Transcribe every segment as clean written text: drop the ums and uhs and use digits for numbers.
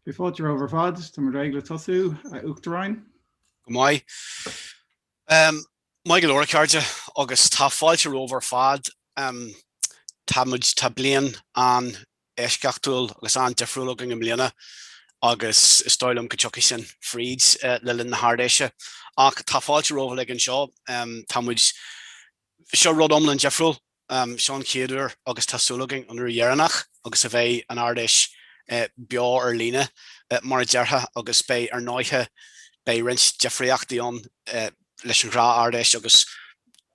Beidh fáilte romhaibh ar fad. Tá muid réidh le tosú, a Uachtaráin. Go maith. Maith go leor, a chairde, agus tá fáilte romhaibh ar fad. Tá muid, tá bliain an-eisceachtúil agus an-difriúil againn i mbliana agus is dóigh liom go dtiocfaidh sin fríd le linn na hArd-Fheise. Ach tá fáilte romhaibh uilig anseo. Tá muid, seo rud iomlán difriúil. Seo an chéad uair agus tá súil againn an uair dheireanach agus a bheidh an Ard-Fheis beo ar líne mar a déarfá agus beidh ar ndóighe beidh roinnt difríochtaí ann leis an ghnáth Ard-Fheis agus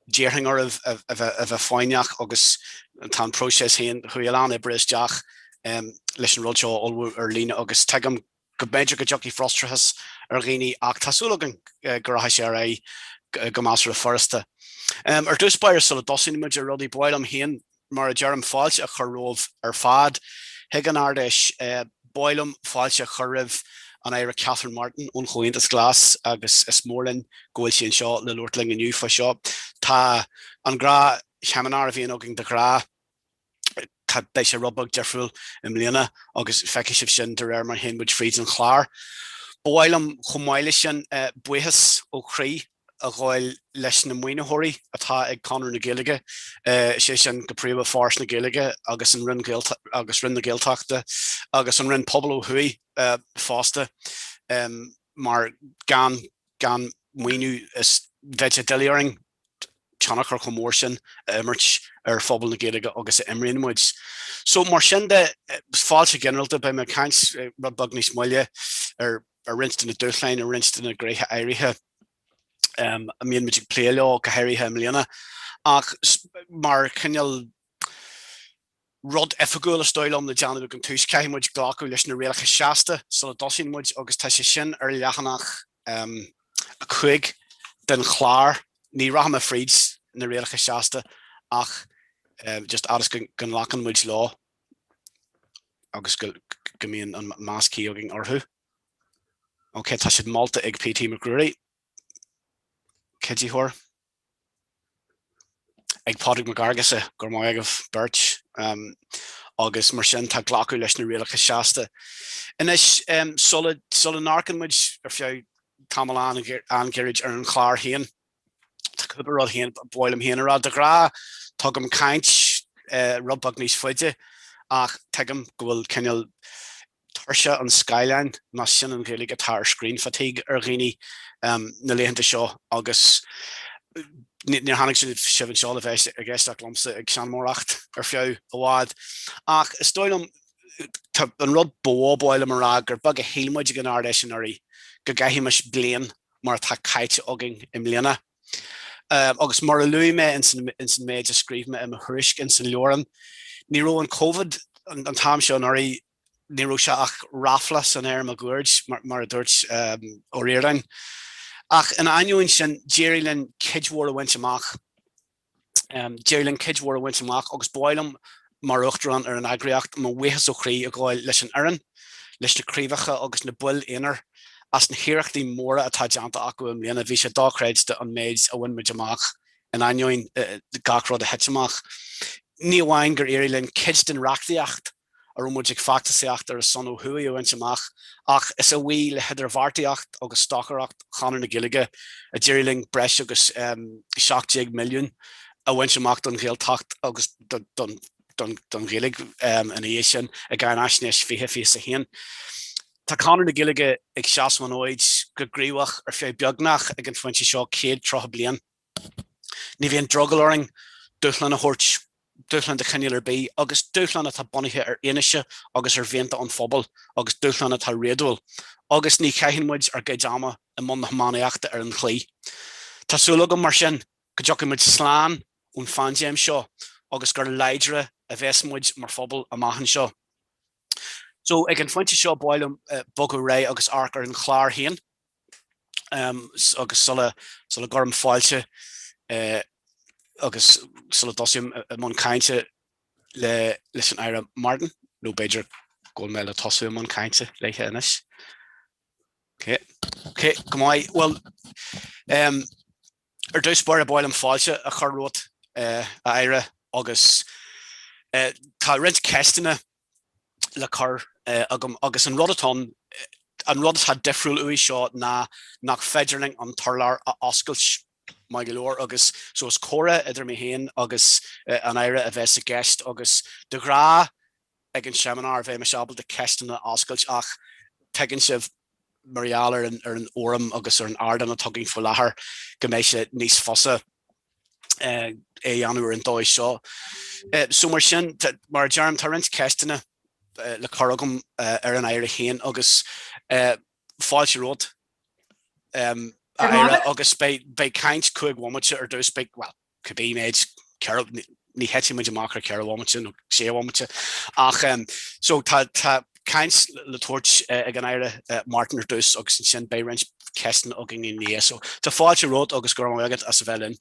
d'iarrfainn oraibh a bheith foighneach agus tá an próiseas féin, chuaigh a lán oibre isteach leis an rud seo a ullmhú ar líne agus tuigim go mb'fhéidir go dtiocfaidh frustrachas ar dhaoine ach tá súil againn go rachaidh sé ar aghaidh go measartha furasta. Ar dtús báire, sula dtosaíonn muid ar rudaí, ba mhaith liom féin, mar a deirim, fáilte a chur romhaibh ar fad chuig an Ard-Fheis. Ba mhaith liom fáilte a chur roimh an Aire Catherine Martin ón Chomhaontas Glas agus is mór linn go bhfuil sí anseo le labhairt linn inniu faoi seo. Tá an gnáth-sheimineár a bhíonn againn de ghnáth, Tá, beidh sé rud beag difriúil i mbliana agus feicfidh sibh sin de réir mar a théann muid fríd an chlár. Ba mhaith liom chomh maith leis sin buíochas ó chroí a ghabháil leis na maoinitheoirí atá ag Conradh na Gaeilge, is é sin go príomha Foras na Gaeilge agus an Roinn agus Roinn na Gaeltachta agus an Roinn Pobal ó thuaidh fosta mar gan gan maoiniú is bheadh sé doiligh orainn tionchar chomh mór sin a imirt ar phobal na Gaeilge agus a imríonn muid. So mar sin de, fáilte ghinearálta, beidh mé ag caint rud beag níos moille ar roinnt de na dúshláin, ar roinnt de na gnéithe áirithe a mbíonn muid ag plé leo, go háirithe i mbliana. Ach mar chineál rud oifigiúil is dóigh liom le déanamh ag an tús, caithfidh muid glacadh leis na rialacha seasta sula dtosaíonn muid agus tá sé sin ar leathanach 5 den chlár. Ní rachaidh mé fríd na rialacha seasta ach just fhad is go nglacann muid leo agus go mbíonn an meas cuí againn orthu. Ok, tá siad molta ag PT Mac Ruairí, cuiditheoir. ag Pádraig Mac Fhearghusa, go raibh maith agaibh beirt, agus mar sin tá glacadh leis na rialacha seasta. Anois, sula sula n-amharcann muid ar feadh tamall an-ghairid ar an chlár féin, tá cúpla rud féin ba mhaith liom féin a rá. De ghnáth, tugaim caint rud beag níos faide ach tuigim go bhfuil cineál tuirse an scáileáin, más sin an Ghaeilge atá ar screen fatigue ar dhaoine na laethanta seo agus níor tháinig sibh anseo le bheith ag éisteacht liomsa ag seanmóireacht ar feadh i bhfad. Ach is dóigh liom, tá an rud ba mhó ba mhaith liom a rá gur beag a shíl muid ag an Ard-Fheis anuraidh go gcaithfimis bliain mar atá caite againn i mbliana. Agus mar a luaigh mé ins an méid a scríobh mé i mo thuairisc ins an leabhrán, ní raibh an Covid an t-am seo anuraidh, ní raibh sé ach ráfla san aer máguaird, mar a dúirt Ó Ríordáin. Ach ina ainneoin sin, d'éirigh linn cuid mhór a bhaint amach. D'éirigh linn cuid mhór a bhaint amach agus ba mhaith liom, mar Uachtarán ar an eagraíocht, mo bhuíochas ó chroí a ghabháil leis an fhoireann, leis na craobhacha agus na baill aonair as na hiarrachtaí móra atá déanta acu i mbliana. Bhí sé dochreidte an méid a bhain muid amach in ainneoin gach rud a thit amach. Ní amháin gur éirigh linn cuid den reachtaíocht a raibh muid ag feachtasaíocht ar a son ó thuaidh a bhaint amach, ach is a bhuí le hidirbheartaíocht agus stocaireacht Chonradh na Gaeilge a d'éirigh linn breis agus 17 milliún a bhaint amach don Ghaeltacht agus don Ghaeilge ina dhiaidh sin i gCáinaisnéis 2021. Tá Conradh na Gaeilge ag seasamh an fhóid go gníomhach ar feadh beagnach ag an phointe seo 130 bliain. Ní bhíonn drogall orainn dúshlán a thabhairt, dúshlán de chineál ar bith, agus dúshlán atá bunaithe ar fhianaise agus ar mhianta an phobail, agus dúshlán atá réadúil, agus ní chaitheann muid ár gcuid ama i mbun na hiománaíochta ar an chlaí. Tá súil agam, mar sin, go dtiocfaidh muid slán ón phaindéim seo agus gur láidre a bheas muid mar phobal amach anseo. So, ag an phointe seo, ba mhaith liom bogadh ar aghaidh agus amharc ar an chlár féin. agus sula sula gcuirim fáilte agus sula dtosaím i mbun cainte le leis an Aire Martin, nó b'fhéidir go bhfuil mé le tosú i mbun cainte léithe anois. Ok, ok, go maith. Bhuel, um, ar dtús báire ba mhaith liom fáilte a chur romhat, uh, a Aire, agus uh, tá roinnt ceisteanna le cur uh, agam agus an rud atá ann. An rud atá difriúil uaidh seo ná nach féidir linn an t-urlár a oscailt maith go leor agus so is comhrá idir mé féin agus an Aire a bheas i gceist agus de ghnáth ag an seimineár bheidh mise ábalta ceisteanna a oscailt ach tuigeann sibh mar gheall ar an ar an fhóram agus ar an ardán atá againn faoi láthair go mbeidh sé níos fusa é a dhéanamh ar an dóigh seo. So mar sin, mar a deirim, tá roinnt ceisteanna le cur agam ar an Aire féin agus fáilte romhat a Aire agus beidh caint 5 bhomaite ar dtús, beidh, bhuel, cibé méid, ní thitfidh muid amach ar 4 bhomaite nó 6 bhomaite ach so tá tá caint le tabhairt ag an Aire Martin ar dtús agus ansin beidh roinnt ceisteanna againn ina dhiaidh. So tá fáilte romhat agus go raibh maith agat as a bheith linn.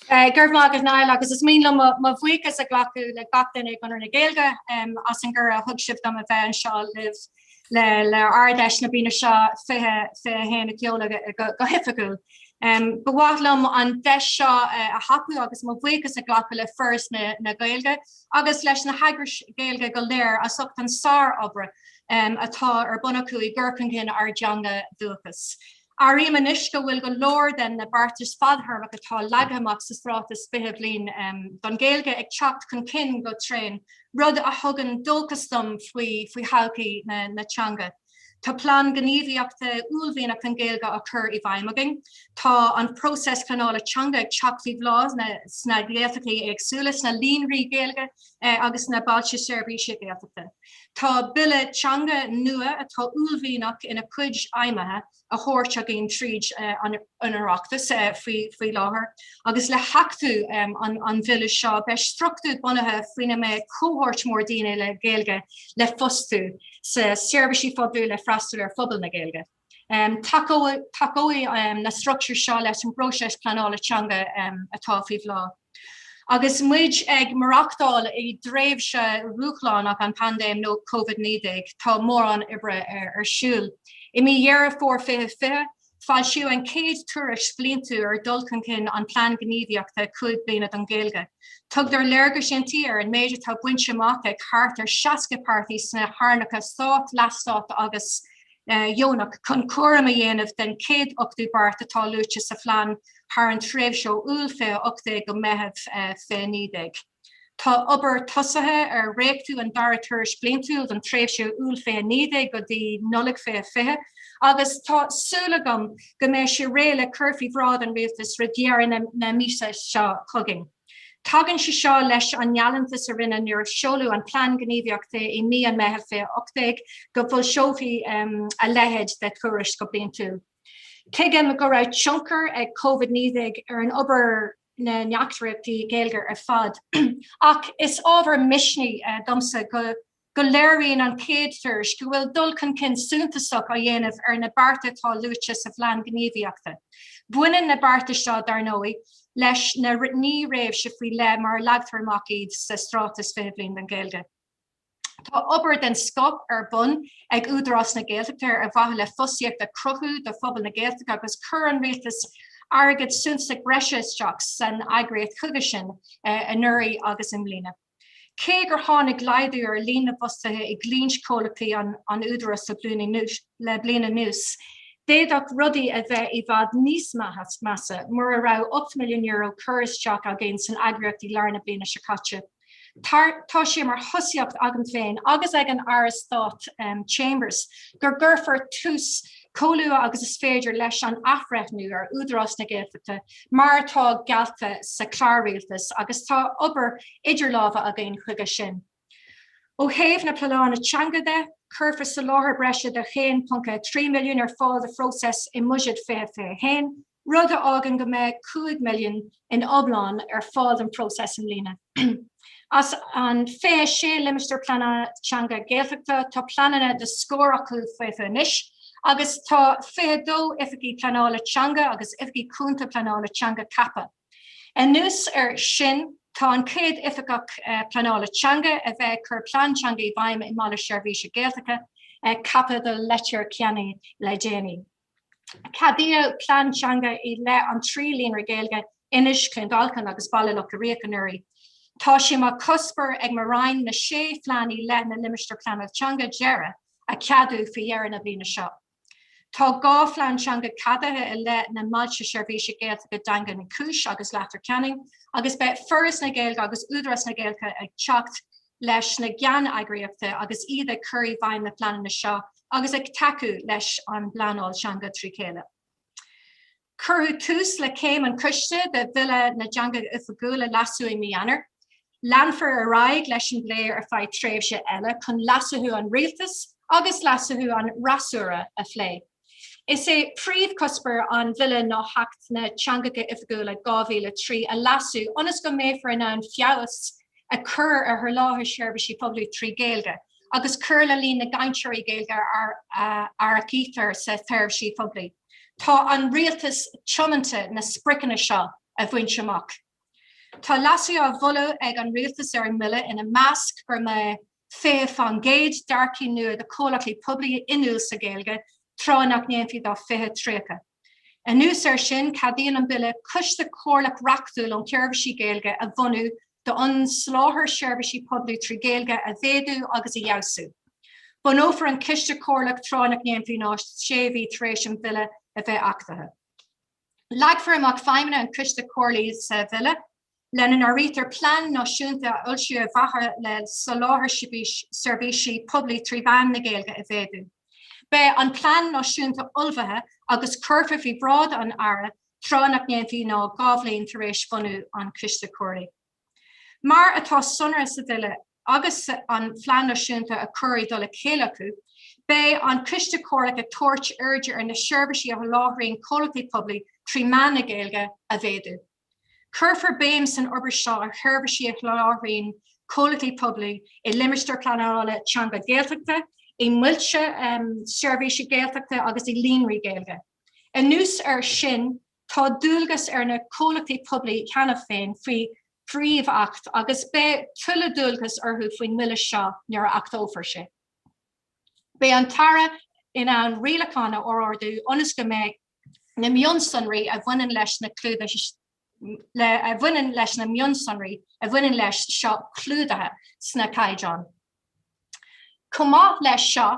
Go raibh maith agat Niall agus is mian liom mo bhuíochas a ghlacadh le gach duine i gConradh na Gaeilge as an gcuireadh a thug sibh dom a bheith anseo libh le le Ard-Fheis na bliana seo 2021 a sheoladh go hoifigiúil. Ba mhaith liom an deis seo a thapú agus mo bhuíochas a ghlacadh le Foras na Gaeilge agus leis na heagrais Ghaeilge go léir as ucht an sárobair atá ar bun acu i gcur chun cinn ár dteanga dúchais. Airím anois go bhfuil go leor de na beartais fadthéarmacha atá leagtha amach sa Straitéis 20 Bliain don Ghaeilge ag teacht chun cinn go tréan, rud a thugann dóchas dom faoi thodhchaí na teanga. Tá plean gníomhaíochta uaillmhianach don Ghaeilge á chur i bhfeidhm againn. Tá an próiseas pleanála teanga ag teacht faoi bhláth sna Gaeltachtaí éagsúla, sna líonraí Gaeilge agus sna Bailte Seirbhíse Gaeltachta. Tá Bille Teanga nua atá uaillmhianach ina chuid aidhmeanna á thabhairt againn tríd an Oireachtas faoi láthair agus le hachtú an bhille seo beidh struchtúr bunaithe faoina mbeidh cohórt mór daoine le Gaeilge le fostú sna seirbhísí poiblí le freastal ar phobal na Gaeilge. Tacóidh na struchtúir seo leis an bpróiseas pleanála teanga atá faoi bhláth. Agus muid ag maireachtáil i dtréimhse dhúshlánach an paindéim nó Covid-19, tá mórán oibre ar siúl. I mí Dheireadh Fómhair 2020, foilsíodh an chéad tuairisc bhliantúil ar dhul chun cinn an Plean Gníomhaíochta 5 Bliana don Ghaeilge. Tugtar léargas inti ar an méid atá bainte amach ag thart ar 60 páirtí sna hearnálacha stáit, leathstáit agus dheonach chun cúram a dhéanamh den 180 beart atá luaite sa phlean thar an tréimhse ó Iúil 2018 go Meitheamh 2019. Tá obair tosaithe ar dhréachtú an dara tuairisc bhliantúil don tréimhse Iúil 2019 go dtí Nollaig 2020 agus tá súil agam go mbeidh sé réidh le cur faoi bhráid an Rialtais roimh dheireadh na míosa seo chugainn. Tagann sé seo leis an ngealltantas a rinneadh nuair a seoladh an Plean Gníomhaíochta i mí an Mheithimh 2018 go bhfoilseofaí a leithéid de thuairisc go bliantúil. Tuigim go raibh tionchar ag Covid-19 ar an obair na n-eagraíochtaí Gaeilge ar fad, ach is ábhar misnigh domsa go go léiríonn an chéad tuairisc go bhfuil dul chun cinn suntasach á dhéanamh ar na bearta atá luaite sa Phlean Gníomhaíochta. Baineann na bearta seo, dar ndóigh, leis na naoi réimse faoi leith mar a leagtar amach iad sa Straitéis 20 Bliain don Ghaeilge. Tá obair den scoth ar bun ag Údarás na Gaeltachta ar mhaithe le fostaíocht a chruthú do phobal na Gaeltachta agus chuir an Rialtas airgead suntasach breise isteach san eagraíocht chuige sin anuraidh agus i mbliana. Cé gur tháinig laghdú ar líon na bhfostaithe i gcliaintchomhlachtaí an Údaráis le bliain anuas, d'fhéadfadh rudaí a bheith i bhfad níos measa mura raibh €8 milliún curtha isteach againn san eagraíocht i lár na bliana seo caite. Tá sé mar thosaíocht agam féin agus ag an Aire Stáit Chambers go gcuirfear tús chomh luath agus is féidir leis an athbhreithniú ar Údarás na Gaeltachta mar atá geallta sa chlár rialtais agus tá obair idir lámha againn chuige sin. Ó thaobh na pleanála teanga de, cuirfear soláthar breise de 1.3 milliún ar fáil do phróiseas i mBuiséad 2021, rud a fhágann go mbeidh 5 milliún in iomlán ar fáil don phróiseas i mbliana. As an 26 limistéar pleanála teanga Gaeltachta, tá pleananna do scór acu faofa anois agus tá 22 oifigigh pleanála teanga agus oifigigh cúnta pleanála teanga ceaptha. Anuas air sin, tá an chéad Oifigeach Pleanála Teanga, a bheidh ag cur plean teanga i bhfeidhm i mBaile Seirbhíse Gaeltachta, ceaptha do Leitir Ceanainn le déanaí. Ceadaíodh plean teanga i leith an 3 líonra Gaeilge, Inis, Cluain Dolcáin agus Baile Locha Riach anuraidh. Tá sé mar chuspóir ag mo Roinn na sé phlean i leith na limistéar pleanála teanga deiridh a cheadú faoi dheireadh na bliana seo. Tá 2 phlean teanga ceadaithe i leith na mBailte Seirbhíse Gaeltachta Daingean Uí Chúis agus Leitir Ceanainn agus beidh Foras na Gaeilge agus Údarás na Gaeilge ag teacht leis na gceanneagraíochtaí agus iad ag cur i bhfeidhm na pleananna seo agus ag tacú leis an bpleanáil teanga trí chéile. Cuireadh tús le céim an choiste de Bhille na dTeangacha Oifigiúla Leasú i mí Eanáir. Leanfar ar aghaidh leis an bplé ar feadh tréimhse eile chun leasuithe an Rialtais agus leasuithe an fhreasúra a phlé. Is é príomhchuspóir an Bhille ná hAcht na dTeangacha Oifigiúla 2003 a leasú ionas go mbeifear in ann feabhas a chur ar sholáthar seirbhísí poiblí trí Ghaeilge agus cur le líon na gcainteoirí Gaeilge a earcaítear sa tseirbhís phoiblí. Tá an Rialtas tiomanta na spriocanna seo a bhaint amach. Tá leasuithe á mholadh ag an Rialtas ar an mBille, ina measc go mbeidh 20% d'earcaigh nua do chomhlachtaí poiblí inniúil sa Ghaeilge, tráth nach ndéanfaí do 2030. Anuas air sin, ceadaíonn an Bille coiste comhairleach reachtúil um sheirbhísí Gaeilge a bhunú d'fhonn soláthar seirbhísí poiblí trí Ghaeilge a mhéadú agus a fheabhsú. Bunófar an coiste comhairleach tráth nach ndéanfaí ná sé mhí tar éis an Bille a bheith achtaithe. Leagfar amach feidhmeanna an Choiste Chomhairligh sa Bhille, lena n-áirítear plean náisiúnta a fhoilsiú ar mhaithe le soláthar seirbhísí poiblí trí mheán na Gaeilge a mhéadú. Beidh an plean náisiúnta ullmhaithe agus cuirfear faoi bhráid an Aire tráth nach ndéanfaí ná 2 bhliain tar éis bhunú an Choiste Chomhairligh. Mar atá sonraithe sa Bhille agus an Phlean Náisiúnta á chur i dtoll a chéile acu, beidh an Coiste Comhairleach ag tabhairt airde ar na seirbhísí a sholáthraíonn comhlachtaí poiblí trí mheán na Gaeilge a mhéadú. Cuirfear béim san obair seo ar sheirbhísí a sholáthraíonn comhlachtaí poiblí i Limistéir Pleanála Teanga Gaeltachta, i mBailte Seirbhíse Gaeltachta agus i Líonraí Gaeilge. Anuas air sin, tá dualgas ar na comhlachtaí poiblí cheana féin faoi Phríomh-Acht agus beidh tuilleadh dualgas orthu faoin mBille seo nuair a achtófar sé. Beidh an tAire in ann rialacháin a fhorordú ionas go mbeidh na mionsonraí a bhaineann leis na le a bhaineann leis na mionsonraí a bhaineann leis seo clúdaithe sna caighdeáin. Chomh maith leis seo,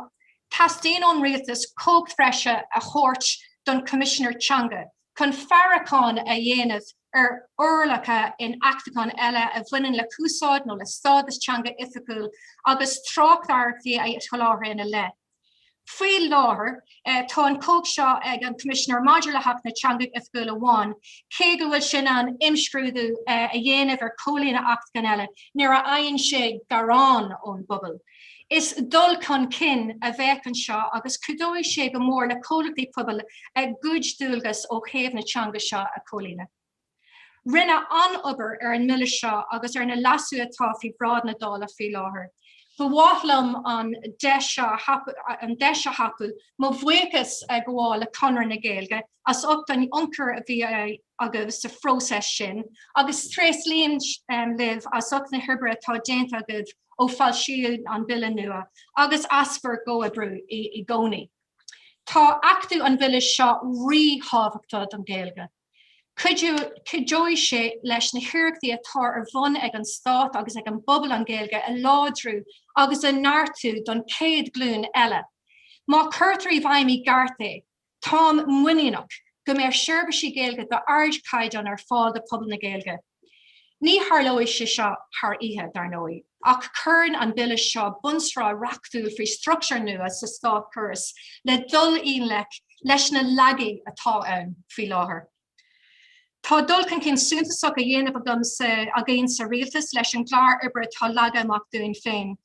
teastaíonn ón Rialtas cumhacht bhreise a thabhairt don Choimisinéir Teanga chun faireachán a dhéanamh ar fhorálacha in achtacháin eile a bhaineann le húsáid nó le stádas teanga oifigiúil agus tráchtaireachtaí a sholáthar ina leith. Faoi láthair, tá an chumhacht seo ag an Choimisinéir maidir le hAcht na dTeangacha Oifigiúla amháin, cé go bhfuil sé in ann imscrúdú a dhéanamh ar chomhlíonadh achtacháin eile nuair a fhaigheann sé gearán ón bpobal. Is dul chun cinn a bheadh anseo agus cuideoidh sé go mór le comhlachtaí pobail a gcuid dualgas ó thaobh na teanga seo a chomhlíonadh. Rinneadh an-obair ar an mBille seo agus ar na leasuithe atá faoi bhráid na Dála faoi láthair. Ba mhaith liom an deis seo an deis a thapú mo bhuíochas a ghabháil le Conradh na Gaeilge as ucht an ionchur a bhí agaibh sa phróiseas sin agus tréaslaím libh as ucht na hoibre atá déanta agaibh ó foilsíodh an Bille nua agus as bhur gcomhoibriú i gcónaí. Tá achtú an Bhille seo ríthábhachtach don Ghaeilge. Cuideoidh sé leis na hiarrachtaí atá ar bun ag an Stát agus ag an bpobal an Ghaeilge a láidriú agus a neartú don chéad ghlúin eile. Má chuirtear i bhfeidhm i gceart é, táim muiníneach go mbeidh seirbhísí Gaeilge d'ardchaighdeán ar fáil do phobal na Gaeilge. Ní tharlóidh sé seo thar oíche, dar ndóigh, ach cuireann an Bille seo bunsraith reachtúil faoi struchtúr nua sa státchóras le dul i ngleic leis na laigí atá ann faoi láthair. Tá dul chun cinn suntasach á dhéanamh agam sa againn sa Rialtas leis an gclár oibre atá leagtha amach dúinn féin.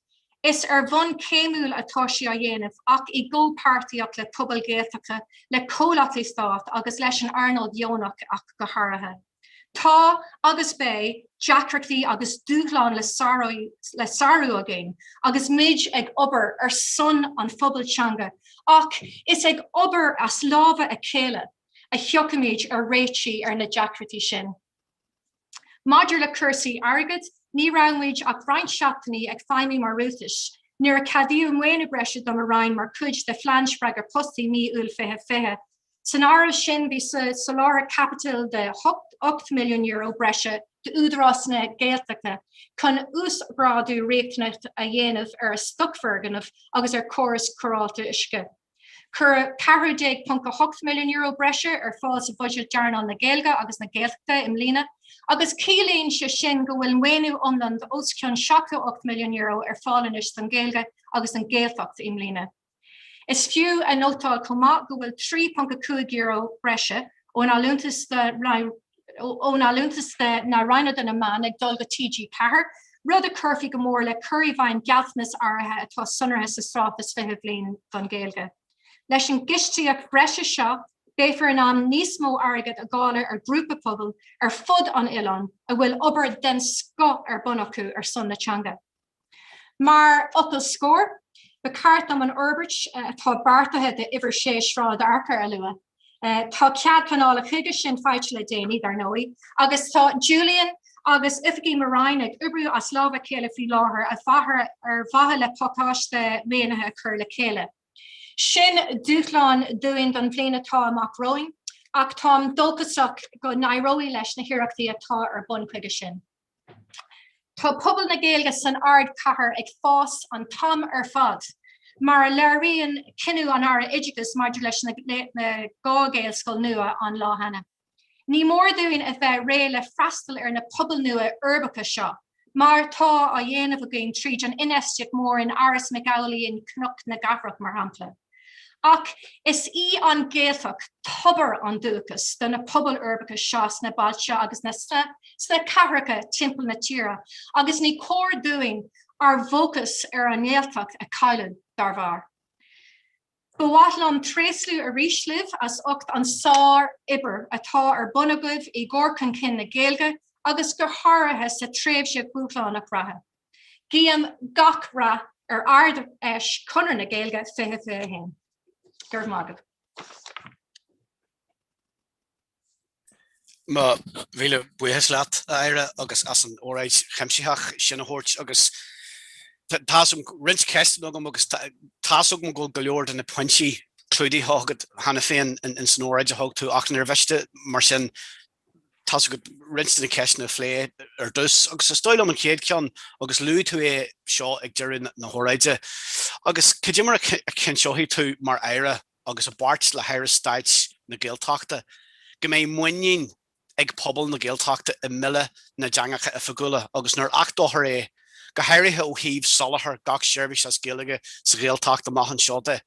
Is ar bhonn céimiúil atá sé á dhéanamh ach i gcomhpháirtíocht le pobail Ghaeltachta, le comhlachtaí stáit agus leis an earnáil dheonach ach go háirithe. Tá, agus beidh, deacrachtaí agus dúshláin le le sárú againn agus muid ag obair ar son an phobail teanga ach is ag obair as lámha a chéile a thiocfaimid ar réitigh ar na deacrachtaí sin. Maidir le cúrsaí airgid, ní raibh muid ach roinnt seachtainí ag feidhmiú mar rialtas nuair a ceadaíodh maoiniú breise do mo Roinn mar chuid de Phlean Spreagadh Post i mí Iúil 2020. San áireamh sin bhí soláthar caipitil de €8 milliún breise d'Údarás na Gaeltachta chun uasghrádú riachtanach a dhéanamh ar a stoc foirgneamh agus ar chóras cóireáilte uisce. Cuireadh €14.8 milliún breise ar fáil sa bhuiséad d'earnáil na Gaeilge agus na Gaeltachta i mbliana agus ciallaíonn sé sin go bhfuil maoiniú iomlán d'os cionn €78 milliún ar fáil anois don Ghaeilge agus don Ghaeltacht i mbliana. Is fiú a nótáil chomh maith go bhfuil €3.5 breise ón allúntas ón allúntas de na Roinne do na Meáin ag dul go TG4, rud a chuirfidh go mór le cur i bhfeidhm gealltanas áirithe atá sonraithe sa Straitéis 20 Bliain don Ghaeilge. Leis an gcistíocht bhreise seo, beifear in ann níos mó airgid a dháileadh ar ghrúpaí pobail ar fud an oileáin a bhfuil obair den scoth ar bun acu ar son na teanga. Mar fhocal scoir, ba cheart dom an fhorbairt atá beartaithe d'Uimhir 6 Sráid Fhearchair a lua. Tá cead pleanála chuige sin faighte le déanaí, dar ndóigh, agus tá Julian agus oifigigh mo Roinn ag oibriú as lámha a chéile faoi láthair ar mhaithe le pacáiste maoinithe a chur le chéile. Sin dúshlán dúinn don bhliain atá amach romhainn, ach táim dóchasach go n-éireoidh leis na hiarrachtaí atá ar bun chuige sin. Tá pobal na Gaeilge san ardchathair ag fás an t-am ar fad, mar a léiríonn cinneadh an Aire Oideachais maidir leis na 2 Ghaelscoil nua an lá cheana. Ní mór dúinn a bheith réidh le freastal ar na pobail nua uirbeacha seo, mar atá á dhéanamh againn tríd an infheistíocht mhór in Áras Mhic Amhlaigh in Cnoc na gCathrach, mar shampla. Ach is í an Ghaeltacht tobar an dúchais do na pobail uirbeacha seo sna bailte agus sna cathracha timpeall na tíre agus ní cóir dúinn ár bhfócas ar an nGaeltacht a chailleadh dá bharr. Ba mhaith liom tréaslú arís libh as ucht an sár-obair atá ar bun agaibh i gcur chun cinn na Gaeilge agus go háirithe sa tréimhse dhúshlánach reatha. Guím gach rath ar Ard-Fheis Chonradh na Gaeilge 2021. Go raibh maith agat. Mo mhíle buíochas leat, a Aire, agus as an óráid chuimsitheach sin a thabhairt agus tá roinnt ceisteanna agam agus tá's agam go bhfuil go leor de na pointí clúdaithe agat cheana féin in san óráid a thug tú ach níor mhiste mar sin tá's agat roinnt de na ceisteanna a phlé ar dtús, agus is dóigh liom an chéad cheann, agus luaigh tú é seo ag deireadh na hóráide, agus cad é mar a chinnteoidh tú mar Aire agus i bpáirt le hAire Stáit na Gaeltachta go mbeidh muinín ag pobal na Gaeltachta i mBille na dTeangacha Oifigiúla agus nuair a achtófar é, go háirithe ó thaobh soláthar gach seirbhís as Gaeilge sa Ghaeltacht amach anseo de?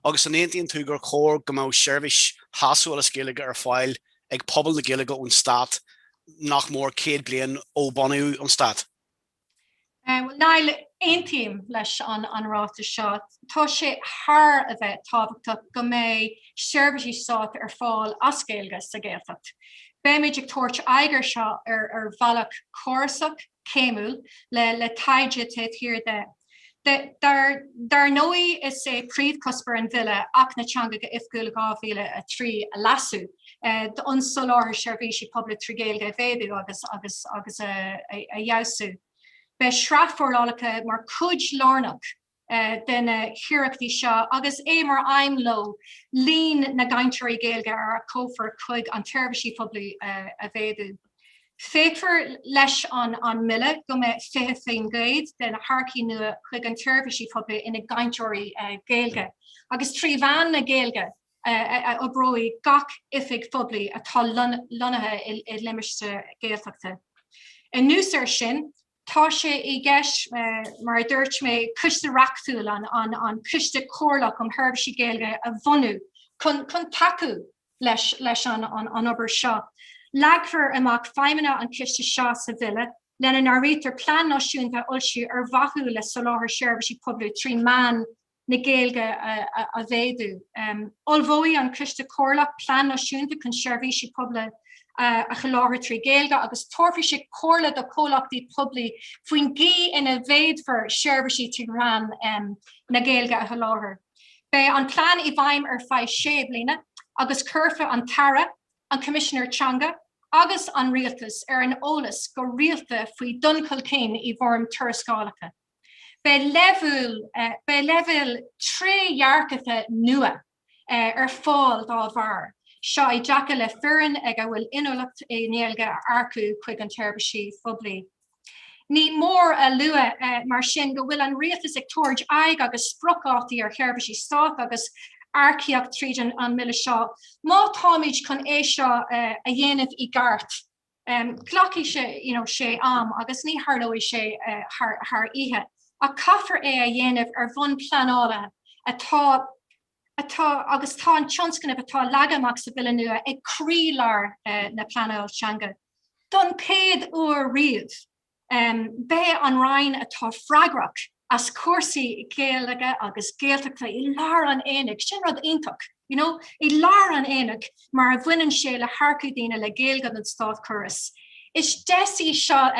Agus an aontaíonn tú gur chóir go mbeadh seirbhís shásúil as Gaeilge ar fáil ag pobal na Gaeilge ón Stát nach mór 100 bliain ó bunaíodh an Stát. Bhuel, Niall, aontaím leis an ráiteas seo. Tá sé thar a bheith tábhachtach go mbeidh seirbhísí stáit ar fáil as Gaeilge sa Ghaeltacht. Beimid ag tabhairt aghaidh air seo ar bhealach córasach, céimiúil, le taighde taobh thiar de. Dar ndóigh, is é príomhchuspóir an Bhille Acht na dTeangacha Oifigiúla 2003 a leasú d'fhonn soláthar seirbhísí poiblí trí Ghaeilge a mhéadú agus agus agus a fheabhsú. Beidh sraith forálacha mar chuid lárnach de na hiarrachtaí seo agus é mar aidhm leo líon na gcainteoirí Gaeilge a earcófar chuig an tseirbhís phoiblí a mhéadú. Féachfar leis an mBille go mbeidh 20% de na hearcaigh nua chuig an tseirbhís phoiblí ina gcainteoirí Gaeilge agus trí mheán na Gaeilge a oibreoidh gach oifig phoiblí atá lonnaithe i limistéar Gaeltachta. Anuas air sin, tá sé i gceist, mar a dúirt mé, coiste reachtúil, an Coiste Comhairleach um Sheirbhísí Gaeilge a bhunú chun tacú leis an obair seo. Leagfar amach feidhmeanna an chiste seo sa Bhille, lena n-áirítear plean náisiúnta a fhoilsiú ar mhaithe le soláthar seirbhísí poiblí trí mheán na Gaeilge a mhéadú. Ullmhóidh an Coiste Comhairleach plean náisiúnta chun seirbhísí poiblí a sholáthar trí Ghaeilge agus tabharfaidh sé comhairle do chomhlachtaí poiblí faoin gcaoi ina bhféadfar seirbhísí trí mheán na Gaeilge a sholáthar. Beidh an plean i bhfeidhm ar feadh sé bliana agus cuirfear an tAire, an Coimisinéir Teanga agus an Rialtas ar an eolas go rialta faoi dhul chun cinn i bhfoirm tuarascálacha. Beidh leibhéal trédhearcachta nua ar fáil dá bharr seo i dtaca le foireann ag a bhfuil inniúlacht i nGaeilge a earcú chuig an tseirbhís phoiblí. Ní mór a lua mar sin go bhfuil an Rialtas ag tabhairt aghaidh agus spriocdhátaí ar sheirbhísí stáit agus. earcaíocht tríd an mBille seo. Má táimid chun é seo a dhéanamh i gceart, glacfaidh sé you know sé am agus ní tharlóidh sé thar thar oíche, ach caithfear é a dhéanamh ar bhonn pleanála atá atá agus tá an tionscnamh atá leagtha amach sa Bhille nua ag croílár na pleanála teanga. Don chéad uair riamh, Beidh an Roinn atá freagrach as cúrsaí Gaeilge agus Gaeltachta i lár an aonaigh, sin rud iontach, you know, i lár an aonaigh mar a bhaineann sé le hearcú daoine le Gaeilge don státchóras. Is deis í seo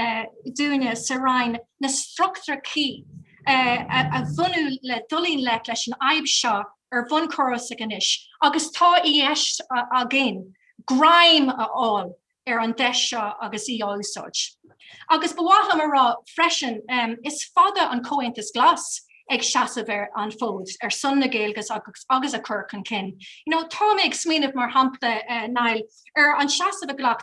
dúinne sa Roinn na struchtúir cuí a bhunú le dul i ngleic leis an fhadhb seo ar bhonn córasach anois agus tá i gceist againn greim a fháil ar an deis seo agus í á úsáid. Agus ba mhaith liom a rá freisin, is fada an Comhaontas Glas ag seasamh ar an bhfód ar son na Gaeilge agus a cur chun cinn. You know, tá mé ag smaoineamh mar shampla, Niall, ar an seasamh a ghlac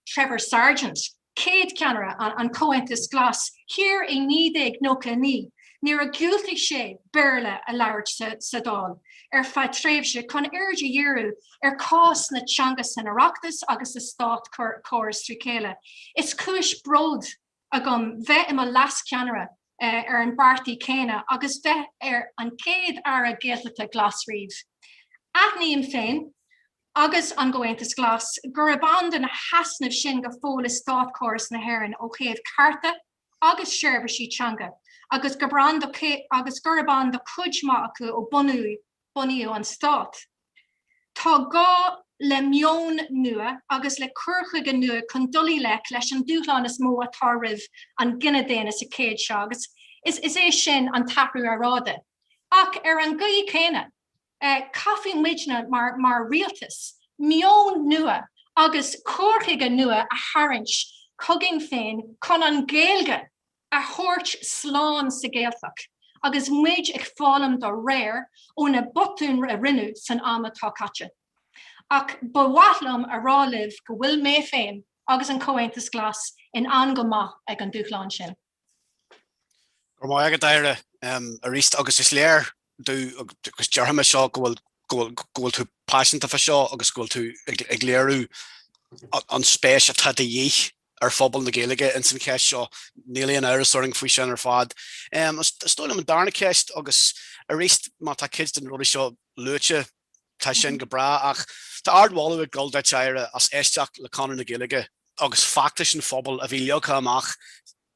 Trevor Sargent, céad ceannaire an Chomhaontais Ghlais thiar i 1999 nuair a dhiúltaigh sé Béarla a labhairt sa Dáil ar feadh tréimhse chun aird a dhíriú ar chás na teanga san Oireachtas agus sa státchóras trí chéile. Is cúis bróid agam bheith i mo leas-cheannaire ar an bpáirtí céanna agus bheith ar an gcéad Aire Gaeltachta Glas riamh. Aithním féin, agus an gComhaontas Glas, gurb ann do na heasnaimh sin go fóill i státchóras na hÉireann ó thaobh cearta agus seirbhísí teanga agus gurb ann do agus gurb ann do chuid maith acu ó bunaíodh an stát. Tá gá le meon nua agus le cur chuige nua chun dul i ngleic leis an dúshlán is mó atá roimh an gcine daonna sa chéad seo agus is é sin an t-athrú aeráide. Ach ar an gcaoi chéanna, caithfidh muidne mar mar rialtas meon nua agus cur chuige nua a tharraingt chugainn féin chun an Ghaeilge a thabhairt slán sa Ghaeltacht agus muid ag foghlaim dá réir ó na botúin a rinneadh san am atá caite. Ach ba mhaith liom a rá libh go bhfuil mé féin agus an Comhaontas Glas in ann go maith ag an dúshlán sin. Go raibh maith agat, Aire, arís agus is léir domh agus déarfaidh mé seo go bhfuil go bhfuil tú paiseanta fá seo agus go bhfuil tú ag léiriú an spéis atá de dhíth ar phobal na Gaeilge ins an cheist seo. Níl aon amhras orainn faoi sin ar fad. Is dóigh liom an darna ceist agus arís má tá cuid de na rudaí seo luaite tá sin go breá ach tá ardmholadh ag dul duit, Aire, as éisteacht le Conradh na Gaeilge agus feachtais an phobail a bhí leagtha amach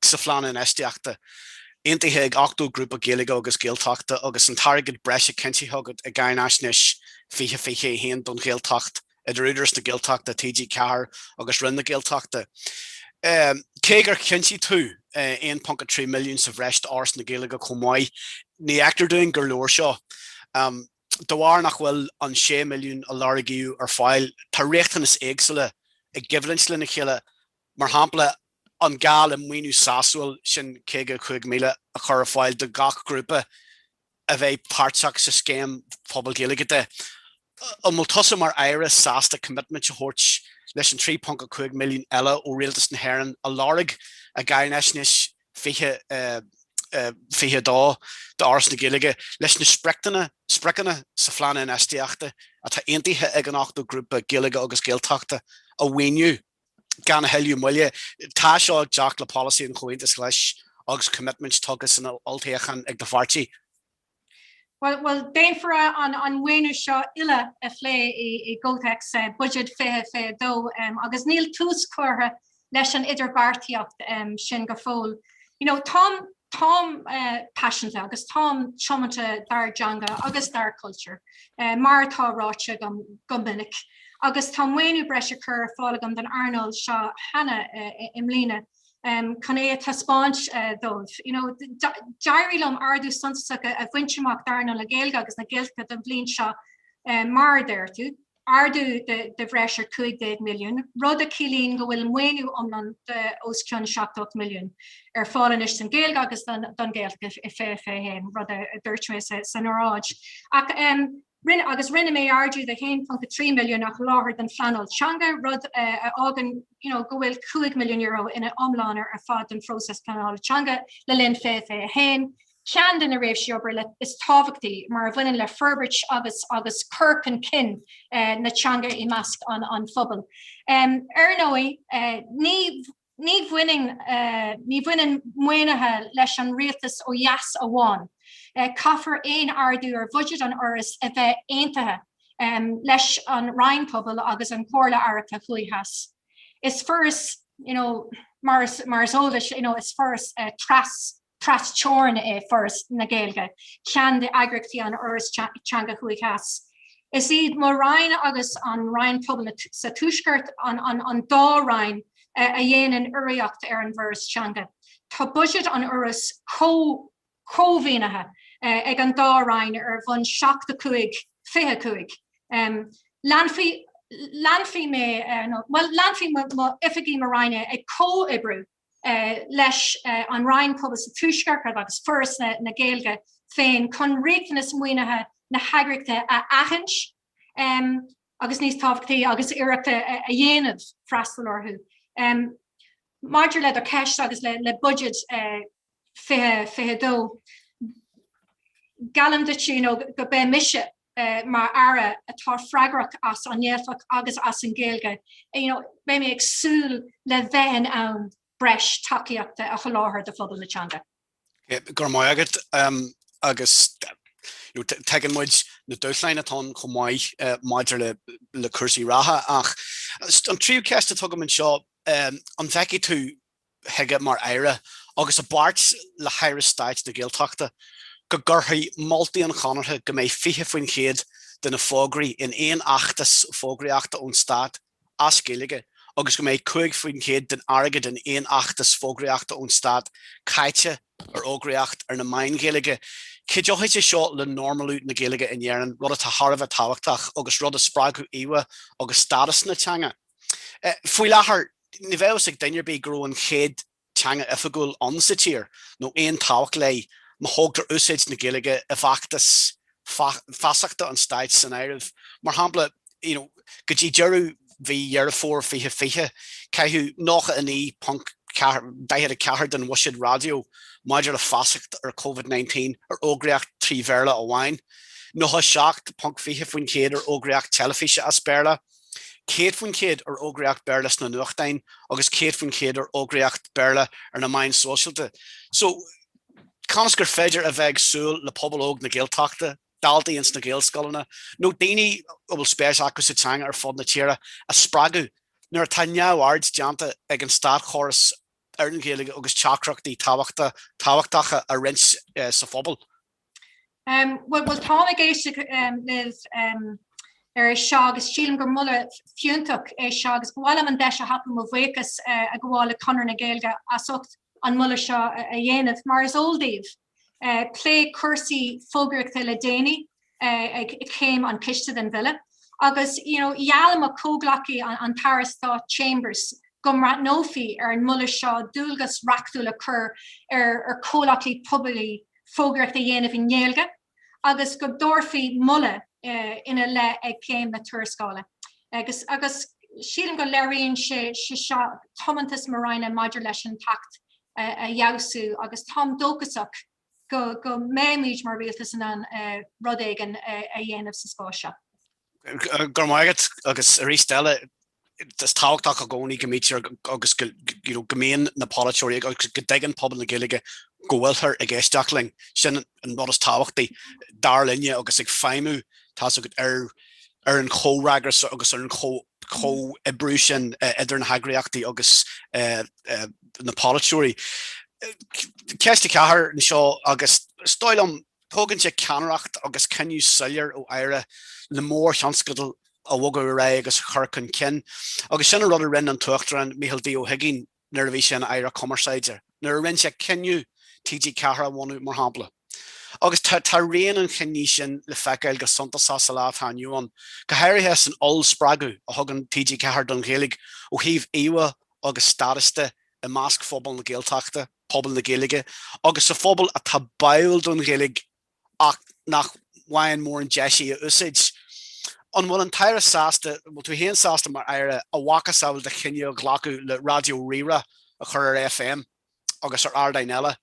sa phlean infheistíochta, aontaithe ag 80 grúpa Gaeilge agus Gaeltachta agus an t-airgead breise cinntithe agat i gCáinaisnéis 2021 don Ghaeltacht idir Údarás na Gaeltachta, TG4 agus Roinn na Gaeltachta. Cé gur chinntigh tú 1.3 milliún sa bhreis d'Fhoras na Gaeilge chomh maith, ní fheictear dúinn gur leor seo. De bharr nach bhfuil an 6 milliún a lorgaíodh ar fáil, tá riachtanais éagsúla ag coimhlint lena chéile. Mar shampla, an gá le maoiniú sásúil sin 55,000 a chur ar fáil do gach grúpa a bheidh páirteach sa scéim Phobal Gaeilge de. An bhfuil tusa mar Aire sásta coimitmint a thabhairt leis an 3.5 milliún eile ó Rialtas na hÉireann a lorg i gCáinaisnéis 2022 d'Fhoras na Gaeilge leis na spriocanna spriocanna sa phlean infheistíochta atá aontaithe ag an 80 grúpa Gaeilge agus Gaeltachta a mhaoiniú? Gan a thuilleadh moille, tá seo ag teacht le polasaí an Chomhaontais Ghlais agus coimitmint tugtha san olltoghchán ag do pháirtí. Bhuel, déanfar an maoiniú seo uile a phlé i gcomhthéacs Buiséad 2022 agus níl tús curtha leis an idirbheartaíocht sin go fóill. You know, táim Táim paiseanta agus táim tiomanta dár dteanga agus dár cultúr, mar atá ráite agam go minic, agus tá maoiniú breise curtha ar fáil agam don earnáil seo cheana i mbliana chun é a taispeáint dóibh. You know, d'éirigh liom ardú suntasach a bhaint amach d'earnáil na Gaeilge agus na Gaeltachta don bhliain seo, mar a deir tú. ardú de bhreis ar 15 milliún, rud a chiallaíonn go bhfuil maoiniú iomlán de os cionn 78 milliún ar fáil anois don Ghaeilge agus don Ghaeltacht i 2021, rud a dúirt mé san óráid. Ach rinne agus rinne mé ardú de 1.3 milliún a sholáthar don phleanáil teanga, rud a fhágann you know, go bhfuil €5 milliún ina iomlán ar fad don phróiseas pleanála teanga le linn 2021. ceann de na réimsí oibre is tábhachtaí mar a bhaineann le forbairt agus agus cur chun cinn na teanga i measc an phobail. Ar ndóigh, ní ní bhaineann ní bhaineann maoinithe leis an rialtas ó dheas amháin. Caithfear aon ardú ar bhuiséad an Fhorais a bheith aontaithe leis an Roinn Pobal agus an Chomhairle Aireachta Thuaidh Theas. Is foras, you know, mar is mar is eol duit, you know, is foras tras tras-teorann é Foras na Gaeilge, ceann d'eagraíochtaí an Fhorais Teanga Thuaidh Theas. Is iad mo Roinn agus an Roinn Pobail sa Tuaisceart an dá roinn a dhéanann urraíocht ar an bhForas Teanga. Tá buiséad an Fhorais chomh-chómhaoinithe ag an dá roinn ar bhonn 7 5 25. Leanfaidh leanfaidh mé, bhuel, leanfaidh mo oifigigh mo Roinne ag comhoibriú leis an Roinn Pobal sa Tuaisceart agus Foras na Gaeilge féin chun riachtanas maoinithe na heagraíochta a aithint agus níos tábhachtaí agus iarracht a dhéanamh freastal orthu. Maidir le do cheist agus le buiséad 2022, geallaim duit you know go mbeidh mise mar Aire atá freagrach as an nGaeltacht agus as an Ghaeilge, you know, beidh mé ag súil le bheith in ann breis tacaíochta a sholáthar do phobal na teanga. Go raibh maith agat agus you know, tuigeann muid na dúshláin atá ann chomh maith maidir le le cúrsaí reatha ach an tríú ceist atá agam anseo, an bhfeicfidh tú chuige mar Aire agus i bpáirt le hAire Stáit na Gaeltachta go gcuirfidh moltaí an Chonartha go mbeidh 20% de na fógraí in aon fheachtas fógraíochta ón Stát as Gaeilge agus go mbeidh 5% den airgead in aon fheachtas fógraíochta ón Stát caite ar fhógraíocht ar na meáin Ghaeilge. Cuideoidh sé seo le normalú na Gaeilge in Éirinn, rud atá thar a bheith tábhachtach agus rud a spreagfadh íomhá agus stádas na teanga. Faoi láthair, ní bheadh a fhios ag duine ar bith go raibh an chéad teanga oifigiúil ann sa tír, nó aon tábhacht léi, má thógtar úsáid na Gaeilge i bhfeachtas feasachta an stáit san áireamh. Mar shampla, you know, go dtí deireadh mhí Dheireadh Fómhair 2020, caitheadh 99.44 den bhuiséad raidió maidir le feasacht ar Covid-19 ar fhógraíocht trí Bhéarla amháin, 97.20% ar fhógraíocht teilifíse as Béarla, 100% ar fhógraíocht Béarla sna nuachtáin agus 100% ar fhógraíocht Béarla ar na meáin sóisialta. So, conas gur féidir a bheith ag súil le pobal óg na Gaeltachta, daltaí ins na Gaelscoileanna, nó daoine a bhfuil spéis acu sa teanga ar fud na tíre a spreagadh nuair atá neamhaird déanta ag an státchóras ar an Ghaeilge agus teachtaireachtaí tábhachtacha a roinnt sa phobal? Bhuel, táim ag éisteacht libh ar é seo agus sílim gur moladh fiúntach é seo agus ba mhaith liom an deis a thapú mo bhuíochas a ghabháil le Conradh na Gaeilge as ucht an moladh seo a dhéanamh. Mar is eol daoibh, pléadh cúrsaí fógraíochta le déanaí ag céim an choiste den bhille agus you know gheall mo chomhghleacaí an tAire Stáit Chambers go mbreathnófaí ar an moladh seo dualgas reachtúil a chur ar chomhlachtaí poiblí fógraíocht a dhéanamh i nGaeilge agus go dtabharfaí moladh ina leith ag céim na tuarascála. Agus agus sílim go léiríonn sé seo tiomantas mo Roinne maidir leis an tAcht a fheabhsú agus táim dóchasach go go mbeimid mar rialtas in ann rud éigin a dhéanamh sa spás seo. Go raibh maith agat agus arís eile is tábhachtach i gcónaí go mbítear agus go you know go mbíonn na polaiteoirí agus go dtuigeann pobal na Gaeilge go bhfuiltear ag éisteacht linn. Sin an rud is tábhachtaí dar linne agus ag feidhmiú tá's agat ar ar an chomhfhreagras agus ar an chomhoibriú sin idir na heagraíochtaí agus na polaiteoirí. Ceist 4 anseo agus is dóigh liom Tógann sé ceannaireacht agus cinneadh soiléir ó Aire le mórthionscadal a bhogadh ar aghaidh agus a chur chun cinn. Agus sin an rud a rinne an tUachtarán Micheál D. Ó hUigínn nuair a bhí sé ina Aire Cumarsáide, nuair a rinne sé cinneadh TG4 a bhunú, mar shampla. Agus tá tá rian an chinnidh sin le feiceáil go suntasach sa lá atá inniu ann, go háirithe san ollspreagadh a thugann TG4 don Ghaeilge ó thaobh íomhá agus stádas de i measc phobal na Gaeltachta. pobal na Gaeilge agus sa phobal atá báúil don Ghaeilge ach nach bhfaigheann mórán deis í a úsáid. An bhfuil an tAire sásta, an bhfuil tú féin sásta mar Aire, a mhacasamhail de chinneadh a ghlacadh le Raidió Rí-Rá a chur ar FM agus ar ardáin eile?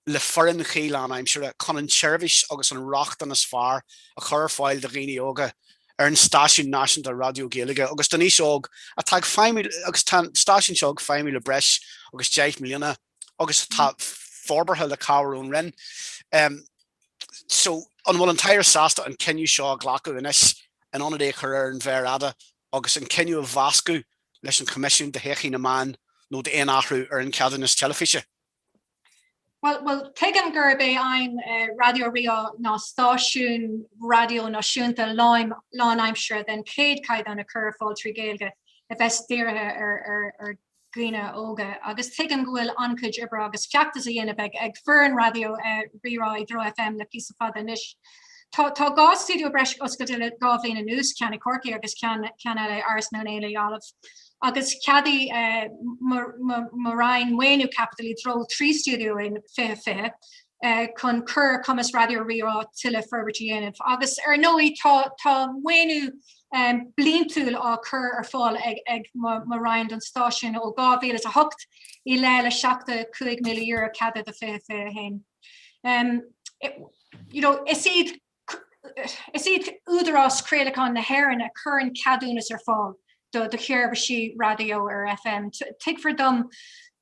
le foireann chuí lánaimseartha chun an tseirbhís agus an rochtain is fearr a chur ar fáil do dhaoine óga ar an stáisiún náisiúnta raidió Gaeilge agus don aos óg atá ag feidhmiú agus tá an stáisiún seo ag feidhmiú le breis agus 10 mbliana agus atá forbartha le cabhair ón Roinn. So, an bhfuil an tAire sásta an cinneadh seo a ghlacadh anois in ionad é a chur ar an mhéar fhada agus an cinneadh a mheascadh leis an Choimisiún do Thodhchaí na Meán nó d'aon athrú ar an cheadúnas teilifíse? Bhuel, bhuel, tuigim gurb é aidhm Raidió Rí-Rá ná stáisiún raidió náisiúnta lánaimseartha den chéad chaighdeán a chur ar fáil trí Ghaeilge a bheas dírithe ar ar dhaoine óga agus tuigim go bhfuil an-chuid oibre agus feachtas á dhéanamh ag ag foireann Raidió Rí-Rá i dtreo FM le píosa fada anois. Tá tá 2 stiúideo breise oscailte le 2 bhliain anuas, ceann i Corcaigh agus ceann ceann eile i Áras na nGael i nGaillimh. Agus cheadaigh mo Roinn maoiniú caipitil i dtreo 3 stiúideo in 2020 chun cur ar chumas Raidió Rí-Rá tuilleadh forbairt a dhéanamh. Agus ar ndóigh tá tá maoiniú bliantúil á chur ar fáil ag ag mo Roinn don stáisiún ó 2008 i leith le €75,000 ceadaithe do 2021. You know, is iad is iad Údarás Craolacháin na hÉireann a chuireann ceadúnas ar fáil do do sheirbhísí raidió ar FM. Tuigtear dom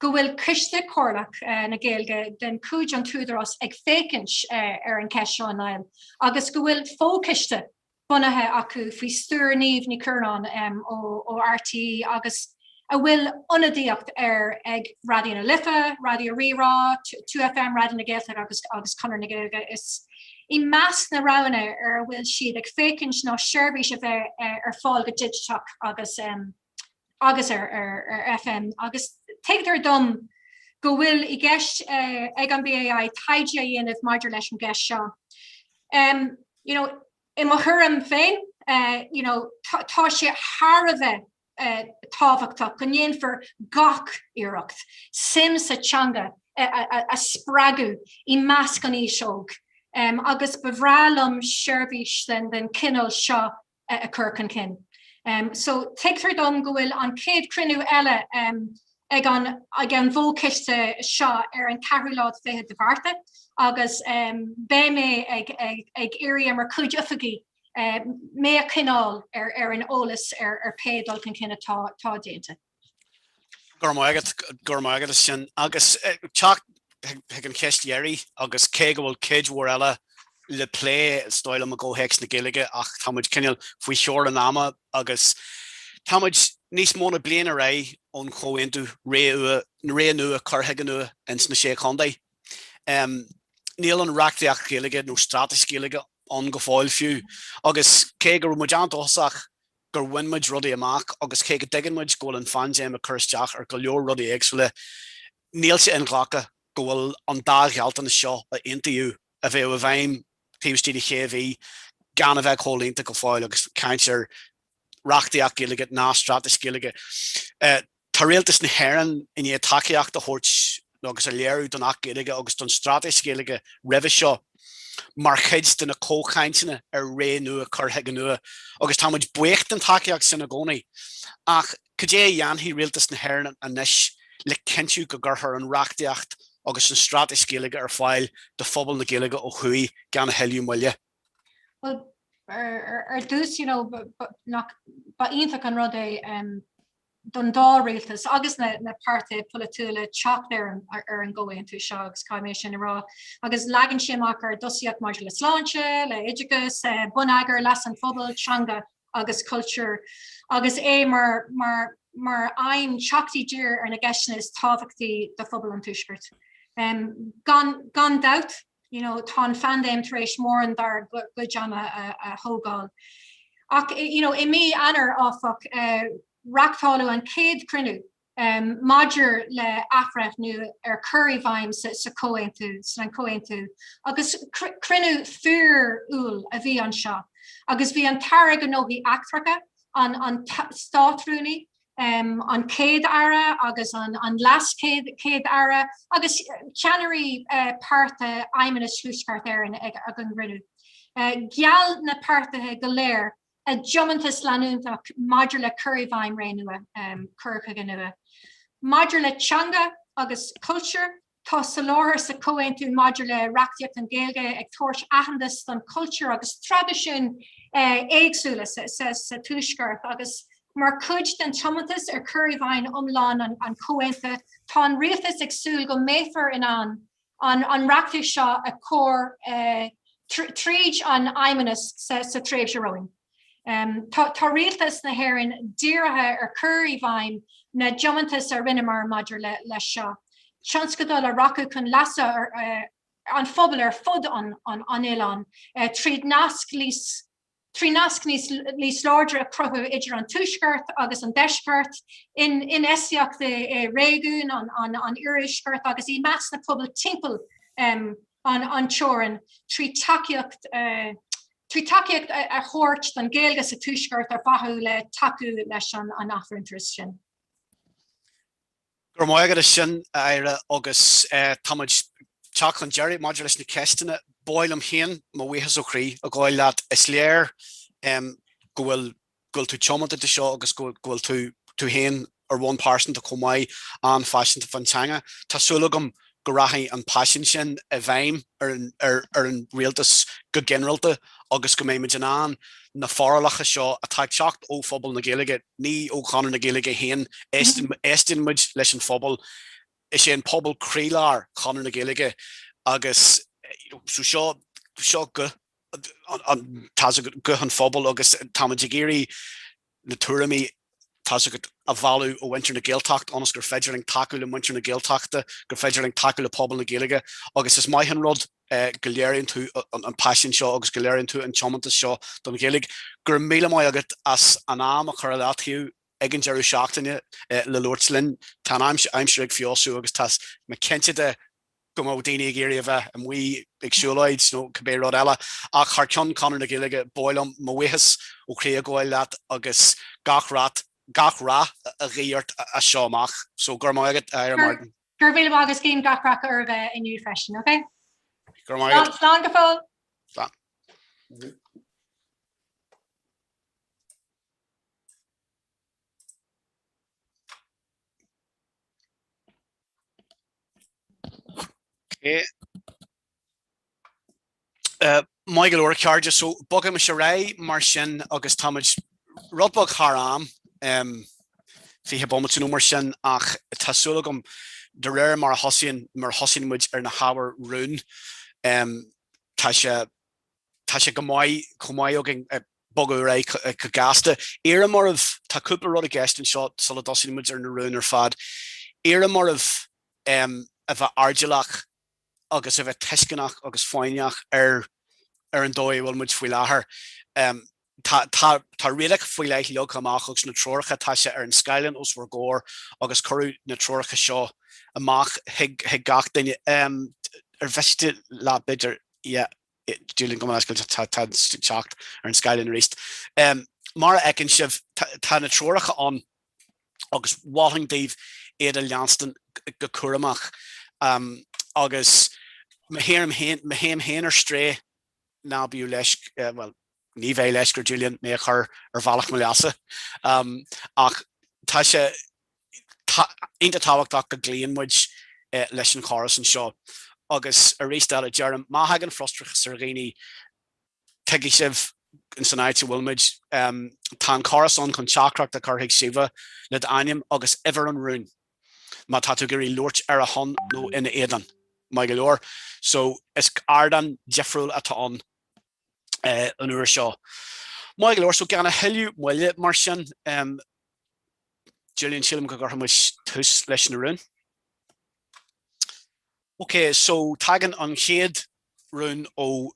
go bhfuil Coiste Comhairleach na Gaeilge de chuid an tÚdarás ag féachaint ar an cheist seo, Niall, agus go bhfuil fochoiste bunaithe acu faoi stiúir Niamh Ní Chuirreáin ó RTÉ agus a bhfuil ionadaíocht air ag Raidió na Life, Raidió Rí-Rá, 2FM, Raidió na Gaeltachta agus agus Conradh na Gaeilge. Is i measc na roghanna ar a bhfuil siad ag féachaint ná seirbhís a bheith ar fáil go digiteach agus agus ar ar FM agus tuigtear dom go bhfuil i gceist ag an BAI taighde a dhéanamh maidir leis an gceist seo. You know, I mo thuairim féin, you know, tá sé thar a bheith tábhachtach go ndéanfar gach iarracht suim sa teanga a spreagadh i measc an aois óg agus ba bhreá liom seirbhís den chineál seo a chur chun cinn. So tuigtear dom go bhfuil an chéad chruinniú eile ag an ag an bhfochoiste seo ar an ceathrú lá fichead de Mhárta agus beidh mé ag ag ag iarraidh ar mo chuid oifigí mé a choinneáil ar ar an eolas ar ar pé dul chun cinn atá atá déanta. Go raibh maith agat, go raibh maith agat as sin. Agus teacht chuig an cheist dheiridh agus cé go bhfuil cuid mhór eile le plé is dóigh liom i gcomhthéacs na Gaeilge ach tá muid cineál faoi theorainn ama agus tá muid níos mó ná bliain ar aghaidh ón chomhaontú Ré Nua Cur Chuige Nua ins na Sé Chontae. Níl an reachtaíocht Ghaeilge nó straitéis Ghaeilge ann go fóill fiú agus cé go raibh muid an-dóchasach gur bhain muid rudaí amach agus cé go dtuigeann muid go bhfuil an phaindéim ag cur isteach ar go leor rudaí éagsúla, níl sé inghlactha go bhfuil an dá ghealltanas seo a aontaíodh a bheadh i bhfeidhm taobh istigh de shé mhí gan a bheith comhlíonta go fóill agus caint ar reachtaíocht Ghaeilge ná straitéis Ghaeilge. Tá Rialtas na hÉireann i ndiaidh tacaíocht a thabhairt agus a léiriú don Acht Gaeilge agus don Straitéis Ghaeilge roimhe seo mar chuid de na comhchainteanna ar Ré Nua Cur Chuige Nua agus tá muid buíoch den tacaíocht sin i gcónaí. Ach cad é a dhéanfaidh Rialtas na hÉireann anois le cinntiú go gcuirfear an reachtaíocht agus an Straitéis Ghaeilge ar fáil do phobal na Gaeilge ó thuaidh gan a thuilleadh moille? Bhuel, ar dtús, you know, nach, ba iontach an rud é don dá rialtas agus na na páirtithe polaitiúla teacht ar an ar an gcomhaontú seo agus caithfidh mé sin a rá. Agus leagann sé amach ár dtosaíocht maidir le sláinte, le oideachas, bonneagar, leas an phobail, teanga agus cultúr agus é mar mar mar aidhm teacht i dtír ar na gceisteanna is tábhachtaí do phobal an Tuaiscirt. Gan gan dabht, you know, tá an phaindéim tar éis mórán dár gcuid ama a thógáil. Ach you know, i mí Eanáir, áfach, reáchtáladh an chéad chruinniú maidir le athbhreithniú ar chur i bhfeidhm sa chomhaontú, san chomhaontú, agus cruinniú fíorúil a bhí anseo, agus bhí an tAire Gnóthaí Eachtracha, an an Státrúnaí, an Chéad-Aire agus an Leas-Chéad-Aire agus ceannairí páirtithe Fheidhmeannas Thuaisceart Éireann ag an gcruinniú. Gheall na páirtithe go léir a dtiomantas leanúnach maidir le cur i bhfeidhm Ré Nua, Cur Chuige Nua. Maidir le teanga agus cultúr. Tá soláthar sa Chomhaontú maidir le reachtaíocht an Ghaeilge ag tabhairt aitheantas don chultúr agus traidisiúin éagsúla sa Tuaisceart agus mar chuid den tiomantas ar chur i bhfeidhm iomlán an Chomhaontaithe, tá an Rialtas ag súil go mbeifear in ann an reachtaíocht seo a chur tríd an Fheidhmeannas sa tréimhse romhainn. Tá Rialtas na hÉireann dírithe ar chur i bhfeidhm na dtiomantas a rinneamar maidir leis seo, tionscadal a rachadh chun leasa an phobail ar fud an oileáin tríd nasc níos trí nasc níos láidre a chruthú idir an Tuaisceart agus an Deisceart, infheistíocht i réigiún an Iardheiscirt agus i measc na pobail timpeall an teorainn, trí tacaíocht 3 tacaíocht a thabhairt don Ghaeilge sa Tuaisceart ar mhaithe le tacú leis an athmhuintearas sin. Go raibh maith agat as sin, a Aire, agus táimid ag teacht chun deiridh maidir leis na ceisteanna. Ba mhaith liom féin mo bhuíochas ó chroí a ghabháil leat. Is léir go bhfuil go bhfuil tú tiomanta do seo agus go bhfuil tú tú féin ar bhonn pearsanta chomh maith an-phaiseanta fán teanga. Tá súil agam go rachaidh an paisean sin i bhfeidhm ar an ar an rialtas go ginearálta agus go mbeidh muid in ann na forálacha seo atá ag teacht ó phobal na Gaeilge, ní ó Chonradh na Gaeilge féin, éisteann muid leis an phobal, is é an pobal croílár Chonradh na Gaeilge agus so seo seo guth tá's agat guth an phobail agus táimid ag iarraidh na tuairimí tá's agat a bhailiú ó mhuintir na Gaeltachta ionas gur féidir linn tacú le muintir na Gaeltachta, gur féidir linn tacú le pobal na Gaeilge agus is maith an rud go léiríonn tú an paisean seo agus go léiríonn tú an tiomantas seo don Ghaeilge. Go raibh míle maith agat as an am a chur i leataobh ag an deireadh seachtaine le labhairt linn. Tá an aimsir ag feabhsú agus tá mé cinnte de go mbeadh daoine ag iarraidh a bheith amuigh ag siúlóid nó cibé rud eile. Ach thar ceann Conradh na Gaeilge, ba mhaith liom mo bhuíochas ó chroí a ghabháil leat agus gach rath, gach rath a ghuí ort as seo amach. So go raibh maith agat, a Aire Martin. Go raibh míle maith agus guím gach rath oraibh inniu freisin, ok? Go raibh maith agat. Slán go fóill. Slán. Maith go leor, a chairde. So, bogaimis ar aghaidh mar sin agus táimid rud beag thar am, 20 bomaite nó mar sin, ach tá súil agam de réir mar a thosaíonn, mar a thosaíonn muid ar na hábhair rúin, tá sé, tá sé go maith, chomh maith againn bogadh ar aghaidh go gasta. Iarraim oraibh, tá cúpla rud i gceist anseo sula dtosaíonn muid ar na rúin ar fad. Iarraim oraibh a bheith airdeallach agus a bheith tuisceanach agus foighneach ar ar an dóigh a bhfuil muid faoi láthair. Tá tá tá rialacha faoi leith leagtha amach agus na treoracha, tá sé ar an scáileán os bhur gcomhair agus cuireadh na treoracha seo amach chuig chuig gach duine. Ar mhiste leat b'fhéidir, yeah. Julian gabh mo leithscéal tá teacht ar an scáileán arís. Mar a fheiceann sibh, tá na treoracha ann agus mholfainn daoibh iad a leanstan go cúramach. Agus má théim féin ar strae, ná bíodh leisc, bhuel, ní bheidh leisc ar Julian mé a chur ar bhealach mo leasa. Ach tá sé iontach tábhachtach go gcloíonn muid leis an chóras anseo. Agus arís eile, deirim, má thagann frustrachas ar dhaoine, tuigfidh sibh san áit a bhfuil muid, tá an córas ann chun teachtaireacht a chur chuig Síomha le d'ainm agus uimhir an rúin má tá tú ag iarraidh labhairt ar a shon nó ina éadan. Maith go leor. So, is ardán difriúil atá ann an uair seo. Maith go leor, so gan a thuilleadh moille mar sin, Julian, sílim go gcuirfidh muid tús leis na rúin. Ok, so tagann an chéad rún ó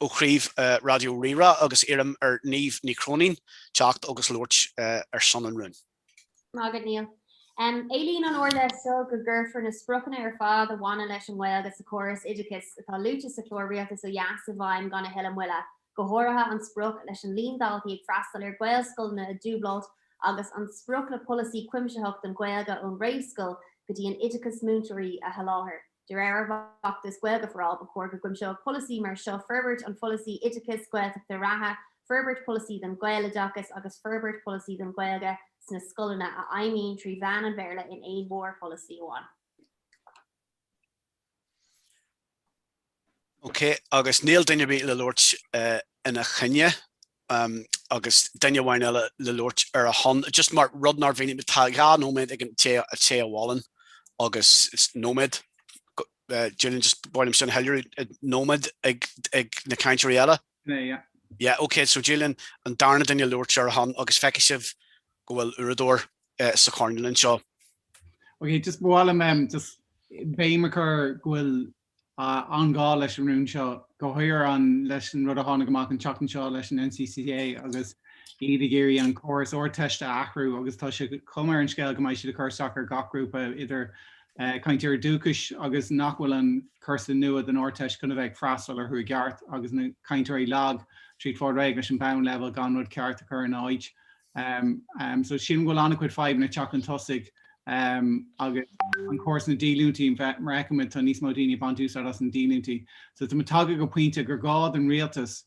ó chraobh Raidió Rí-Rá agus iarraim ar Niamh Ní Chróinín teacht agus labhairt ar son an rúin. Maith agat, Niall. Éilíonn an Ard-Fheis seo go gcuirfear na spriocanna ar fad a bhaineann leis an nGaeilge sa chóras oideachais atá luaite sa chlár Rialtais ó dheas i bhfeidhm gan a thuilleadh moille, go háirithe an sprioc leis an líon daltaí ag freastal ar Ghaelscoileanna a dhúbláilt agus an sprioc le polasaí cuimsitheach don Ghaeilge ón réamhscoil go dtí an oideachas múinteoirí a sholáthar. De réir ár bhfeachtais Gaeilge for All, ba chóir go gcuimseodh polasaí mar seo forbairt an pholasaí oideachais Gaeltachta reatha, forbairt polasaí don Ghaeloideachas agus forbairt polasaí don Ghaeilge sna scoileanna a fheidhmíonn trí mheán an Bhéarla in aon mhórpholasaí amháin. Ok, agus níl duine ar bith le labhairt ina choinne agus duine amháin eile le labhairt ar a shon. Just mar rud nár mhínigh, tá 2 nóiméad ag an té té a mholann agus nóiméad, Julian, just ba mhaith liom sin a shoiléiriú, nóiméad ag ag na cainteoirí eile. Yeah. Yeah, ok, so Julian, an darna duine le labhairt ar a shon agus feicfidh sibh go bhfuil uaireadóir sa choirnéal anseo. Ok, just ba mhaith liom just béim a chur go bhfuil an-ghá leis an rún seo, go háirithe an leis an rud a tháinig amach an tseachtain seo leis an NCCA agus iad ag iarraidh an córas Ardteiste a athrú agus tá sé cuma ar an scéal go mbeidh siad ag cur isteach ar gach grúpa idir cainteoirí dúchais agus nach bhfuil an cúrsa nua den Ardteist chun a bheith ag freastal orthu i gceart agus na cainteoirí lag tríd fáil réidh leis an bonn leibhéal gan rud ceart a chur ina áit. So sílim go bhfuil an-chuid fadhbanna ag teacht chun tosaigh agus an córas na díolúintí, mar a fheicimid tá níos mó daoine ag baint úsáid as na díolúintí. So tá muid tagtha go pointe gur gá don rialtas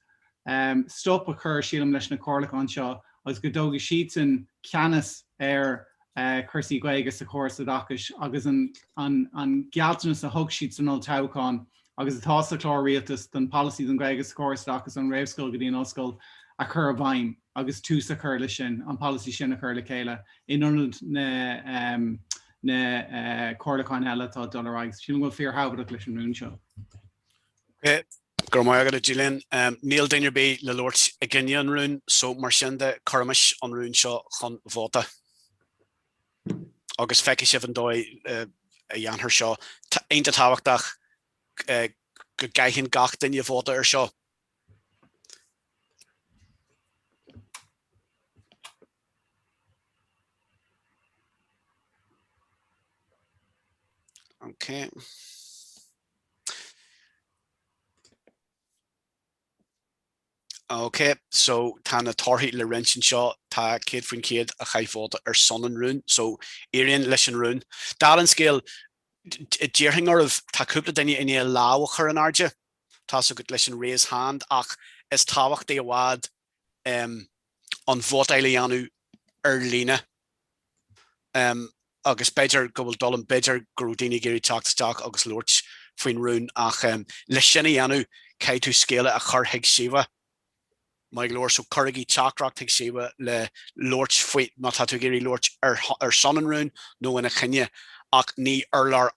stop a chur, sílim, leis na comhairliúcháin seo agus go dtógfaidh siadsan ceannas ar chúrsaí Gaeilge sa chóras oideachais agus an gealltanas a thug siad san olltoghchán agus atá sa chlár rialtais don pholasaí don Ghaeilge sa chóras oideachais ón réamhscoil go dtí an ollscoil a chur i bhfeidhm agus tús a chur leis sin, an polasaí sin a chur le chéile in ionad na na comhairliúcháin eile atá ag dul ar aghaidh. Sílim go bhfuil fíorthábhachtach leis an rún seo. Ok, go raibh maith agat a Julian. Níl duine ar bith le labhairt i gcoinne an rúin so mar sin de cuirimis an rún seo chun vóta. Agus feicfidh sibh an dóigh a dhéanfar seo. Iontach tábhachtach go gcaitheann gach duine vóta ar seo. Ok. Ok, so tá na torthaí le roinnt anseo, tá 100% a chaith vóta ar son an rúin, so éiríonn leis an rún. Dála an scéil, d'iarrfainn oraibh, tá cúpla duine i ndiaidh lámh a chur in airde, tá's agat leis an raise hand, ach is tábhachtaí i bhfad an vótáil a dhéanamh ar líne. Agus b'fhéidir go bhfuil dul, b'fhéidir go raibh daoine ag iarraidh teacht isteach agus labhairt faoin rún ach le sin a dhéanamh caithfidh tú scéala a chur chuig Síomha. Maith go leor, so cuirigí teachtaireacht chuig Síomha le labhairt faoi, má tá tú ag iarraidh labhairt ar ar son an rúin nó ina choinne ach ní urlár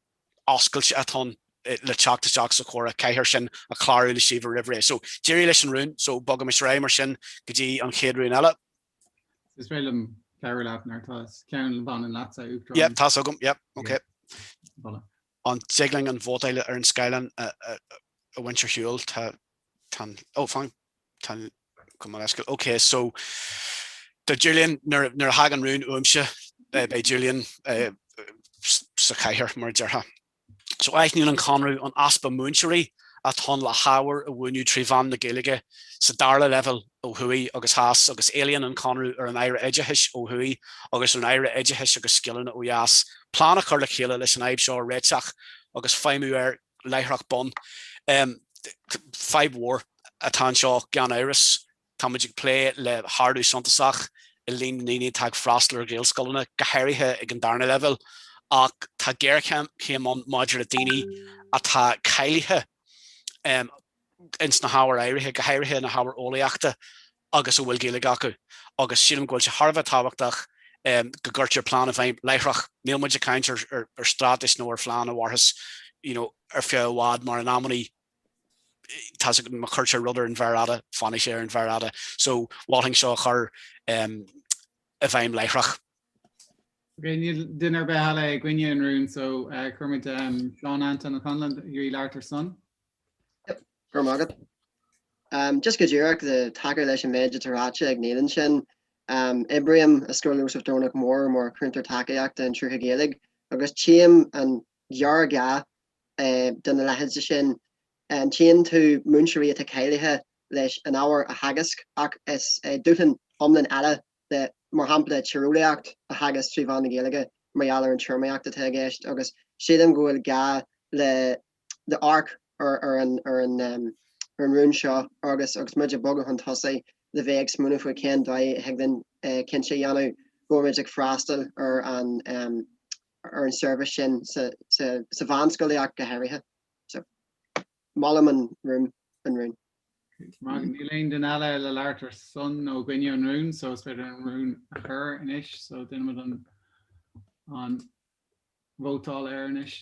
oscailte atá ann le teacht isteach sa chomhrá, caithfear sin a chlárú le Síomha roimh ré. So d'éirigh leis an rún, so bogaimis ar aghaidh mar sin go dtí an chéad rún eile. Is féidir liom cabhrú leat nuair atá ceann a bhaineann leatsa, Uachtarán. Yep, tá's agam, yep, ok. An dtig linn an vótáil ar an scáileán a bhaint ar shiúl? Tá, tá an, oh, fan, tá an, gabh mo leithscéal. Ok, so, do Julian, nuair, nuair a thagann rún uaimse, beidh Julian sa chathaoir, mar a déarfá. So aithníonn an Conradh an easpa múinteoirí atá ann le hábhair a mhúineadh trí mheán na Gaeilge sa dara leibhéal ó thuaidh agus theas agus éilíonn an Conradh ar an Aire Oideachais ó thuaidh agus ar an Aire Oideachais agus Scileanna ó dheas plean a chur le chéile leis an fhadhb seo a réiteach agus feidhmiú air láithreach bonn. Fadhb mhór atá anseo gan amhras. Táimid ag plé le hardú suntasach i líon na ndaoine atá ag freastal ar Ghaelscoileanna, go háirithe ag an darna leibhéal, ach tá géarchéim ann maidir le daoine atá cáilithe ins na hábhair áirithe, go háirithe na hábhair eolaíochta agus a bhfuil Gaeilge acu. Agus sílim go bhfuil sé thar a bheith tábhachtach go gcuirtear plean i bhfeidhm láithreach. Níl muid ag caint ar straitéis nó ar phlean a mhairfeas you know ar feadh i bhfad mar in amannaí tá's agat má chuirtear rud ar an mhéar fhada, fanfaidh sé ar an mhéar fhada. So, mholfainn seo a chur i bhfeidhm láithreach. Ok, níl duine ar bith eile i gcoinne an rúin, so cuirfimid Seán Anton Ó Conghaile ag iarraidh labhairt ar son. Yep, go raibh maith agat. Just go díreach le tacú leis an méid atá ráite ag Niall ansin, oibrím i Scoil Iósaef Domhnach Mór mar chúntóir tacaíochta an tSrutha Ghaelaigh agus tchím an ghéarghá do na leithéidí sin. Tchíonn tú múinteoirí atá cáilithe leis an ábhar a theagasc ach is dúshlán iomlán eile de, mar shampla, tíreolaíocht a theagasc trí mheán na Gaeilge mar gheall ar an téarmaíocht atá i gceist agus sílim go bhfuil gá le amharc ar an ar an rún seo agus agus muid ag bogadh chun tosaigh le bheith ag smaoineamh faoi cén dóigh a thig linn cinnte a dhéanamh go bhfuil muid ag freastal ar an ar an seirbhís sin sa mheánscolaíocht go háirithe. So. Molaim an rún, an rún. Níl aon duine eile le labhairt ar son nó i gcoinne an rúin so is féidir an rún a chur anois so déanfaimid an an vótáil air anois.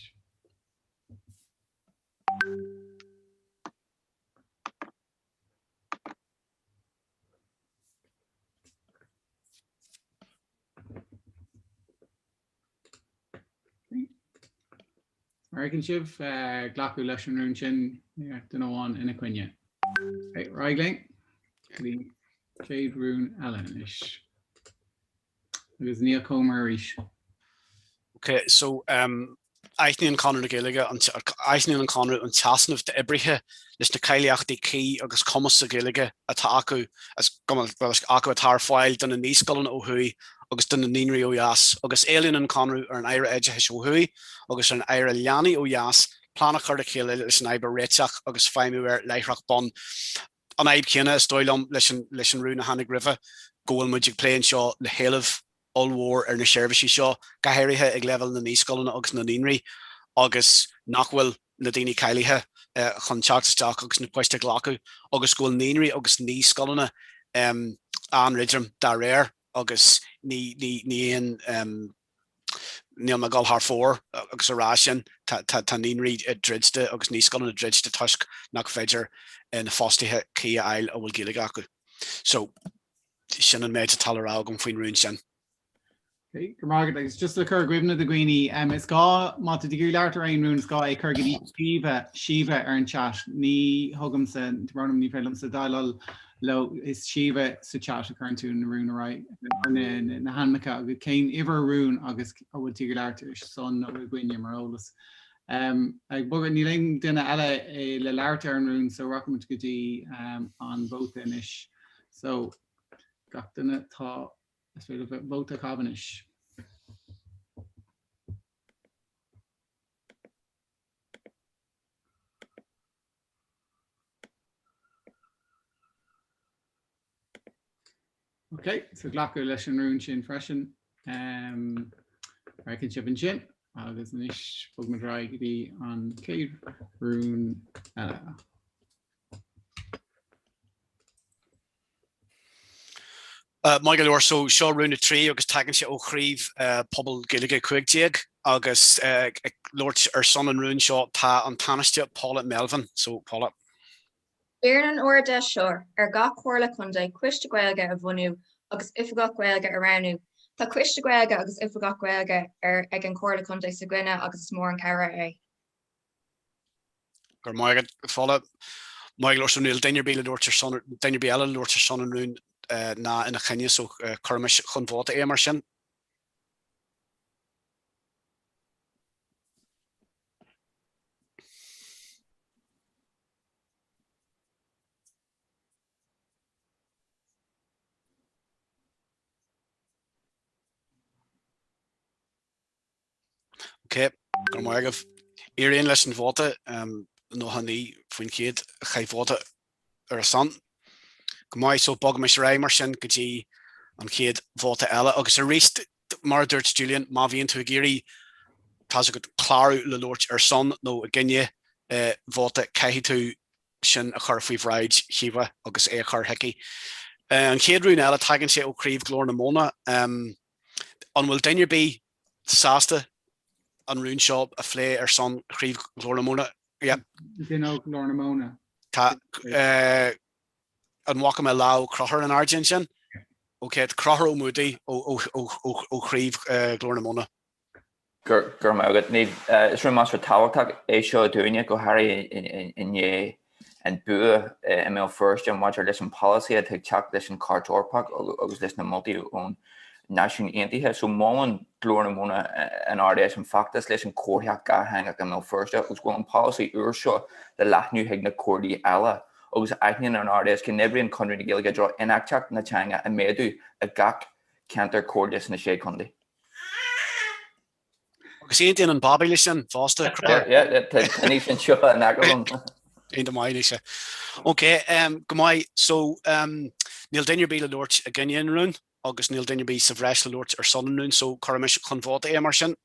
Mar a fheiceann sibh, glacadh leis an rún sin, duine amháin ina choinne. Ar aghaidh linn go dtí an chéad rún eile anois. Agus Niall Comer arís. Ok, so um, aithníonn Conradh na Gaeilge, aithníonn an Conradh an t-easnamh d'oibrithe leis na cáilíochtaí cuí agus cumas sa Ghaeilge atá acu, acu atá ar fáil do na naíscoileanna ó thuaidh agus do na naíonraí ó dheas, agus éilíonn an Conradh ar an Aire Oideachais ó thuaidh agus ar an Aire Leanaí ó dheas plean a chur le chéile leis an fhadhb a réiteach agus feidhmiú air láithreach bonn. An fhadhb chéanna, is dóigh liom, leis an rún a tháinig roimhe, go bhfuil muid ag plé anseo le héileamh ollmhór ar na seirbhísí seo, go háirithe ag leibhéal na naíscoileanna agus na naíonraí, agus nach bhfuil na daoine cáilithe chun teacht isteach agus na poist a ghlacadh, agus go bhfuil naíonraí agus naíscoileanna á ndruidim dá réir agus ní aon níl mé ag dul thar fóir agus a rá sin, tá naíonraí druidte agus naíscoileanna druidte toisc nach féidir na fostaithe cuí a fháil a bhfuil Gaeilge acu. So. Sin an méid atá le rá agam faoin rún sin. Okay, go raibh maith agat. Agus just le cur i gcuimhne do dhaoine, is gá, má tá tú ag iarraidh labhairt ar aon rún, is gá é cur go dtí Síomha, Síomha ar an chat. Ní thugaimse, ní féidir liomsa déileáil leo, is Síomha sa chat a chuireann tú na rúin ar aghaidh, na, na hainmneacha agus cén uimhir rúin agus an bhfuil tú ag labhairt ar son nó i gcoinne mar eolas. Ag bogadh, níl aon duine eile le labhairt ar an rún so rachaimid go dtí an vóta anois. So, gach duine tá, is féidir vóta a chaitheamh anois. Ok, so glacadh leis an rún sin freisin. Um, feiceann sibh ansin agus anois bogfaimid ar aghaidh go dtí an chéad rún eile. Maith go leor, so seo rún 3 agus tagann sé ó chraobh Pobal Gaeilge 15 agus ag labhairt ar son an rúin seo tá an Tánaiste Paula Melvin. So Paula. Iarrann an Ard-Fheis seo ar gach Comhairle Contae Coiste Gaeilge a bhunú agus Oifigeach Gaeilge a roghnú. Tá Coiste Gaeilge agus Oifigeach Gaeilge ag an Chomhairle Contae s'againne agus is mór an cabhair é. Go raibh maith agat, Paula. Maith go leor, so níl duine ar bith le labhairt ar son, duine ar bith eile le labhairt ar son an rúin ná ina choinne, so cuirimis chun vóta é mar sin. Ok, go raibh maith agaibh. Éiríonn leis an vóta, 99% a chaith vóta ar a son. Go maith, so bogaimis ar aghaidh mar sin go dtí an chéad vóta eile. Agus arís, mar a dúirt Julian, má bhíonn tú ag iarraidh, tá's agat, clárú le labhairt ar son nó i gcoinne vóta, caithfidh tú sin a chur faoi bhráid Shíomha agus é a chur chuici. An chéad rún eile, tagann sé ó chraobh Ghlór na Móna. An bhfuil duine ar bith sásta an rún seo a phlé ar son Chraobh Ghlór na Móna? Yeah. Duine ó Ghlór na Móna. Tá an bhfaca mé lámh Conchúr in airde ansin? Ok, Conchúr Ó Muadaigh ó Chraobh Ghlór na Móna. Go raibh maith agat. Is rún measartha tábhachtach é seo dúinne, go háirithe i ndiaidh an bua i mBéal Feirste maidir leis an polasaí atá ag teacht leis an Chairt Eorpach agus leis na moltaí ón Náisiúin Aontaithe. So molann Glór na Móna an Ard-Fheis an feachtas leis an chomharthaíocht dhátheangach i mBéal Feirste agus go bhfuil an polasaí úr seo le leathnú chuig na comhairlí eile agus aithníonn an Ard-Fheis go n-oibríonn Conradh na Gaeilge i dtreo infheictheacht na teanga a mhéadú i gach ceantar comhairle sna Sé Chontae. Agus aontaíonn an babaí leis sin fosta. Tá Naoise anseo in aice liom. Iontach maith Naoise. Ok, go maith. So, níl duine ar bith le labhairt i gcoinne an rúin agus níl duine ar bith sa bhreis le labhairt ar son an rúin, so cuirimis chun vóta é mar sin.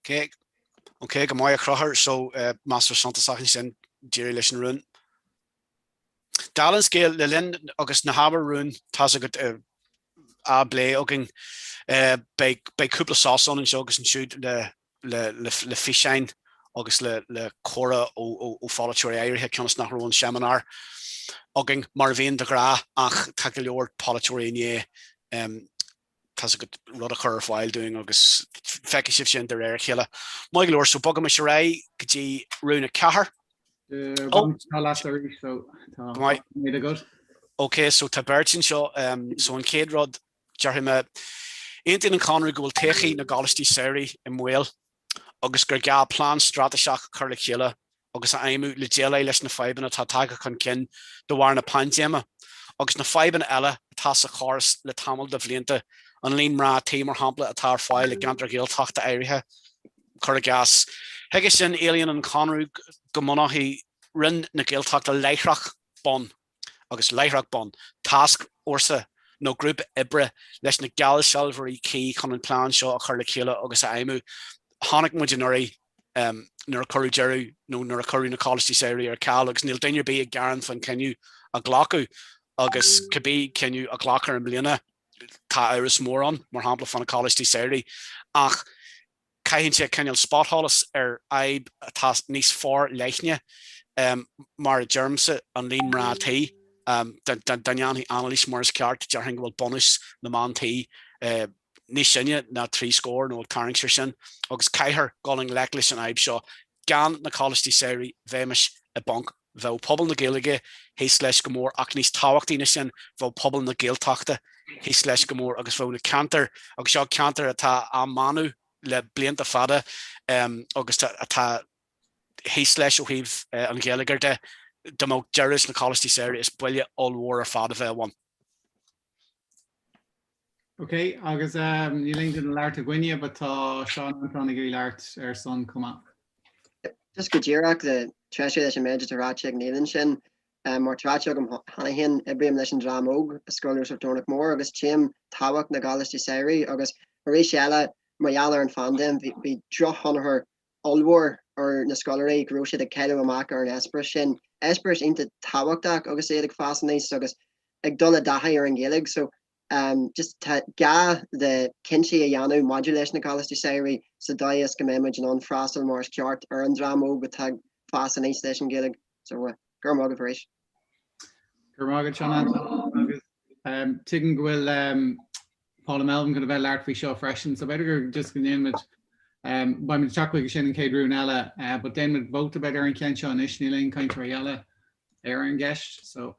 Ok, ok, go maith a Chonchúir, so measartha suntasach ansin díriú leis an rún. Dála an scéil, le linn agus na hábhair rúin, tá's agat, á bplé againn, beidh cúpla sos ann anseo agus ansiúd le le físeáin agus le comhrá ó pholaiteoirí áirithe, cionn is nach raibh an seimineár againn mar a bhíonn de ghnáth ach tá go leor polaiteoirí i ndiaidh tá's agat, rud a chur ar fáil dúinn agus feicfidh sibh sin de réir a chéile. Maith go leor, so bogaimis ar aghaidh go dtí rún 4. Tá leat arís, so tá méid agat. Ok, so tá beirt anseo. So an chéad rud, déarfaidh mé, aontaíonn an Conradh go bhfuil todhchaí na gcoláistí samhraidh i mbaol agus gur gá plean straitéiseach a chur le chéile agus a fheidhmiú le déileáil leis na fadhbanna atá tagtha chun cinn de bharr na paindéime agus na fadhbanna eile atá sa chóras le tamall de bhlianta, an líon mná tí, mar shampla, atá ar fáil i gceantair Ghaeltachta áirithe, cuir i gcás. Chuige sin, éilíonn an Conradh go mbunófaí Roinn na Gaeltachta láithreach bonn. agus láithreach bonn, tascfhórsa nó grúpa oibre leis na geallsealbhóirí cuí chun an plean seo a chur le chéile agus a fheidhmiú. Chonaic muid anuraidh nuair a cuireadh deireadh nó nuair a cuireadh na coláistí samhraidh ar ceal agus níl duine ar bith ag gearán faoin chinneadh a glacadh agus cibé cinneadh a ghlacfar i mbliana tá amhras mór ann, mar shampla fá na coláistí samhraidh ach Caitheann sé cineál spotsholas ar fhadhb atá níos forleithne, mar a deirimse, an líon mná tí. Dá ndéanfaí anailís mar is ceart, déarfainn go bhfuil bunús na mban tí níos sine ná 3 scór nó ag tarraingt air sin, agus caithfear dul i ngleic leis an fhadhb seo. Gan na coláistí samhraidh, bheimis i bponc. Bheadh pobal na Gaeilge thíos leis go mór ach níos tábhachtaí ná sin, bheadh pobal na Gaeltachta thíos leis go mór agus bheadh na ceantair, agus seo ceantair atá á mbánú le blianta fada agus atá thíos leis ó thaobh an gheilleagair de, dá mbeadh deireadh leis na coláistí samhraidh is buille ollmhór ar fad a bheadh ann. Ok, agus níl aon duine ag labhairt i gcoinne, but tá Seán Anton ag iarraidh labhairt ar son chomh maith. Just go díreach le treisiú leis an méid atá ráite ag Niall ansin, mar atá ráite agam cheana féin, oibrím leis an dream óg i Scoil Iósaef Domhnach Mór agus tchím tábhacht na gcoláistí samhraidh agus arís eile mar gheall ar an phaindéim bhí drochthionchar ollmhór ar na scoláirí go raibh siad ag cailleadh amach ar an eispéireas sin, eispéireas iontach tábhachtach agus iad ag fás aníos agus ag dul i dtaithí ar an Ghaeilge. So just tá gá le cinntí a dhéanamh maidir leis na coláistí samhraidh sa dóigh is go mbeidh muid in ann freastal mar is ceart ar an dream óg atá ag fás aníos leis an Ghaeilge. So go raibh maith agaibh arís. Go raibh maith agat Seán Anton agus tuigim go bhfuil Paula Melvin chun a bheith ag labhairt faoi seo freisin, so b'fhéidir gur just go ndéanfaimid beimid ag teacht chuige sin an chéad rún eile, but déanfaimid vóta b'fhéidir ar an cheann seo anois, níl aon cainteoirí eile ar an gceist, so.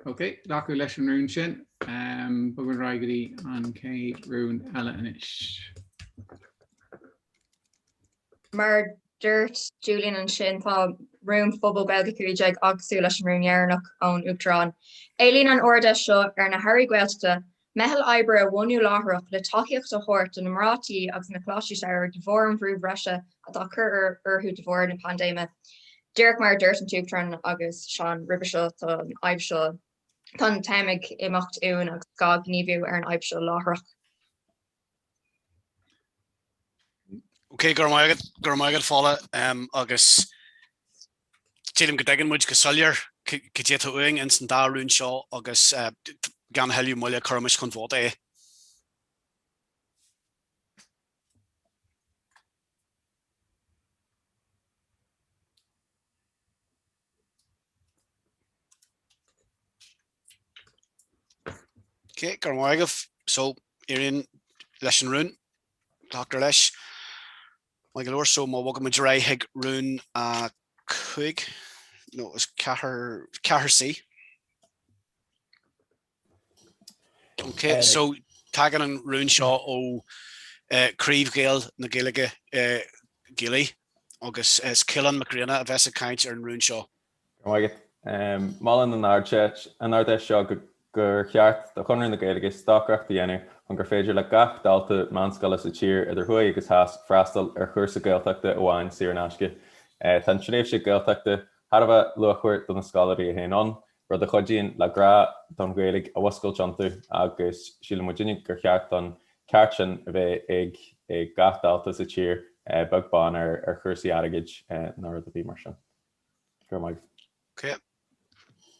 Ok, glacadh leis an rún sin. Bogfaimid ar aghaidh go dtí an chéad rún eile anois. Mar a dúirt Julian ansin, tá rún Phobal Gaeilge 15 an-chosúil leis an rún dheireanach ón Uachtarán. Éilíonn an Ard-Fheis seo ar na hAirí Gaeltachta meitheal oibre a bhunú láithreach le tacaíocht a thabhairt do na mná tí agus na coláistí samhraidh de bharr an bhrú bhreise atá curtha orthu de bharr na paindéime. Díreach mar a dúirt an tUachtarán agus Seán roimhe seo, tá an fhadhb seo, tá an t-am ag imeacht uainn agus gá gníomhú ar an fhadhb seo láithreach. Ok, go raibh maith agat, go raibh maith agat Fódhla, agus Sílim go dtuigeann muid go soiléir cad é atá uainn ins an dá rún seo agus gan a thuilleadh moille cuirimis chun vóta é. Ok, go raibh maith agaibh. So, éiríonn leis an rún. Glactar leis. Maith go leor, so má bhogaimid ar aghaidh chuig rún 5, nó is 4, 4C. Ok, so tagann an rún seo ó Craobh Ghaeil na Gaeilge Gaelaí agus is Caolán Mac Grianna a bheas ag caint ar an rún seo. Go raibh maith agat. Molann an Ard-Fheis seo gur cheart do Chonradh na Gaeilge stocaireacht a dhéanamh chun gur féidir le gach dalta meánscoile sa tír, idir thuaidh agus theas, freastal ar chúrsa Gaeltachta amháin saor in aisce. Tá an tréimhse Gaeltachta thar a bheith luachmhar do na scoláirí a théann ann, rud a chuidíonn le grá don Ghaeilge a mhuscailt iontu agus síleann muidinne gur cheart don ceart sin a bheith ag gach dalta sa tír, beag beann ar chúrsaí airgid nó rud ar bith mar sin. Go raibh maith agat. Ok.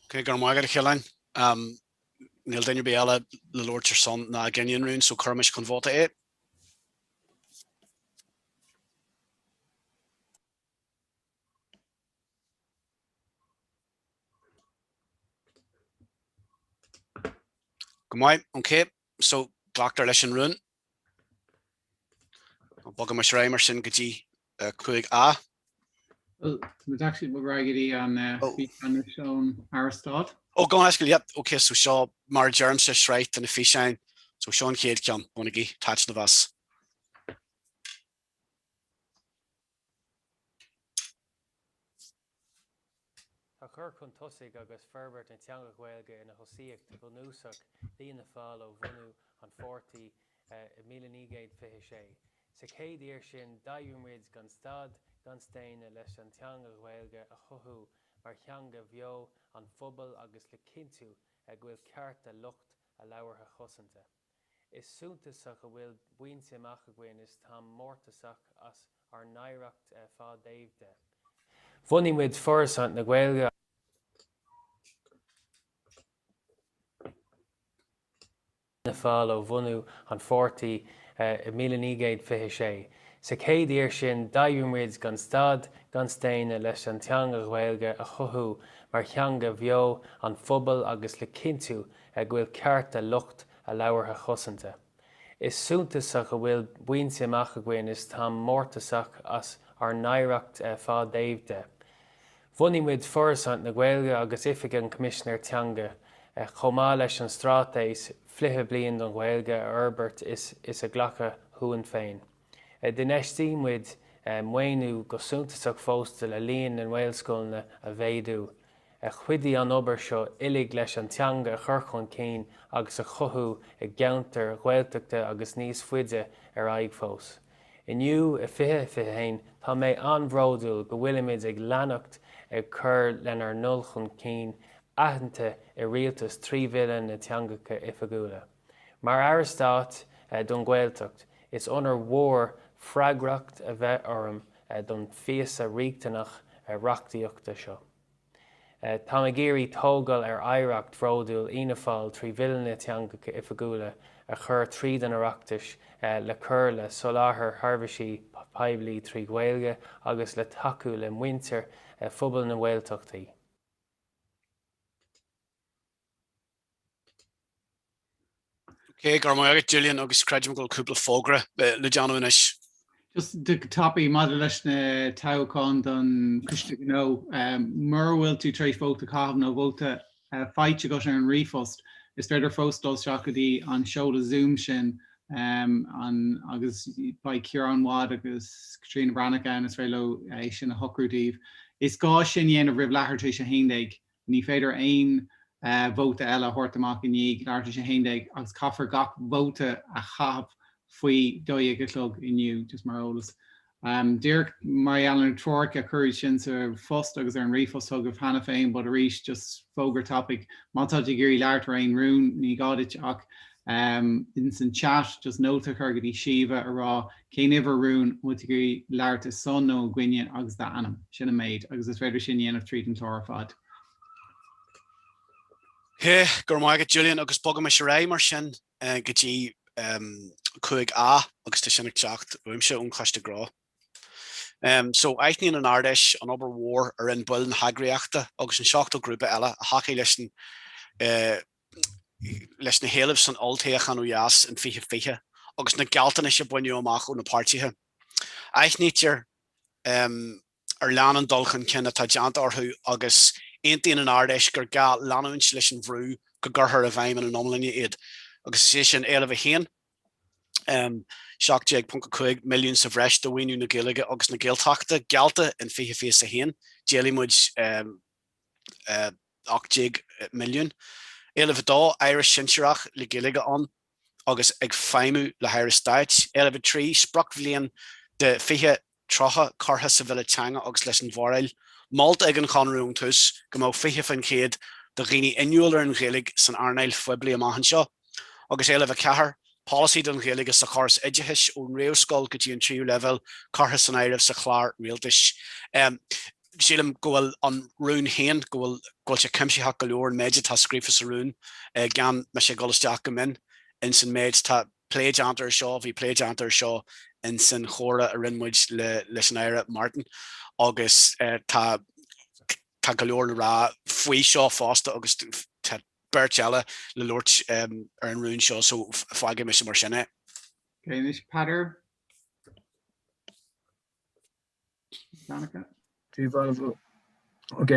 Ok, go raibh maith agat a Chiaráin. Níl duine ar bith eile le labhairt ar son ná i gcoinne an rúin, so cuirimis chun vóta é. Go maith, ok. So, glactar leis an rún. Bogaimis ar aghaidh mar sin go dtí 5A. Bhuel, tá muid actually ag bogadh ar aghaidh go dtí an físeán anois ón Aire Stáit. Ó, gabh mo leithscéal, yep, ok, so seo mar a deirimse sraith de na físeáin. So seo an chéad cheann, bainigí taitneamh as. Tá cur chun tosaigh agus forbairt na teanga Ghaeilge ina thosaíocht bhunúsach d'Fhianna Fáil ó bhunú an pháirtí i 1926. Sa chéad iar sin, d'oibrigh muid gan stad gan staonadh leis an teanga Ghaeilge a chothú mar theanga bheo an phobail agus le cinntiú go bhfuil cearta lucht a labhartha cosanta. Is suntasach a bhfuil bainte amach againn is táim mórtasach as ár n-oidhreacht fá dtaobh de. Bhunaigh muid Foras na Gaeilge. Fhianna Fáil ó bhunú an pháirtí i 1926. Sa chéad iar sin, d'oibrigh muid gan stad gan staonadh leis an teanga Ghaeilge a chothú mar theanga bheo an phobail agus le cinntiú go bhfuil cearta lucht a labhartha cosanta. Is suntasach a bhfuil bainte amach againn is táim mórtasach as ár n-oidhreacht fá dtaobh de. Bhunaigh muid Foras na Gaeilge agus Oifig an Choimisinéir Teanga, chomh maith leis an Straitéis 20 Bliain don Ghaeilge a fhorbairt is a ghlacadh chugainn féin. D'infheistigh muid maoiniú go suntasach fosta le líon na nGaelscoileanna a mhéadú. Chuidigh an obair seo uilig leis an teanga a chur chun cinn agus a chothú i gceantair Ghaeltachta agus níos faide ar aghaidh fós. Inniu, i 2021, tá mé an-bhródúil go bhfuilimid ag leanacht ag cur lenár ndul chun cinn aitheanta i rialtas 3 Bhille na dTeangacha Oifigiúla. Mar Aire Stáit don Ghaeltacht, is onóir mhór freagracht a bheith orm don phíosa riachtanach reachtaíochta seo. Táim ag iarraidh tógáil ar oidhreacht bhródúil Fhianna Fáil 3 Bhille na dTeangacha Oifigiúla a chur tríd an Oireachtas le cur le soláthar sheirbhísí poiblí 3 Ghaeilge agus le tacú le muintir phobal na nGaeltachtaí. Ok, go raibh maith agat Julian agus creidim go bhfuil cúpla fógra le déanamh anois. Just go tapaidh maidir leis na toghcháin don Choiste Gnó, mura bhfuil tú tar éis vóta a chaitheamh nó vóta faighte agat ar an ríomhphost, is féidir fós dul isteach go dtí an seoladh Zoom sin an agus beidh Ciarán Wadd agus Caitríona Breathnach ann, is féidir leo é sin a shocrú daoibh. Is gá sin a dhéanamh roimh leathuair tar éis 11. Ní féidir aon vóta eile a thabhairt amach i ndiaidh leathuair tar éis 11 agus caithfear gach vóta a chaitheamh faoi 12 a chlog inniu, just mar eolas. Díreach mar gheall ar na treoracha a cuireadh sin sa phost agus ar an ríomhphost chugaibh cheana féin, but arís just fógra tapaidh, má tá tú ag iarraidh labhairt ar aon rún, ní gá duit ach ins an chat just nóta a chur go dtí Síomha a rá cén uimhir rúin an bhfuil tú ag iarraidh labhairt ar son nó i gcoinne agus d'ainm. Sin an méid, agus is féidir sin a dhéanamh tríd an chlár ar fad. Ok, go raibh maith agat Julian agus bogaimis ar aghaidh mar sin go dtí 5A agus tá sin ag teacht uaimse ón Choiste Gnó. So, aithníonn an Ard-Fheis an obair mhór a rinne baill na heagraíochta agus an 70 grúpa eile a thacaigh leis an leis na héilimh san olltoghchán ó dheas in 2020 agus na gealltanais a baineadh amach ó na páirtithe. Aithnítear ar lean an dul chun cinn atá déanta orthu agus aontaíonn an Ard-Fheis gur gá leanúint leis an bhrú go gcuirfear i bhfeidhm ina n-iomláine iad. Agus is é sin éileamh 1, 17.5 milliún sa bhreis do mhaoiniú na Gaeilge agus na Gaeltachta geallta in 2021. D'éiligh muid 18 milliún. Éileamh 2, Aire sinsearach le Gaeilge ann. agus ag feidhmiú le hAire Stáit. Éileamh 3, Spriocbhliain de 2030 curtha sa Bhille Teanga agus leis an bhforáil, molta ag an Chonradh ón tús, go mbeadh 20% de dhaoine inniúil ar an Ghaeilge san earnáil phoiblí amach anseo. Agus Éileamh 4, Polasaí don Ghaeilge sa chóras oideachais ón réamhscoil go dtí an tríú leibhéal curtha san áireamh sa chlár rialtais. Sílim go bhfuil an rún féin, go bhfuil, go bhfuil sé cuimsitheach go leor an méid atá scríofa sa rún, gan mise ag dul isteach go mion ins an méid. Tá plé déanta ar seo, bhí plé déanta ar seo ins an chomhrá a rinne muid le, leis an Aire Martin agus tá, tá go leor le rá faoi seo fosta agus tá beirt eile le labhairt ar an rún seo so fágfaidh mise mar sin é. Ok, anois Peadar. Danica. Ok,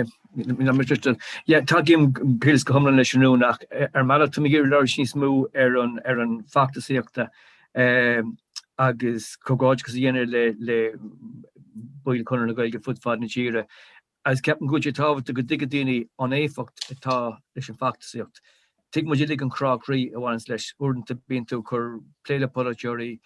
yeah, tacaím go hiomlán leis an rún ach ar mbealach tá mé ag iarraidh labhairt níos mó ar an ar an feachtasaíochta agus comhghairdeachas a dhéanamh le le baill Chonradh na Gaeilge fud fad na tíre Agus ceapaim go bhfuil sé tábhachtach go dtuigfidh daoine an éifeacht atá leis an bhfeachtasaíocht. Tuigeann muid uilig an crá croí a bhaineanns leis. Uaireanta bíonn tú ag cur plé le polaiteoirí,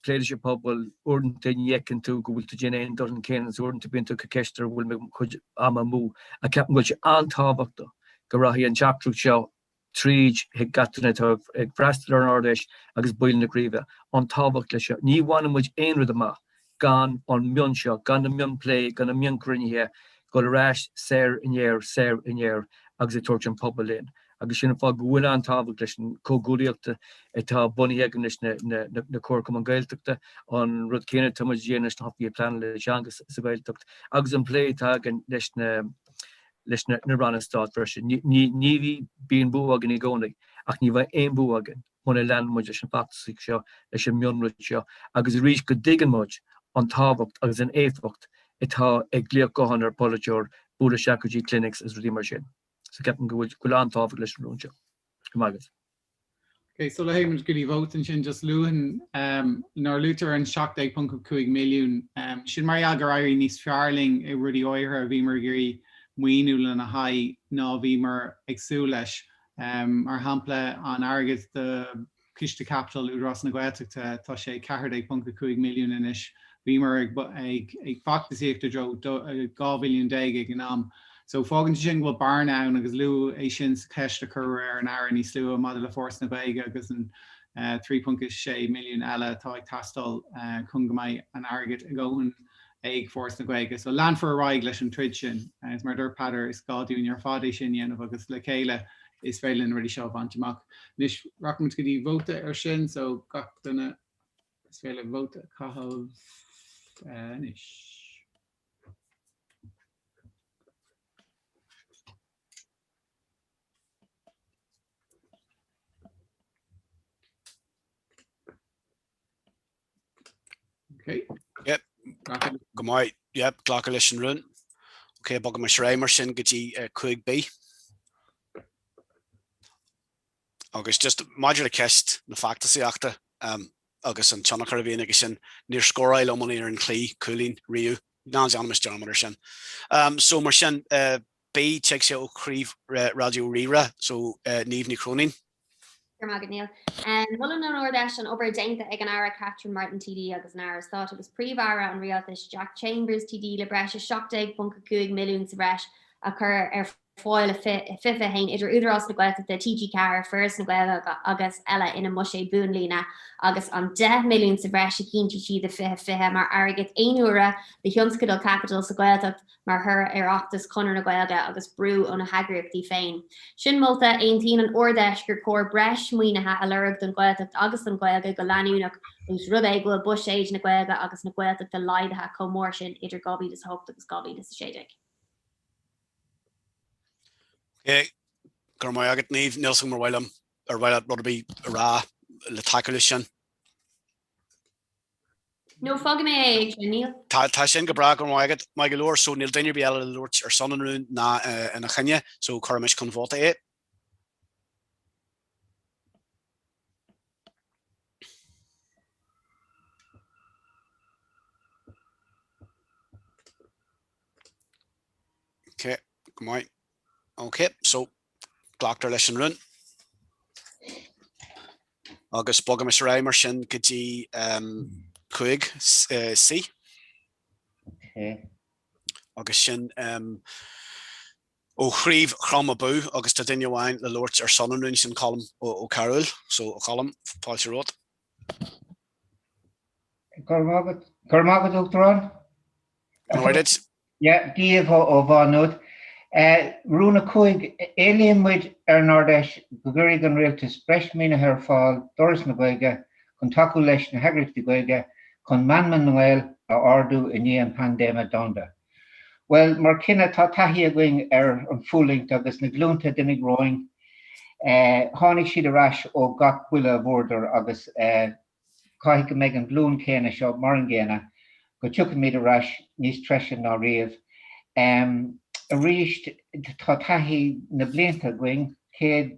plé leis an pobal, uaireanta ní fheiceann tú go bhfuil tú ag déanamh aon dul chun cinn agus uaireanta bíonn tú ag cur ceist ar an bhfuil mo chuid ama amú. Ach ceapaim go bhfuil sé an-tábhachtach go rachaidh an teachtaireacht seo tríd chuig gach duine atá ag freastal ar an Ard-Fheis agus baill na craoibhe, an tábhacht leis seo. Ní bhaineann muid aon rud amach gan an mion seo, gan na mionphlé, gan na mionchruinnithe, dul ar ais soir aniar, soir aniar agus ag tabhairt an pobal linn. Agus sin an fáth go bhfuil an-tábhacht leis an chomhghuaillíocht atá bunaithe againn leis na Comharchumainn Gaeltachta, an rud céanna atá muid a dhéanamh leis na hOifigí Pleanála Teanga sa Ghaeltacht agus an plé atá againn leis na leis na ranna stáit freisin. Ní bhíonn bua againn i gcónaí, ach ní bheidh aon bua againn muna leanann muid leis an bhfeachtasaíocht seo, leis an mionrud seo, agus arís go dtuigeann muid an tábhacht agus an éifeacht atá ag glaoch gutháin ar pholaiteoir, bualadh isteach go dtí clinics agus rudaí mar sin. So ceapaim go bhfuil an-tábhacht leis an rún seo. Go maith agaibh. Ok, sula théann muid go dtí vóta ansin, just luafainn nuair a luaitear an 17.5 milliún, sin mar gheall gur éirigh níos fearr linn i rudaí áirithe a bhíomar ag iarraidh maoiniú lena haghaidh ná a bhíomar ag súil leis. Mar shampla, an airgead do Chiste Caipitil Údarás na Gaeltachta, tá sé 14.5 milliún anois. Bhíomar ag ag feachtasaíocht i dtreo 12 mhilliún ag an am. So fágann sé sin go bhfuil bearna ann agus luadh é sin sa cheist a cuireadh ar an Aire níos luaithe maidir le Foras na Gaeilge agus an 3.6 milliún eile atá ag teastáil chun go mbeidh an airgead a dhóthain ag Foras na Gaeilge. So leanfar ar aghaidh leis an troid sin. Agus mar a dúirt Peadar, is gá dúinn ar fad é sin a dhéanamh agus le chéile is féidir linn na rudaí seo a bhaint amach. Anois rachaimid go dtí vóta ar sin, so gach duine is féidir le vóta a chaitheamh anois. Okay. Yep. Go maith. Yep, glacadh leis an rún. Ok, bogaimis ar aghaidh mar sin go dtí 5B. Agus just maidir le ceist na feachtasaíochta agus an tionchar a bhíonn aige sin, níor scóráil iománaí ar an chlaí cúilín riamh. Ná déanaimis dearmad ar sin. So mar sin, B, tig sé ó chraobh Raidió Rí-Rá, so Niamh Ní Chróinín. Go raibh maith agat, Neil. Molann an Ard-Fheis an obair déanta ag an Aire Catherine Martin TD agus an Aire Stáit agus Príomh-Aire an Rialtais Jack Chambers TD le breis is 17.5 milliún sa bhreis a chur ar fáil i 2021 idir Údarás na Gaeltachta, TG4, Foras na Gaeilge agus eile ina mbuiséad buanbhliana agus an 10 milliún sa bhreis a chinntigh siad i 2020 mar airgead aonuaire do thionscadail caipitil sa Ghaeltacht mar thoradh ar fheachtas Chonradh na Gaeilge agus brú ó na heagraíochtaí féin. Sin molta, aontaíonn an Ard-Fheis gur chóir breis maoinithe a lorg don Ghaeltacht agus don Ghaeilge go leanúnach ós rud é go bhfuil buiséid na Gaeilge agus na Gaeltachta laghdaithe chomh mór sin idir 2008 agus 2016. Ok, go raibh maith agat Niamh. Níl 's agam ar mhaith liom, ar mhaith leat rud ar bith a rá le tacú leis sin? No, fágfaidh mé é ag sin, Neil. Tá, tá sin go breá, go raibh maith agat. Maith go leor, so níl duine ar bith eile le labhairt ar son an rúin ná ina choinne, so cuirimis chun vóta é. Ok, go maith. Ok, so glactar leis an rún. Agus bogaimis ar aghaidh mar sin go dtí 5 C. Agus sin ó chraobh Chrom Abú agus tá duine amháin le labhairt ar son an rúin sin, Colm Ó Cearúil. So, a Cholm, fáilte romhat. Go raibh maith agat, go raibh maith agat, Uachtarán. Go raibh duit. Yeah, Dia daoibh ó Mhá Nuad. Rún 5, Éilíonn muid ar an Ard-Fheis go gcuirfidh an Rialtas breis maoinithe ar fáil d'Fhoras na Gaeilge chun tacú leis na heagraíochtaí Gaeilge chun meanman na nGael a ardú i ndiaidh an paindéime domhanda. Bhuel, mar chine tá taithí againn ar an bhfulaingt agus na glúnta a d'imigh romhainn, tháinig siad ar ais ó gach buille a bhfuaireadar agus caithfidh go mbeidh an ghlúin chéanna seo mar an gcéanna, go dtiocfaimid ar ais níos treise ná riamh. Arís, tá taithí na blianta againn, 100,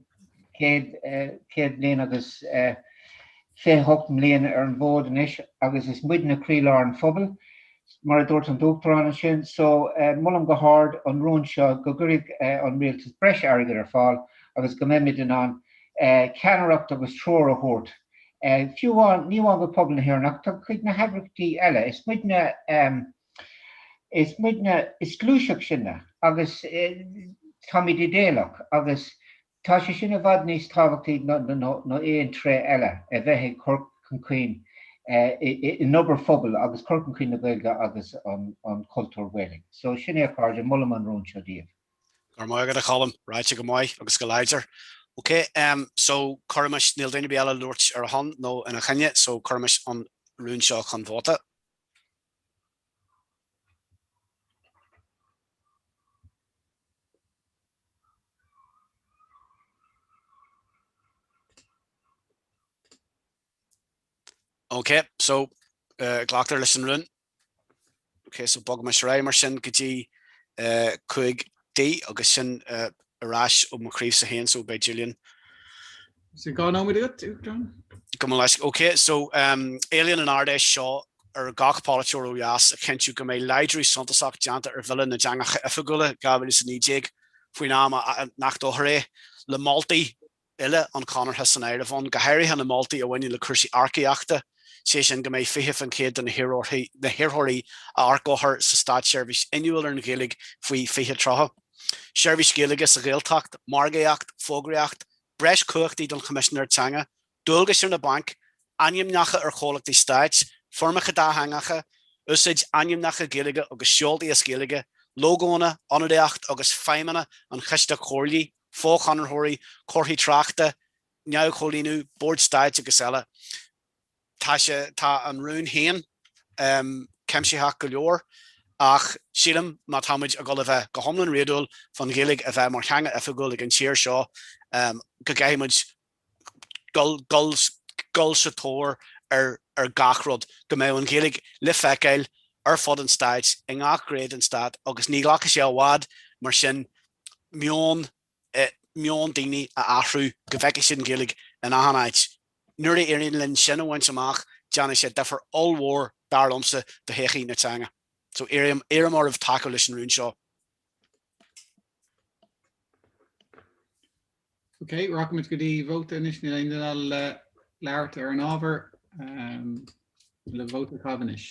100 bliain agus 28 mbliain ar an bhfód anois agus is muidne croílár an phobail, mar a dúirt an tUachtarán ansin. So, molaim go hard an rún seo go gcuirfidh an rialtas breis airgid ar fáil agus go mbeimid in ann ceannaireacht agus treoir a thabhairt Fiú amháin, ní amháin go pobal na hÉireann ach tá chuig na heagraíochtaí eile. Is muidne, is muidne, is gluaiseacht sinne agus táimid idéalach agus tá sé sin i bhfad níos tábhachtaí ná aon tréith eile, a bheith ag cur chun cinn in obair phobail agus cur chun cinn na Gaeilge agus an chultúir Ghaelaigh. So sin é a chairde, molaim an rún seo daoibh. Go raibh maith agat a Cholm, ráite go maith agus go láidir. Ok, um, so cuirimis, níl duine ar bith eile le labhairt ar a shon nó ina choinne, so cuirimis an rún seo chun vóta. Ok, so uh, glactar leis an rún. Ok, so bogaimis ar aghaidh mar sin go dtí uh, 5 D agus sin uh, ar ais ó mo chraobhsa féin, so beidh Julian. So 2 nóiméad agat, Uachtarán? Gabh mo leithscéal. Ok, so um, éilíonn an Ard-Fheis seo ar gach polaiteoir ó dheas a chinntiú go mbeidh láidriú suntasach déanta ar Bhille na dTeangacha Oifigiúla 2019 faoin am a n-achtófar é, le moltaí uile an Chonartha san áireamh ann, go háirithe na moltaí a bhaineann le cúrsaí earcaíochta, sé sin go mbeidh 20% de na hiarrthóirí a earcófar sa státseirbhís inniúil ar an Ghaeilge faoi 2030. Seirbhís Ghaeilge sa Ghaeltacht, margaíocht, fógraíocht, breis cumhachtaí don Choimisinéir Teanga, dualgais ar na bainc, ainmneacha ar chomhlachtaí stáit, foirmeacha dátheangacha, úsáid ainmneacha Gaeilge agus seoltaí as Gaeilge, lógónna, ionadaíocht agus feidhmeanna an Choiste Chomhairligh, fochonraitheoirí, comharthaí tráchta, neamhchomhlíonadh, boird stáit agus eile. Tá sé, tá an rún féin cuimsitheach go leor ach sílim má tá muid ag dul a bheith go hiomlán réadúil fán Ghaeilge a bheith mar theanga oifigiúil ag an tír seo go gcaithfidh muid dul, dul, dul sa tóir ar, ar gach rud, go mbeadh an Ghaeilge le feiceáil ar fud an stáit, i ngach gné den stát agus ní ghlacfaidh sé i bhfad mar sin meon, meon daoine a athrú go bhfeicfidh siad an Ghaeilge in achan áit. Nuair a éiríonn linn sin a bhaint amach, déanfaidh sé difear ollmhór, dar liomsa, do thodhchaí na teanga. So iarraim, iarraim oraibh tacú leis an rún seo. Ok, rachaimid go dtí vóta anois, níl aon duine eile le labhairt ar an ábhar le vóta a chaitheamh anois.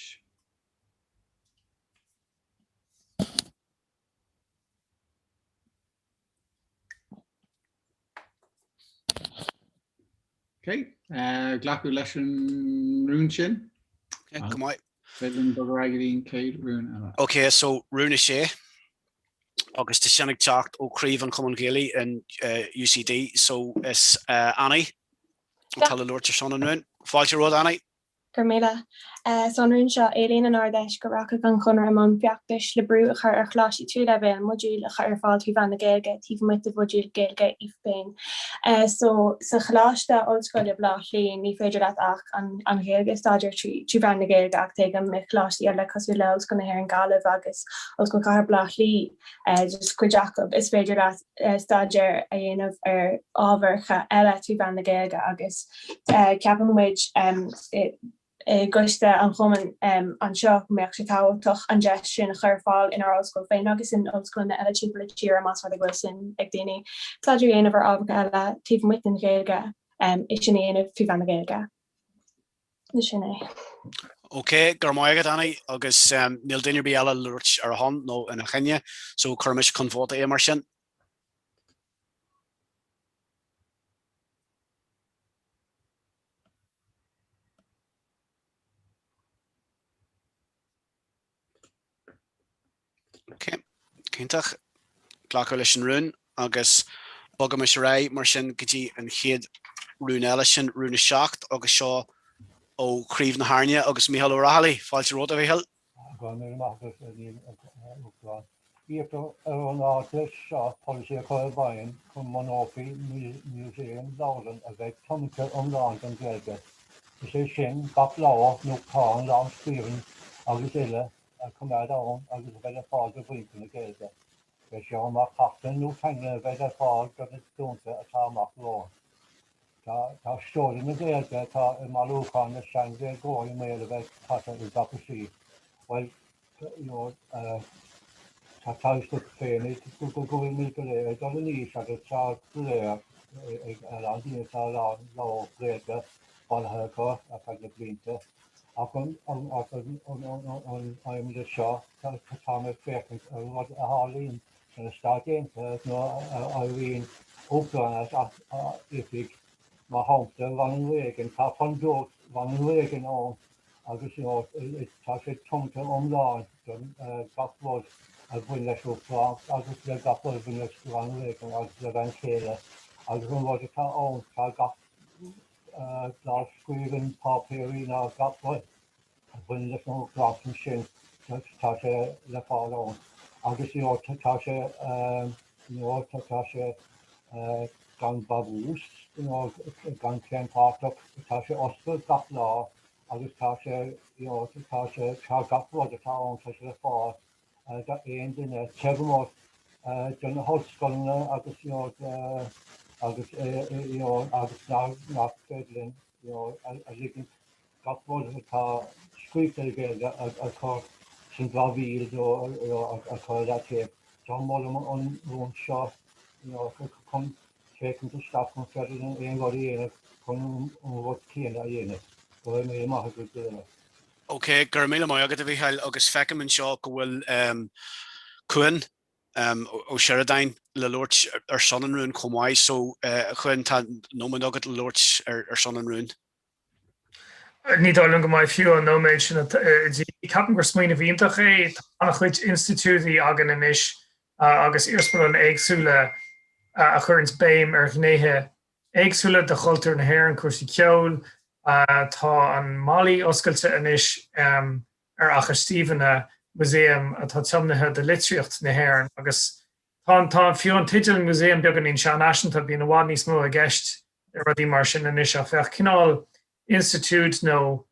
Ok, glacadh leis an rún sin. Ok, go maith. Féidir linn dul ar aghaidh go dtí an chéad rún eile. Ok, so rún a sé agus tá sin ag teacht ó chraobh an Chumainn Ghaelaigh in UCD, so is Annie atá le labhairt ar son an rúin. Fáilte romhat, Annie. Go raibh míle. So an rún seo, éilíonn an Ard-Fheis go rachadh an Conradh i mbun feachtais le brú a chur ar choláistí tríú leibhéal modúil a chur ar fáil trí mheán na Gaeilge taobh amuigh de mhodúil Gaeilge féin. So sa Choláiste Ollscoile Baile Átha Cliath ní féidir leat ach an Ghaeilge a staidéar trí mheán na Gaeilge ach tuigim i gcoláistí eile cosúil le Ollscoil na hÉireann Gaillimh agus Ollscoil Chathair Baile Átha Cliath just cuid acu is féidir leat staidéar a dhéanamh ar ábhar eile trí mheán na Gaeilge agus ceapann muid i gcoiste an chumainn anseo go mbeadh sé tábhachtach an deis sin a chur ar fáil inár ollscoil féin agus in ollscoileanna eile timpeall na tíre más rud é go bhfuil suim ag daoine staidéar a dhéanamh ar ábhair eile taobh amuigh den Ghaeilge. É sin a dhéanamh faoi mheán na Gaeilge. Sin é. Ok, go raibh maith agat Annie, agus níl duine ar bith eile le labhairt ar a shon nó ina choinne, so cuirimis chun vóta é mar sin. Ok, iontach. Glacadh leis an rún agus bogaimis ar aghaidh mar sin go dtí an chéad rún eile, sin rún 7 agus seo ó Chraobh na hAirne agus Mícheál Ó Raghallaigh. Fáilte romhat, a Mhíchíl. Go raibh míle maith agat, a Neil, a Uachtaráin. Iarrtar ar an Ard-Fheis seo polasaí a chur i bhfeidhm go mbunófaí músaem leabharlann a bheidh tiomanta iomlán don Ghaeilge, is é sin, gach leabhar, nuachtán, lámhscríbhinn agus uile a choimeád ann agus a bheith le fáil do mhuintir na Gaeilge. Beidh seo mar chartlann nó teanglann a bheidh le fáil do na glúnta atá amach romhainn. Tá seoda na Gaeilge atá i mbailiúchán na sean-Ghaeilgeoirí i mbaol a bheith caite i dtrapasí. Bhuel, you know, tá a fhios agat féin go bhfuil muid go léir ag dul in aois agus tá go léir ag a lán daoine tá a lán leabhar Gaeilge bailithe acu ar feadh na blianta. Ach an aidhm le seo tá mé ag féachaint ar rud a tharlaíonn sna Stáit Aontaithe nuair a éiríonn uachtarán as oifig Mar shampla, Ronald Reagan, tá fondúireacht Ronald Reagan ann agus you know tá sé tiomanta iomlán don gach rud a bhain leis an Uachtaránacht agus le gach rud a bhain leis Ronald Reagan agus le bhean chéile agus an rud atá ann tá gach lámhscríbhinn, páipéirí ná gach rud a bhain leis an Uachtaránacht ansin tá sé le fáil ann agus you know tá sé you know tá sé gan brabús you know gan claonpháirteach tá sé oscailte gach lá agus tá sé you know tá sé tá gach rud atá ann tá sé le fáil d'aon duine taobh amuigh de na hollscoileanna agus you know agus you know agus nach féidir linn you know a ligint gach rud atá scríofa i Gaeilge a chur san dramhaíl nó a chur ar leataobh. So molaim an rún seo you know chun féachaint isteach chun féidir linn aon rud a dhéanamh chun an rud céanna a dhéanamh. Go raibh míle maith agat go léir. Ok, go raibh míle maith agat a Mhícheáil agus feicim anseo go bhfuil Cuan Ó Seireadáin le labhairt ar son an rúin chomh maith so a Chuain tá nóiméad agat le labhairt ar son an rúin. Ní dóigh liom go mbeidh fiú an nóiméad sin de dhíth. Ceapaim gur smaoineamh iontach é. Tá an-chuid institiúidí againn anois agus iarsmalanna éagsúla a chuireanns béim ar ghnéithe éagsúla de chultúr na hÉireann, cúrsaí ceoil. Tá an Molly oscailte anois ar Fhaiche Stiabhna, músaem atá tiomnaithe do litríocht na hÉireann agus Tá an, tá, fiú an teideal músaem beagáinín seanfhaiseanta, bíonn i bhfad níos mó i gceist le rudaí mar sin anois ach bheadh cineál institiúid nó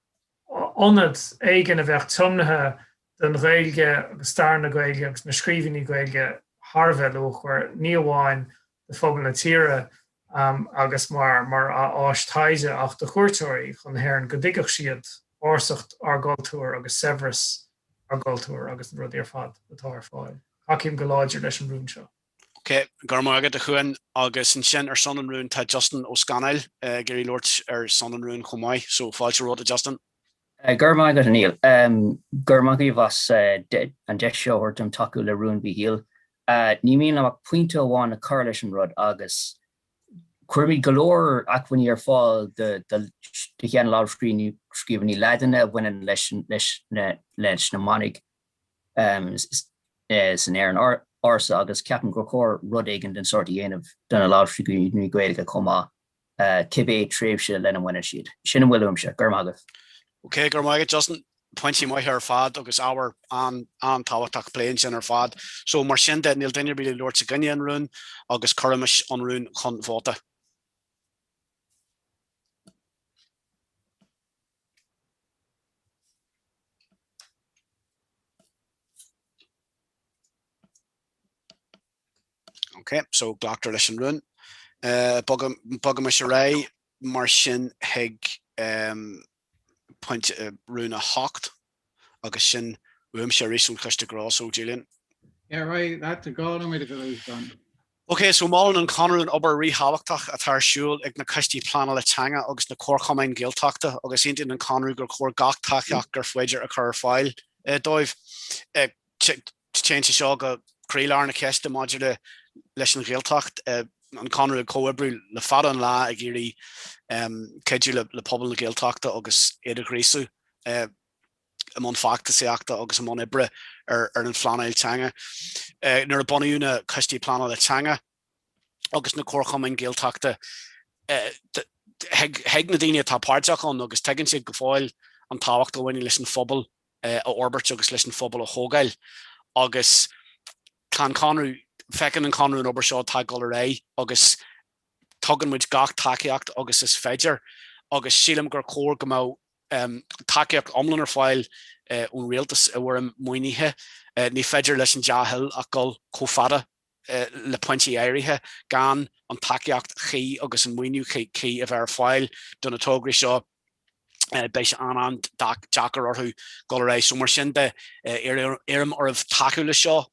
ionad éigin a bheadh tiomnaithe don Ghaeilge agus stair na Gaeilge agus na scríbhinní Gaeilge thar a bheith luachmhar, ní amháin do phobal na tíre agus mar, mar áis taighde ach do chuairteoirí chun na hÉireann go dtuigfeadh siad ársacht ár gcultúir agus saibhreas ár gcultúr agus na rudaí ar fad atá ar fáil. Tacaím go láidir leis an rún seo. Ok, go raibh maith agat a Chuain. Agus ansin ar son an rúin tá Justin Ó Scanaill ag iarraidh labhairt ar son an rúin chomh maith, so fáilte romhat a Justin. Go raibh maith agat a Neil. Go raibh maith agaibh as an deis seo a thabhairt dom tacú le rún Mhíchíl. Ní mian liom ach pointe amháin a chur leis an rud agus Cuirimid go leor acmhainní ar fáil do shean-lámhscríbhinní Laidine a bhaineann leis na manaigh san Éirinn ársa agus ceapaim gur chóir rud éigin den sórt a dhéanamh do na lámhscríbhinní Gaeilge chomh maith, cibé tréimhse lena mbaineann siad. Sin a bhfuil uaimse. Go raibh maith agaibh. Ok, go raibh maith agat Justin. Pointí maithe ar fad agus ábhar an-tábhachtach plé ansin ar fad. So mar sin de, níl duine ar bith le labhairt i gcoinne an rúin agus cuirimis an rún chun vóta. Ok, so glactar leis an rún. Bogaimis ar aghaidh mar sin chuig pointe rún 8 agus sin uaimse arís ón Choiste Gnó, so Julian. Yeah, right, that's a go nóiméad a go done. Ok, so molann an Conradh an obair ríthábhachtach atá ar siúl ag na coistí pleanála teanga agus na comharchumainn Ghaeltachta agus aontaíonn an Conradh gur chóir gach tacaíocht gur féidir a chur ar fáil dóibh. Téann sé seo go croílár na ceiste maidir le leis an Ghaeltacht, an Conradh ag comhoibriú le fada an lá ag iarraidh cuidiú le pobal na Gaeltachta agus iad a ghríosadh. i mbun feachtasaíochta agus i mbun oibre ar an phleanáil teanga. Nuair a bunaíodh na coistí pleanála teanga agus na comharchumainn Gaeltachta, thuig na daoine atá páirteach ann agus tuigeann siad go fóill an tábhacht a bhaineann leis an phobal a fhorbairt agus leis an phobal a thógáil agus tá an Conradh, feiceann an Conradh an obair seo atá ag dul ar aghaidh agus tugann muid gach tacaíocht agus is féidir agus sílim gur chóir go mbeadh tacaíocht iomlán ar fáil ón rialtas i bhfoirm maoinithe. Ní féidir leis an dea-thoil ach dul chomh fada le pointí áirithe gan an tacaíocht chuí agus an maoiniú cuí a bheith ar fáil do na tograí seo. Beidh sé an-an-deacair orthu dul ar aghaidh. So mar sin de, iarraim oraibh tacú leis seo.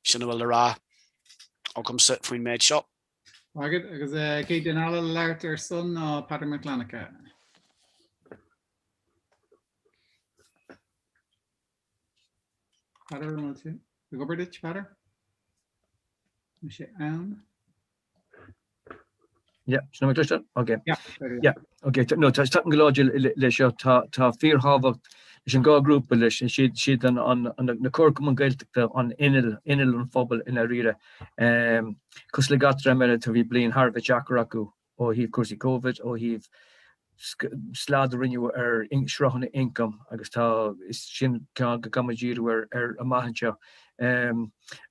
Sin a bhfuil le rá agamsa faoin méid seo. Maith agat. Agus chéad duine eile le labhairt ar son ná Peadar Mac Fhlannchadha. Peadar, an bhfuil tú ag obair duit, Peadar? Tá sé ann. Yeah, sin mé cloiste? Ok. Yeah, yeah. Ok, no, tá tagaim go láidir le seo, tá tá fíorthábhacht leis an dhá grúpa leis, siad siad an an na comharchumainn Gaeltachta an inneall inneall an phobail i ndáiríre. Um, cosúil le gach dream eile tá bhí bliain thar a bheith deacair acu ó thaobh cúrsaí Covid, ó thaobh slad a rinneadh ar sruthanna ioncaim agus tá, is sin ceann go gcaithfidh muid díriú air ar amach anseo.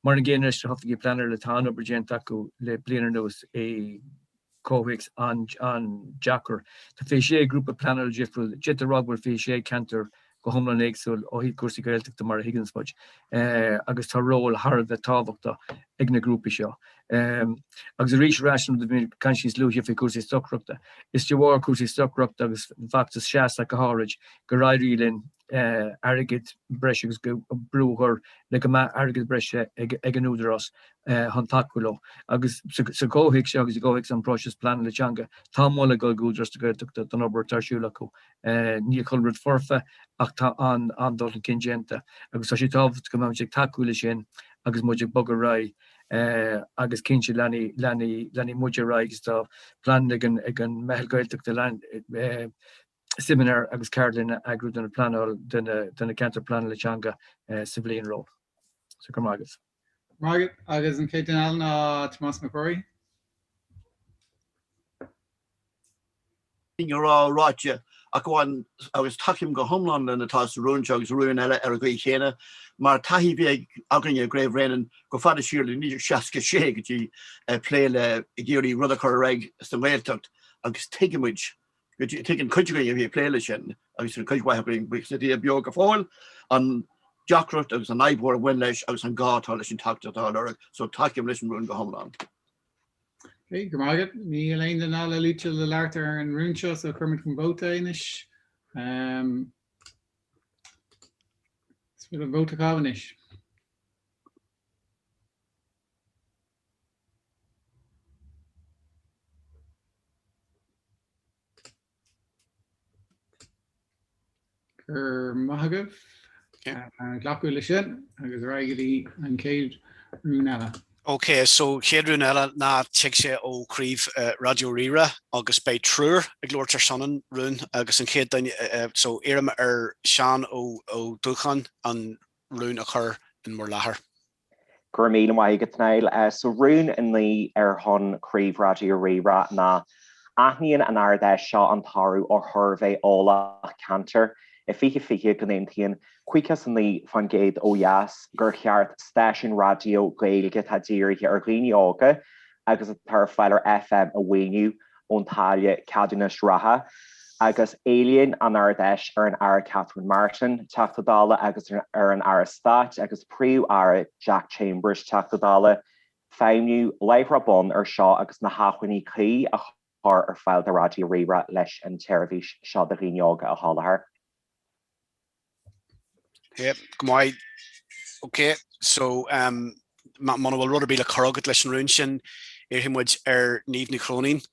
Mar an gcéanna leis na hoifigigh pleanála, tá an-obair déanta acu le bliain anuas i gcomhthéacs an-deacair. Tá 26 grúpa pleanála difriúil, d'fhéadfá a rá go bhfuil 26 ceantar go hiomlán éagsúil ó thaobh cúrsaí Gaeltachta mar a thuigeanns muid agus tá ról thar a bheith tábhachtach ag na grúpaí seo. Agus arís ar ais nuair a bhí caint níos luaithe faoi chúrsaí stocaireachta, is de bharr cúrsaí stocaireachta agus an feachtas Seas ach go háirid gur éirigh linn airgead breise agus brú a chur le go mbeadh airgead breise ag an Údarás chun tacú leo. Agus sa chomhthéacs seo agus i gcomhthéacs an próiseas pleanála teanga, tá moladh ag dul go Údarás na Gaeltachta don obair atá ar siúl acu. Níl chuile rud foirfe ach tá an-dul chun cinn déanta agus tá sé tábhachtach go mbeidh muid ag tacú leis sin agus muid ag bogadh ar aghaidh agus cinnte leanfaidh muid ar aghaidh agus tá plean ag an Meitheal Gaeltachta seimineár agus ceardlann a eagrú do na pleanáil do na ceantair pleanála teanga sa bhliain romhainn. So go raibh maith agat. Maith agat agus an chéad duine eile ná Tomás Mac Ruairí. a rá ráite ach amháin agus tacaím go hiomlán lena atá sa rún seo agus rúin eile ar an gcaoi chéanna mar taithí bhí againn i gCraobh Bhréanainn go fada siar le 1966 go dtí plé le ag iarraidh rud a chur ar aghaidh sa nGaeltacht agus tuigimid go tuigeann cuid againn a bhí ag plé leis sin agus an cuid mhaith againn buíochas le Dia beo go fóill an deacracht agus an fhadhb mhór a bhain leis agus an gá atá leis an tacaíocht atá á lorg so tacaím leis an rún go hiomlán. Ok, go raibh maith agat. Níl aon duine eile luaite le labhairt ar an rún seo, so cuirfimid chun vóta é anois. Is féidir vóta a chaitheamh anois. Go raibh maith agaibh. Glacadh leis sin agus ar aghaidh go dtí an chéad rún eile. Ok, so chéad rún eile ná tig sé ó chraobh Raidió Rí-Rá agus beidh triúr ag labhairt ar son an rúin agus an chéad duine, so iarraim ar Seán Ó Dúcháin an rún a chur in bhur láthair. Go raibh míle maith agat, Niall. So rún 9 ar shon Craobh Raidió Rí-Rá ná Aithníonn an Ard-Fheis seo an toradh ó shuirbhé eolach ceantair i 2020 go n-aontaíonn 59% ó dheas gur cheart stáisiún raidió Gaeilge atá dírithe ar dhaoine óga agus atá ar fáil ar FM a mhaoiniú ón táille ceadúnais reatha, agus éilíonn an Ard-Fheis ar an Aire Catherine Martin, Teachta Dála, agus ar an Aire Stáit agus Príomh-Aire Jack Chambers, Teachta Dála, feidhmiú láithreach bonn air seo agus na hacmhainní cuí a chur ar fáil do Raidió Rí-Rá leis an tseirbhís seo do dhaoine óga a sholáthar. Yep, go maith. Ok, so um. Muna bhfuil rud ar bith le cur agat leis an rún sin, iarrfaidh muid ar Niamh Ní Chróinín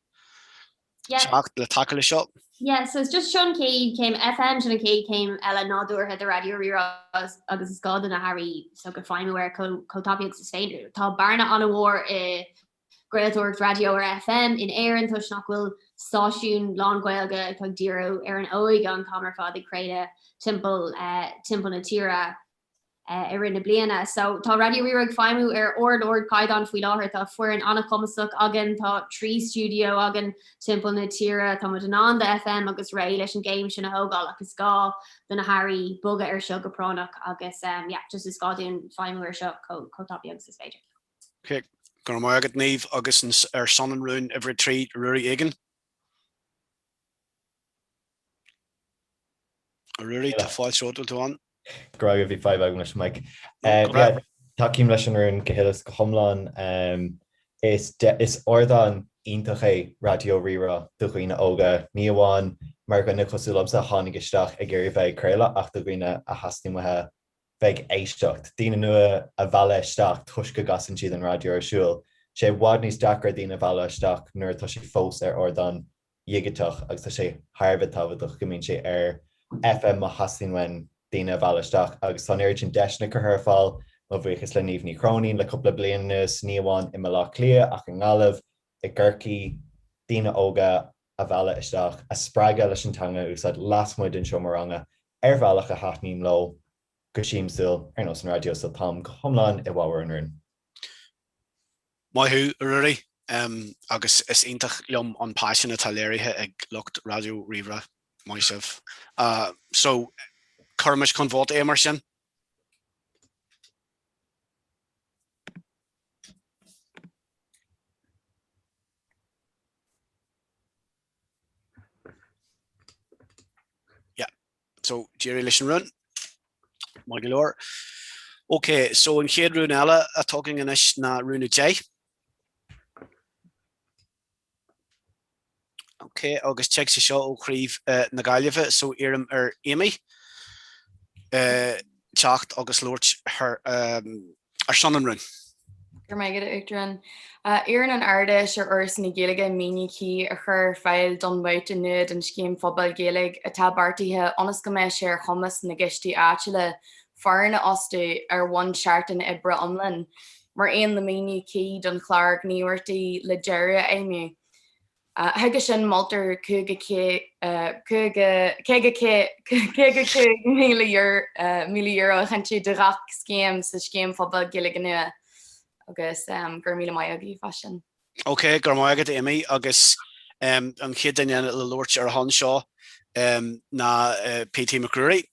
teacht le tacú leis seo. Yeah, so it's just seo an chéad chéim FM, sin an chéad chéim eile nádúrtha do Raidió Rí-Rá agus is gá do na hairí so go feidhmiú air chomh tapaidh agus is féidir. Tá bearna an-mhór i gcraoltóireacht raidió ar FM in Éirinn toisc nach bhfuil stáisiún lán-Ghaeilge atá ag díriú ar an óige an t-am ar fad ag craoladh timpeall timpeall na tíre i rith na bliana. So tá Raidió Rí-Rá ag feidhmiú ar ard-ardchaighdeán faoi láthair. Tá foireann an-chumasach againn, tá 3 stiúideo againn timpeall na tíre, tá muid in ann do FM agus réidh leis an gcéim sin a thógáil ach is gá do na hairí bogadh ar seo go práinneach agus yeah, just is gá dúinn feidhmiú ar seo chomh tapaidh agus is féidir. Ok, go raibh maith agat Niamh agus ar son an rúin uimhir 3, Ruairí Egan. A Ruairí, tá fáilte romhat, bhfuil tú ann? Go raibh, bhí fadhb agam leis an mic. Yeah, tacaím leis an rún go huile is go hiomlán. Is is ardán iontach é Raidió Rí-Rá do dhaoine óga, ní amháin mar dhuine cosúil liomsa a tháinig isteach ag iarraidh bheith ag craoladh ach do dhaoine a theastaíonn uathu bheith ag éisteacht, daoine nua a mhealladh isteach toisc go gcasann siad an raidió ar siúl. Sé i bhfad níos deacra daoine a mhealladh isteach nuair atá sé fós ar ardán dhigiteach agus tá sé thar a bheith tábhachtach go mbíonn sé ar FM má theastaíonn uainn daoine a mhealladh isteach agus tá an oiread sin deiseanna curtha ar fáil, mo bhuíochas le Niamh Ní Chróinín le cúpla bliain anuas, ní amháin i mBaile Átha Cliath ach i nGaillimh, i gCorcaigh, daoine óga a mhealladh isteach, a spreagadh leis an teanga a úsáid lasmuigh den seomra ranga ar bhealach a thaitníonn leo go siamsúil ar nós an raidió so táim go hiomlán i bhfabhar an rúin. Maith thú, a Ruairí, agus is iontach liom an paisean atá léirithe ag lucht Raidió Rí-Rá. Maith sibh. So, cuirimis chun vóta é mar sin. Yeah. So, d'éirigh leis an rún. Maith go leor. Ok, so an chéad rún eile atá againn anois ná rún 10. Ok, agus tig sé seo ó chraobh na Gaillimhe, so iarraim ar Amy teacht agus labhairt ar son an rúin. Go raibh maith agat, a Uachtaráin. Iarrann an Ard-Fheis ar Fhoras na Gaeilge maoiniú cuí a chur ar fáil don mbabhta nua den Scéim Phobail Ghaeilge atá beartaithe ionas go mbeidh sé ar chumas na gcoistí áitiúla foireann a fhostú ar bhonn seachtain oibre iomlán, mar aon le maoiniú cuí don chlár gníomhaíochtaí le deireadh a fheidhmiú. Chuige sin, moltar €55,000 a chinntiú do ghach scéim sa Scéim Phobail Ghaeilge nua. Agus go raibh míle maith agaibh as sin. Ok, go raibh maith agat Amy agus an chéad duine le labhairt ar a shon seo ná PT Mac Ruairí.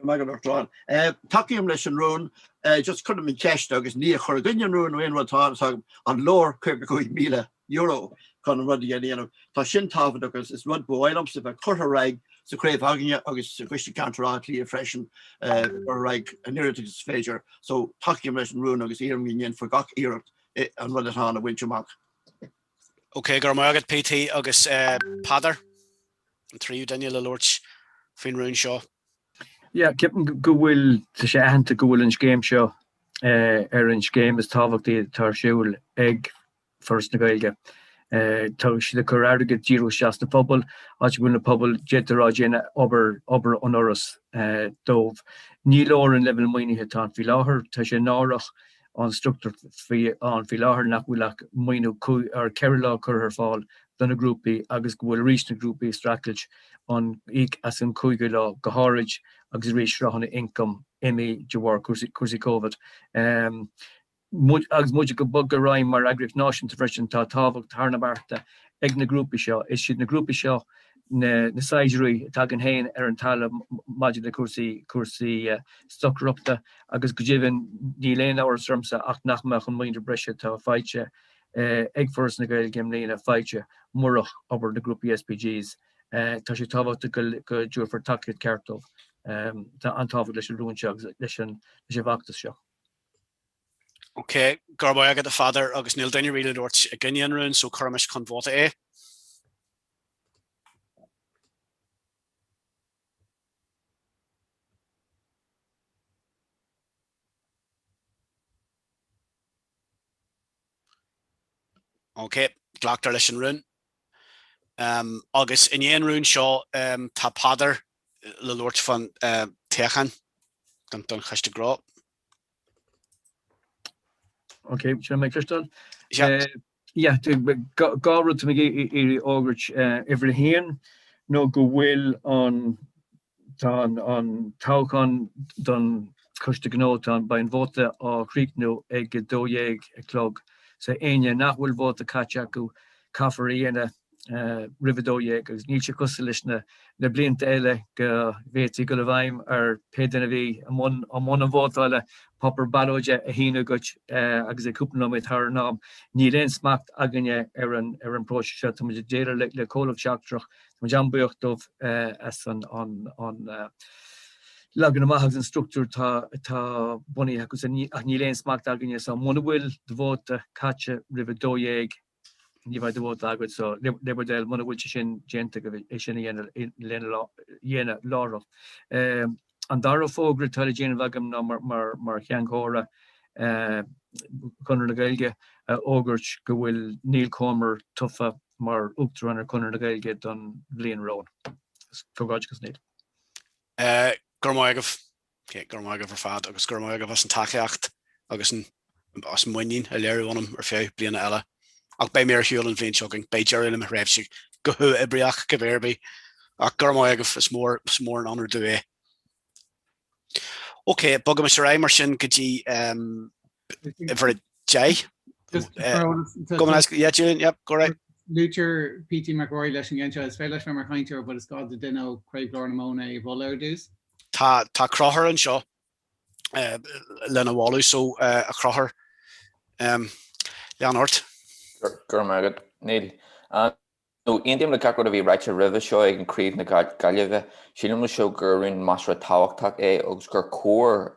Go raibh maith agat, a Uachtaráin. Tacaím leis an rún. Just cuirim an cheist agus ní ag cur i gcoinne an rúin nó aon rud atá agam, an leor €55,000 chun an rud a dhéanamh? Tá sin tábhachtach agus is rud ba mhaith liomsa bheith curtha ar aghaidh sa chraobh againne agus sa Choiste Ceantair Átha Cliath freisin, curtha ar aghaidh an oiread agus is féidir. So tacaím leis an rún agus iarraim go ndéanfar gach iarracht an rud atá ann a bhaint amach. Ok, go raibh maith agat PT agus Peadar. an tríú duine le labhairt faoin rún seo. Yeah, ceapaim go bhfuil, tá sé aitheanta go bhfuil an scéim seo ar an scéim is tábhachtaí atá ar siúl ag Foras na Gaeilge. Tá siad ag cur airgead díreach isteach sna pobail, áit a bhfuil na pobail, d'fhéadfá a rá, ag déanamh obair, obair an Fhorais dóibh. Ní leor an leibhéal maoinithe atá ann faoi láthair. Tá sé náireach an struchtúr ann faoi láthair nach bhfuil ach maoiniú ar 4 lá curtha ar fáil do na grúpaí agus go bhfuil arís na grúpaí ag streachailt an íoc as an cúigiú lá go háirid agus arís sruthanna ioncaim imithe de bharr cúrsaí Covid. Agus muid ag bogadh ar aghaidh mar eagraíocht náisiúnta freisin tá tábhacht thar na bearta ag na grúpaí seo. Is iad na grúpaí seo na saighdiúirí atá againn féin ar an talamh maidir le cúrsaí cúrsaí stocaireachta agus go deimhin níl aon amhras ormsa ach nach mbeadh an maoiniú breise atá faighte ag Foras na Gaeilge i mbliana faighte murach obair na grúpaí SPGs. Tá sé tábhachtach go dtabharfar tacaíocht ceart dóibh. Tá an-tábhacht leis an rún seo agus leis an bhfeachtas seo. Ok, go raibh maith agat a Pheadair agus níl duine ar bith le labhairt i gcoinne an rúin so cuirimis chun vóta é. Ok, glactar leis an rún. Agus i ndiaidh an rúin seo tá Peadar le labhairt fán toghchán don Choiste Gnó. Ok, sin mé cloisteáil. Yeah, dá rud tá mé ag iarraidh a fhógairt uimhir a haon nó go bhfuil an Tá an toghchán don Choiste Gnó, tá an, beidh an vóta á chríochnú ag 12 a chlog. So éinne nach bhfuil vóta caite acu, caithfear a dhéanamh roimh 12 agus níl sé cosúil leis na na blianta eile go bhféadfaí dul i bhfeidhm ar pé duine a bhí i mbun i mbun an vótála páipéar ballóide a shíneadh dhuit agus é cúpla nóiméad thar an am. Níl aon smacht againne ar an ar an bpróiseas seo. Tá muid ag déileáil le le comhlacht seachtrach Tá muid an-bhuíoch dóibh as an leagan amach agus an struchtúr atá bunaithe acu ach níl aon smacht againne so muna bhfuil do vóta caite roimh 12 ní bheidh do vóta agat so le bhur dtoil muna bhfuil sé sin déanta agaibh é sin a dhéanamh láithreach. An dara fógra atá le déanamh agam ná mar Cheann Comhairle Chonradh na Gaeilge a fhógairt go bhfuil Niall Comer tofa mar Uachtarán ar Chonradh na Gaeilge don bhliain romhainn. Comhghairdeachas Niall. Go raibh maith agaibh. Go raibh maith agaibh ar fad agus go raibh maith agaibh as an tacaíocht agus as an muinín a léiriú ionam ar feadh bliana eile. Ach beidh mé ar shiúl an bhliain seo chugainn, beidh deireadh le mo thréimhse go huathoibríoch cibé ar bith. Ach go raibh maith agaibh, is mór, is mór an onóir domh é. Ok, bogaimis ar aghaidh mar sin go dtí uimhir 10. Yeah, Julian, yep, go right. Luaitear PT McRory leis an gceann seo, is féidir leis bheith mar chainteoir but is gá do duine ó Craobh Ghlór na Móna é a mholadh ar dtús. Tá tá Conchúr anseo lena mholadh so a Chonchúir lean ort. Go raibh maith agat, Neil. Nó, aontaím le gach rud a bhí ráite roimhe seo ag an Craobh na Gaillimhe. Sílim leis seo gur rún measartha tábhachtach é agus gur chóir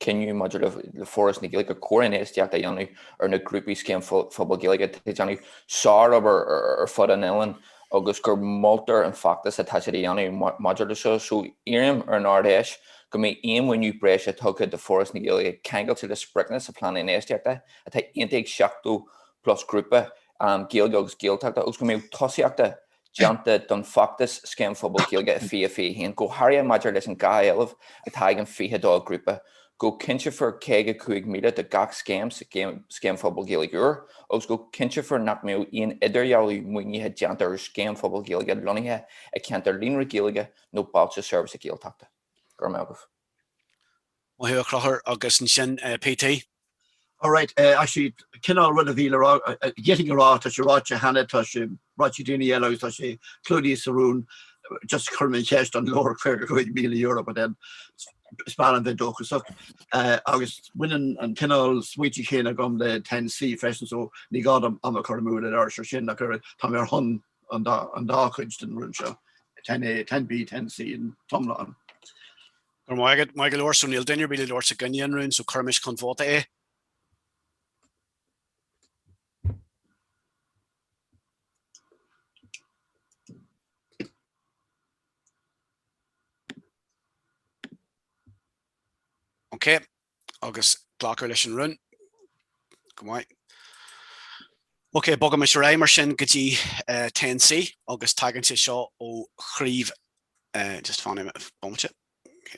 cinneadh maidir le Foras na Gaeilge, gur chóir infheistíocht a dhéanamh ar na grúpaí Scéim Phobal Gaeilge atá ag déanamh sárobair ar fud an oileáin agus gur moltar an feachtas atá siad a dhéanamh maidir le seo. So, iarraim ar an Ard-Fheis go mbeidh aon mhaoiniú breise tugtha do Foras na Gaeilge ceangailte le spriocanna sa Plean Infheistíochta atá aontaithe ag 70 plus grúpa Gaeilge agus Gaeltachta agus go mbeadh tosaíochta déanta don feachtas Scéim Phobal Gaeilge i 2021, go háirithe maidir leis an gá éileamh atá ag an 22 grúpa, go cinnteofar 55,000 do gach scéim sa Scéim Phobal Gaeilge úr agus go cinnteofar nach mbeadh aon idirdhealú maoinithe déanta ar Scéim Phobal Gaeilge lonnaithe i gceantar líonra Gaeilge nó Bailte Seirbhíse Gaeltachta. Go raibh maith agaibh. Maith thú a Chonchúir agus ansin PT. Alright, actually cineál rud a bhí le rá, d'fhéadfainn a rá, tá sé ráite cheana, tá sé ráite ag daoine eile agus tá sé clúdaithe sa rún, just chuir mé an cheist an leor €55,000 but then is maith liom bheith dóchasach. Agus baineann an cineál smaointe chéanna agam le 10C freisin so ní gá dom am a chur amú le labhairt ar sin ach tá mé ar shon an dá chuid den rún seo, 10A, 10B, 10C an t-iomlán. Go raibh maith agat. Maith go leor, so níl duine ar bith le labhairt i gcoinne an rúin, so cuirimis chun vóta é. Ok, agus glacadh leis an rún. Go maith. Ok, bogaimis ar aghaidh mar sin go dtí 10C agus tagann sé seo ó chraobh just fan bomaite. Ok.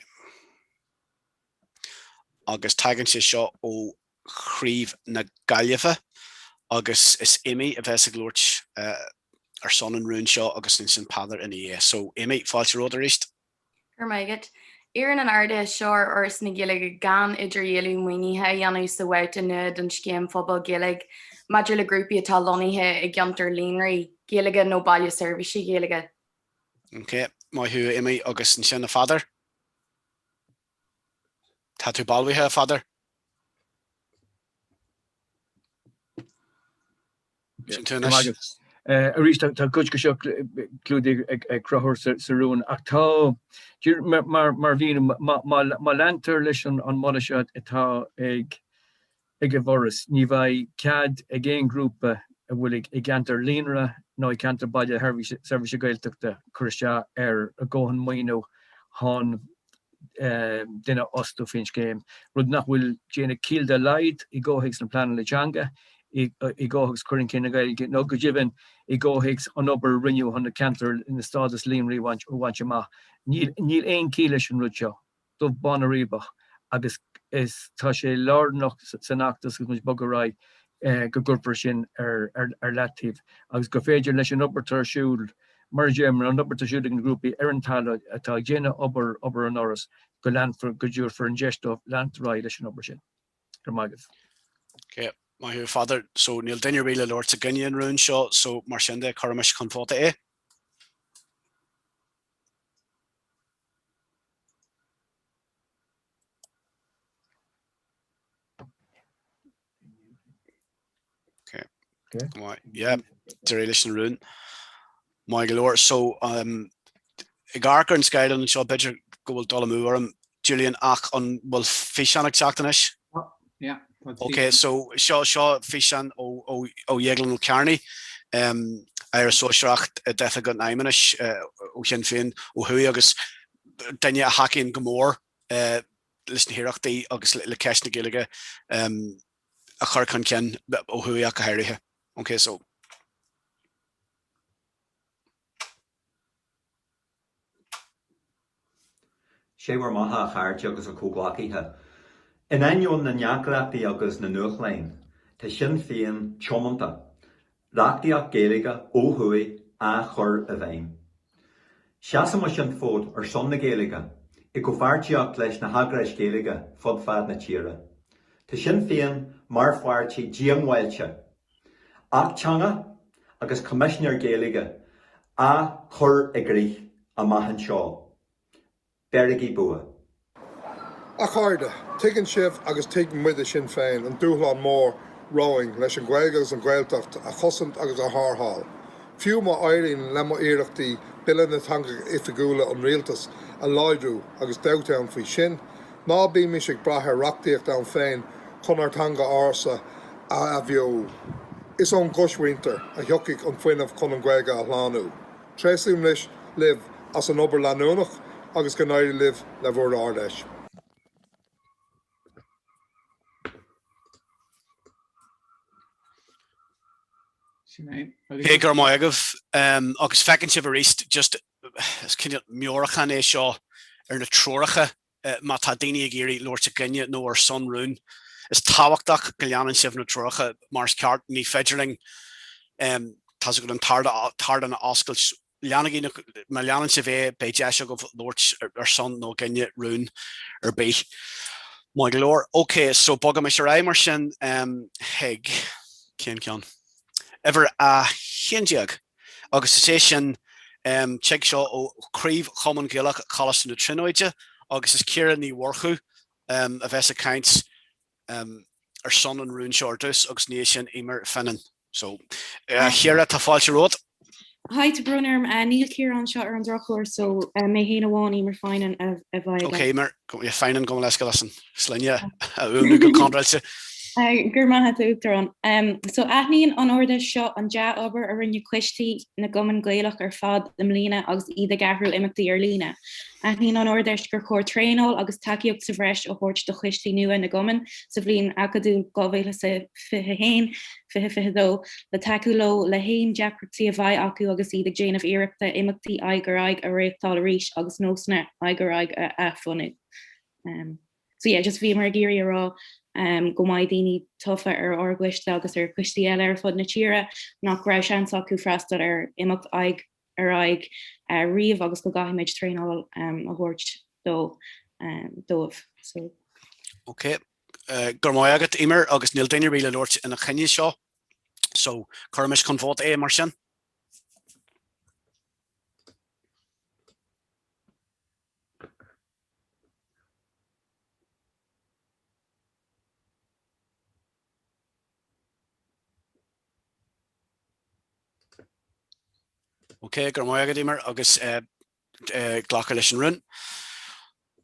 Agus tagann sé seo ó chraobh na Gaillimhe agus is Amy a bheas ag labhairt ar son an rúin seo agus ansin Peadar ina dhiaidh. So Amy, fáilte romhat arís. Go raibh maith agat. Iarrann an Ard-Fheis seo ar Fhoras na Gaeilge gan idirdhealú maoinithe a dhéanamh sa bhabhta nua den Scéim Phobail Gaeilge maidir le grúpaí atá lonnaithe i gceantar líonraí Gaeilge nó Baile Seirbhíse Gaeilge. Ok, maith thú a Amy agus ansin a Pheadair? Tá tú balbhaithe a Pheadair? Sin tú anois. Arís tá cuid de seo clúdaithe ag Conchúr sa rún ach tá, mar mhíniú, má leantar leis an moladh seo atá ag ag an bhForas, ní bheidh cead ag aon ghrúpa a bhfuil i gceantar líonra nó i gceantar baile seirbhíse Gaeltachta cur isteach ar a dhóthain maoiniú chun duine a fhostú faoin scéim, rud nach bhfuil déanamh ciall dá laghad i gcomhthéacs na pleanála teanga. i gcomhthéacs cur chun cinn na Gaeilge nó go deimhin i gcomhthéacs an obair a rinneadh chun na ceantair ina stádas líonraí a bhaint amach. Níl aon chiall leis an rud seo, dubh bán nó riabhach, agus is tá sé lárnach san fheachtas agus muid ag bogadh ar aghaidh go gcuirfear sin ar leataobh agus gur féidir leis an obair atá ar siúl, mar a deirim, an obair atá ar siúl ag na grúpaí ar an talamh atá ag déanamh obair, obair an Fhorais, go leanfar, go dtabharfar an deis dóibh leanacht ar aghaidh leis an obair sin. Go raibh maith agat. Ok, maith thú a Pheadair. So níl duine ar bith le labhairt i gcoinne an rúin seo, so mar sin de, cuirimis chun vóta é. Ok. Yeah, d'éirigh leis an rún. Maith go leor. So, um, ag amharc ar an scáileán anseo, b'fhéidir go bhfuil dul amú orm, Julian, ach an bhfuil físeán ag teacht anois? Yeah. Ok, so seo seo físeán ó ó ó Dhéaglán Ó Cearnaigh, um, Aire Sóisearach d'Oifig an Fheidhmeannais uh, ó Shinn Féin ó thuaidh agus duine a thacaíonn go mór uh, leis na hiarrachtaí agus le, le ceist na Gaeilge um, a chur chun cinn ó thuaidh ach go háirithe. Ok, so. Sé bhur mbeatha a chairde agus a chomhghleacaithe. In ainneoin na ndeacrachtaí agus na ndúshláin, tá Sinn Féin tiomanta reachtaíocht Gaeilge ó thuaidh á chur i bhfeidhm. Seasfaimis an fód ar son na Gaeilge, i gcomhpháirtíocht leis na heagrais Ghaeilge fud fad na tíre. Tá Sinn Féin mar pháirtí díongbháilte. Acht Teanga agus Coimisinéir Gaeilge á chur i gcrích amach anseo. Beirigí bua. A chairde, tuigeann sibh agus tuigeann muid i Sinn Féin an dúshlán mór romhainn leis an Ghaeilge agus an Ghaeltacht a chosaint agus a tharrtháil. Fiú má éiríonn le mo iarrachtaí Bille na dTeangacha Oifigiúla an Rialtais a láidriú, agus dabht ann faoi sin, ná bímis ag brath ar reachtaíocht ann féin chun ár dteanga ársa a athbheoú. Is ón gcoismhuintir a thiocfaidh an fuinneamh chun an Ghaeilge a shlánú. Tréaslaím libh as an obair leanúnach agus go n-éirí libh le bhur Ard-Fheis. Sin é. Ok, go raibh maith agaibh. Agus feiceann sibh arís, just, is cineál meabhrúchán é seo ar na treoracha má tá daoine ag iarraidh labhairt i gcoinne nó ar son rún, is tábhachtach go leanann sibh na treoracha mar is ceart. Ní féidir linn, tá's agat, an t-ardán a oscailt. Leanaigí na, má leanann sibh é, beidh deis agaibh labhairt ar son nó i gcoinne rún ar bith. Maith go leor. Ok, so bogaimis ar aghaidh mar sin chuig, cén ceann? Uimhir a 11. Agus is é sin, tig seo ó Chraobh Chumann Gaelach Choláiste na Tríonóide agus is Ciara Ní Mhurchú a bheas ag caint ar son an rúin seo ar dtús agus ina dhiaidh sin Eimear Finan. So, a Chiara, tá fáilte romhat. Hi, tá brón orm, níl Ciara anseo ar an drochuair so mé féin amháin, Eimear Finan, a bheidh ag. Ok, Eimear, Finan, gabh mo leithscéal as an sloinne a fhuaimniú go contráilte. Go raibh maith agat, a Uachtaráin. So, aithníonn an Ard-Fheis seo an dea-obair a rinne coistí na gcumann Gaelach ar fad i mbliana agus iad ag eagrú imeachtaí ar líne. Aithníonn an Ard-Fheis gur chóir traenáil agus tacaíocht sa bhreis a thabhairt do choistí nua na gcumann sa bhliain acadúil 2021, 2022 le tacú leo le haon deacrachtaí a bheidh acu agus iad ag déanamh iarrachta imeachtaí aghaidh ar aghaidh a réachtáil arís agus nósanna aghaidh ar aghaidh a athbhunú. So yeah, just bhíomar ag iarraidh a rá um, go mbeidh daoine tofa ar ár gcoiste agus ar choistí eile ar fud na tíre nach raibh seans acu freastal ar imeacht aghaidh ar aghaidh uh, riamh agus go gcaithfimid traenáil um, a thabhairt dó um, dóibh. So. Ok, uh, go raibh maith agat Eimear agus níl duine ar bith le labhairt ina choinne seo, so cuirimis chun vóta é mar sin. Ok, go raibh maith agat Eimear agus glacadh leis an rún.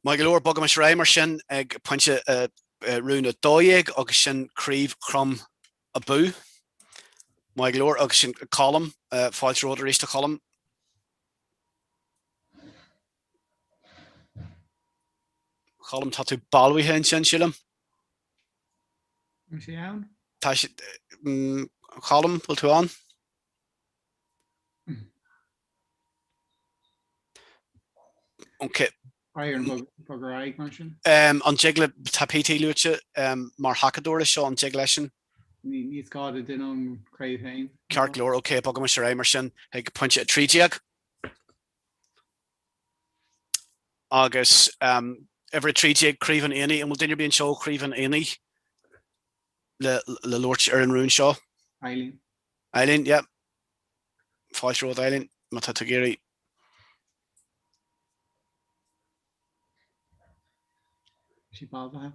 Maith go leor, bogaimis ar aghaidh mar sin ag pointe rún 12 agus sin Craobh Chrom Abú. Maith go leor agus sin Colm, fáilte romhat arís a Cholm. Colm, tá tú balbhaithe ansin, sílim. An sé ann? Tá sé, Colm, bhfuil tú ann? Ok. Bog ar aghaidh mar sin? An dtig le, tá PT luaite mar thacadóir leis seo, an dtig leisean? Ní gá do duine ón chraobh féin. Ceart go leor, ok, bogaimis ar aghaidh mar sin chuig pointe 13. Agus uimhir 13, Craobh an Aonaigh, an bhfuil duine ar bith anseo ó Chraobh an Aonaigh le labhairt ar an rún seo? Eileen. Eileen, yeah. Fáilte romhat Eileen, má tá tú ag iarraidh. Sí balbhaithe.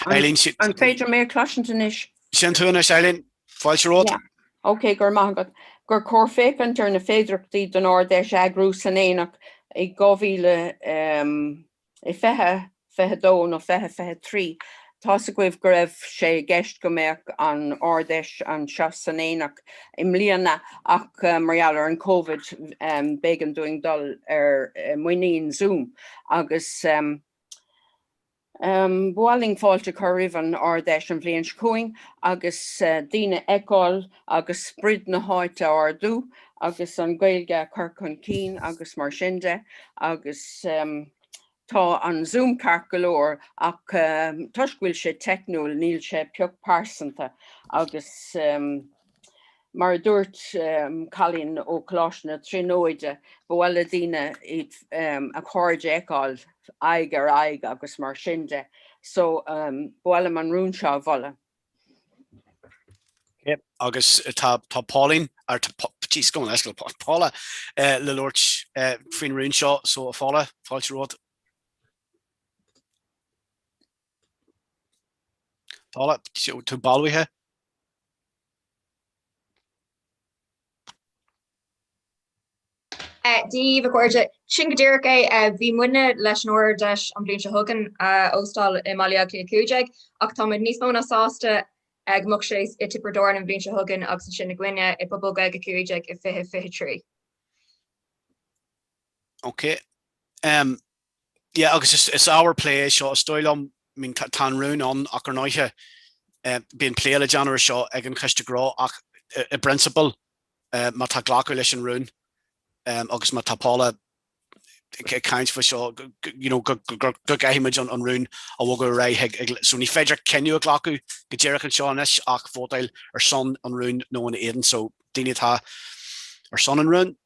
Eileen, sí. An féidir mé a chloisint anois? Sin tú anois, Eileen. Fáilte romhat. Yeah. Ok, go raibh maith agat. Gur chóir féachaint ar na féidearthachtaí don Ard-Fheis a eagrú san Aonach i 2000. i 2022 nó 2023. Tá's agaibh go raibh sé i gceist go mbeadh an Ard-Fheis anseo san Aonach i mbliana ach mar gheall ar an Covid b'éigean dúinn dul ar muinín Zoom agus ba mhaith linn fáilte a chur roimh an Ard-Fheis an bhliain seo chugainn agus daoine a fheiceáil agus sprid na háite a ardú agus an Ghaeilge a chur chun cinn agus mar sin de agus tá an Zoom ceart go leor ach toisc go bhfuil sé teicniúil níl sé pioc pearsanta agus mar a dúirt cailín ó Choláiste na Tríonóide ba mhaith le daoine a chairde a fheiceáil aghaidh ar aghaidh agus mar sin de so ba mhaith liom an rún seo a mholadh. Okay. Agus tá tá Pauline ar jeez go leis Paula le labhairt faoin rún seo so a Phaula fáilte romhat. Paula tú balbhaithe? Dia daoibh a chairde. Sin go díreach é. Bhí muidne leis an Ard-Fheis an bhliain seo chugainn a óstáil i mBaile Átha Cliath 15 ach táimid níos mó ná sásta go mbeadh sé i Tiobraid Árann an bhliain seo chugainn agus ansin againne i bPuball Gaeilge 15 i 2023. Ok. Um, yeah, agus is, is ábhar plé é seo, is dóigh liom, I mean, tá, tá an rún ann ach ar ndóighe, eh, bíonn plé le déanamh ar seo ag an Choiste Gnó ach i, i bprionsabal, má tá glacadh leis an rún agus má tá Paula ag caint faoi seo you know, go gcaithfidh muid an rún a bhogadh ar aghaidh chuig so ní féidir cinneadh a ghlacadh go díreach anseo anois ach vótáil ar son an rúin nó ina éadan so daoine atá ar son an rúin.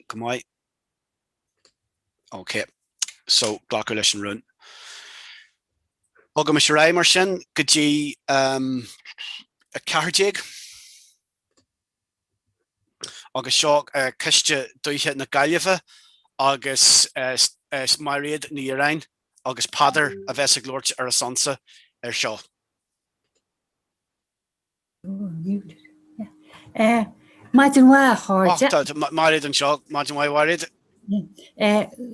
Go maith. Ok, so glacadh leis an rún. Bogaimis ar aghaidh mar sin go dtí um, 14. Agus seo uh, Coiste Dúiche na Gaillimhe agus uh, uh, Mairéad Ní Dhireáin agus Peadar a bheas ag labhairt ar a sonsa ar seo. Maidin mhaith, a chairde. Tá Mairéad anseo. Maidin mhaith, Mhairéad.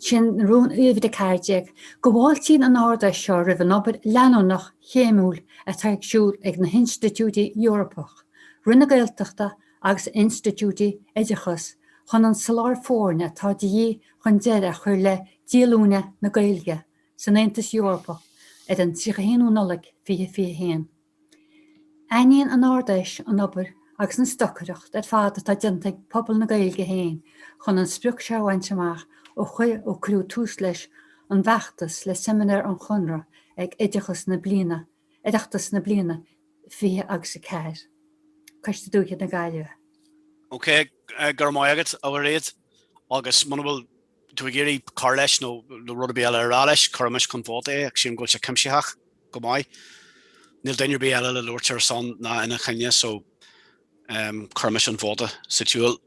Sin rún uimhir 14. Go bhfáiltíonn an Ard-Fheis seo roimh an obair leanúnach chéimiúil atá ar siúl ag na hinstitiúidí Eorpach, Roinn na Gaeltachta agus institiúidí oideachais chun an soláthar foirne atá de dhíth chun deireadh a chur le díolúine na Gaeilge san Aontas Eorpach ar an 31 Nollaig 2021. Aithníonn an Ard-Fheis an obair agus an stocaireacht ar fad atá déanta ag pobal na Gaeilge féin chun an sprioc seo a bhaint amach ó ó cuireadh tús leis an bhfeachtas le Seimineár an Chonradh ag Oideachas na bliana Oireachtas na bliana 20 agus 4. Coiste Dúiche na Gaillimhe. Ok, go raibh maith agat, a Mhairéad. Agus muna bhfuil tú ag iarraidh cur leis nó rud ar bith eile a rá leis, cuirimis chun vóta é, ach sílim go bhfuil sé cuimsitheach go maith. Níl duine ar bith eile le labhairt ar a son ná ina choinne so um, cuirimis an vóta sa tsiúl.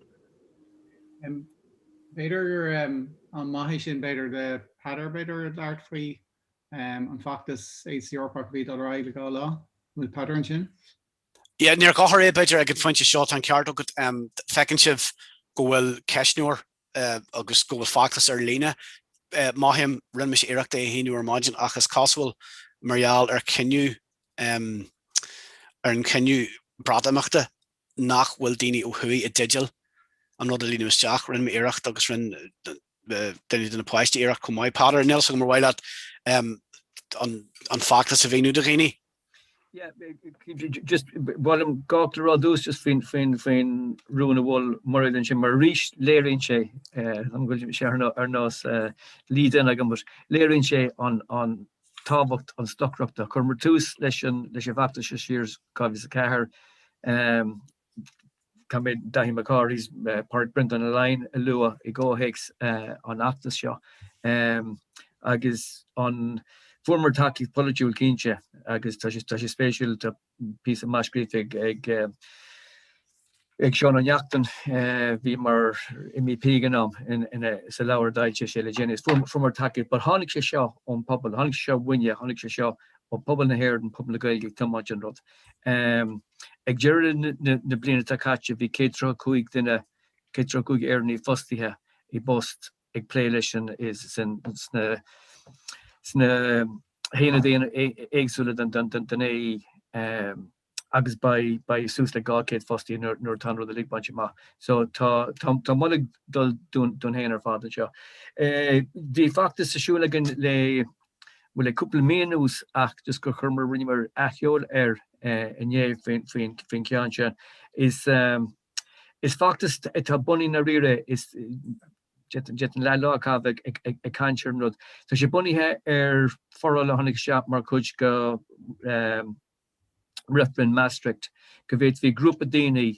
B'fhéidir gur um, maith é sin b'fhéidir do Peadar b'fhéidir labhairt faoi um, an feachtas Aontas Eorpach a bhí dul ar aghaidh le dhá lá. Bhfuil Peadar ansin? Yeah, níor dhochar é b'fhéidir ag an phointe seo tá an ceart agat um, feiceann sibh go bhfuil ceistneoir agus go bhfuil feachtas ar líne. Mothaím, rinne mise iarracht é a shíniú ar maidin ach is cosúil mar gheall ar chinneadh ar an chinneadh Breatimeachta nach bhfuil daoine ó thuaidh i dteideal an rud a líonadh isteach. Rinne mé iarracht agus rinne. duine de na páistí iarracht chomh maith. Peadar, níl a fhios agam ar mhaith leat an feachtas a mhíniú do dhaoine? Yeah, just ba mhaith liom dhá fhocal a rá ar dtús just faoin faoin faoin rún a mhol Mairéad ansin mar arís léiríonn sé an bhfuil sé ar nós lead-in agam but léiríonn sé an an tábhacht an stocaireachta. Chuireamar tús leis an leis an bhfeachtas seo siar 2004 Caithfidh mé Daithí Mac Cárthaigh, Pádraig Breandán Ó Laighin a lua i gcomhthéacs an fheachtais seo agus an fuaireamar tacaíocht pholaitiúil cinnte agus tá sé tá sé spéisiúil tá píosa maith scríofa ag ag ag Seán Ó Neachtain a bhí mar MEP ag an am ina sa leabhar a d'fhoilsigh sé le déanaí. Fuaireamar tacaíocht but tháinig sé seo ón pobal, tháinig sé seo uainne, tháinig sé seo ó pobal na hÉireann, pobal na Gaeilge ag tiomáint an rud. Ag deireadh na bliana atá caite bhí 135 duine, 135 Éireannaigh fostaithe i bpost ag plé leis an sna sna haonaid éagsúla den AE agus beidh beidh suas le 200 fostaí nuair nuair atá an rud uilig bainte amach. So tá tá tá moladh ag dul dúinn dúinn féin ar fad anseo. Bhí feachtas ar siúl againn le bhuel le cúpla mí anuas ach just gur chuireamar rinneamar athsheoladh air inné faoin faoin faoin cheann seo. Is is feachtas atá bunaithe i ndáiríre is d'fhéadfainn leathlá a chaitheamh ag ag ag caint ar an rud. Tá sé bunaithe ar foráil a tháinig isteach mar chuid de reifreann Maastricht go bhféadfaí grúpa daoine,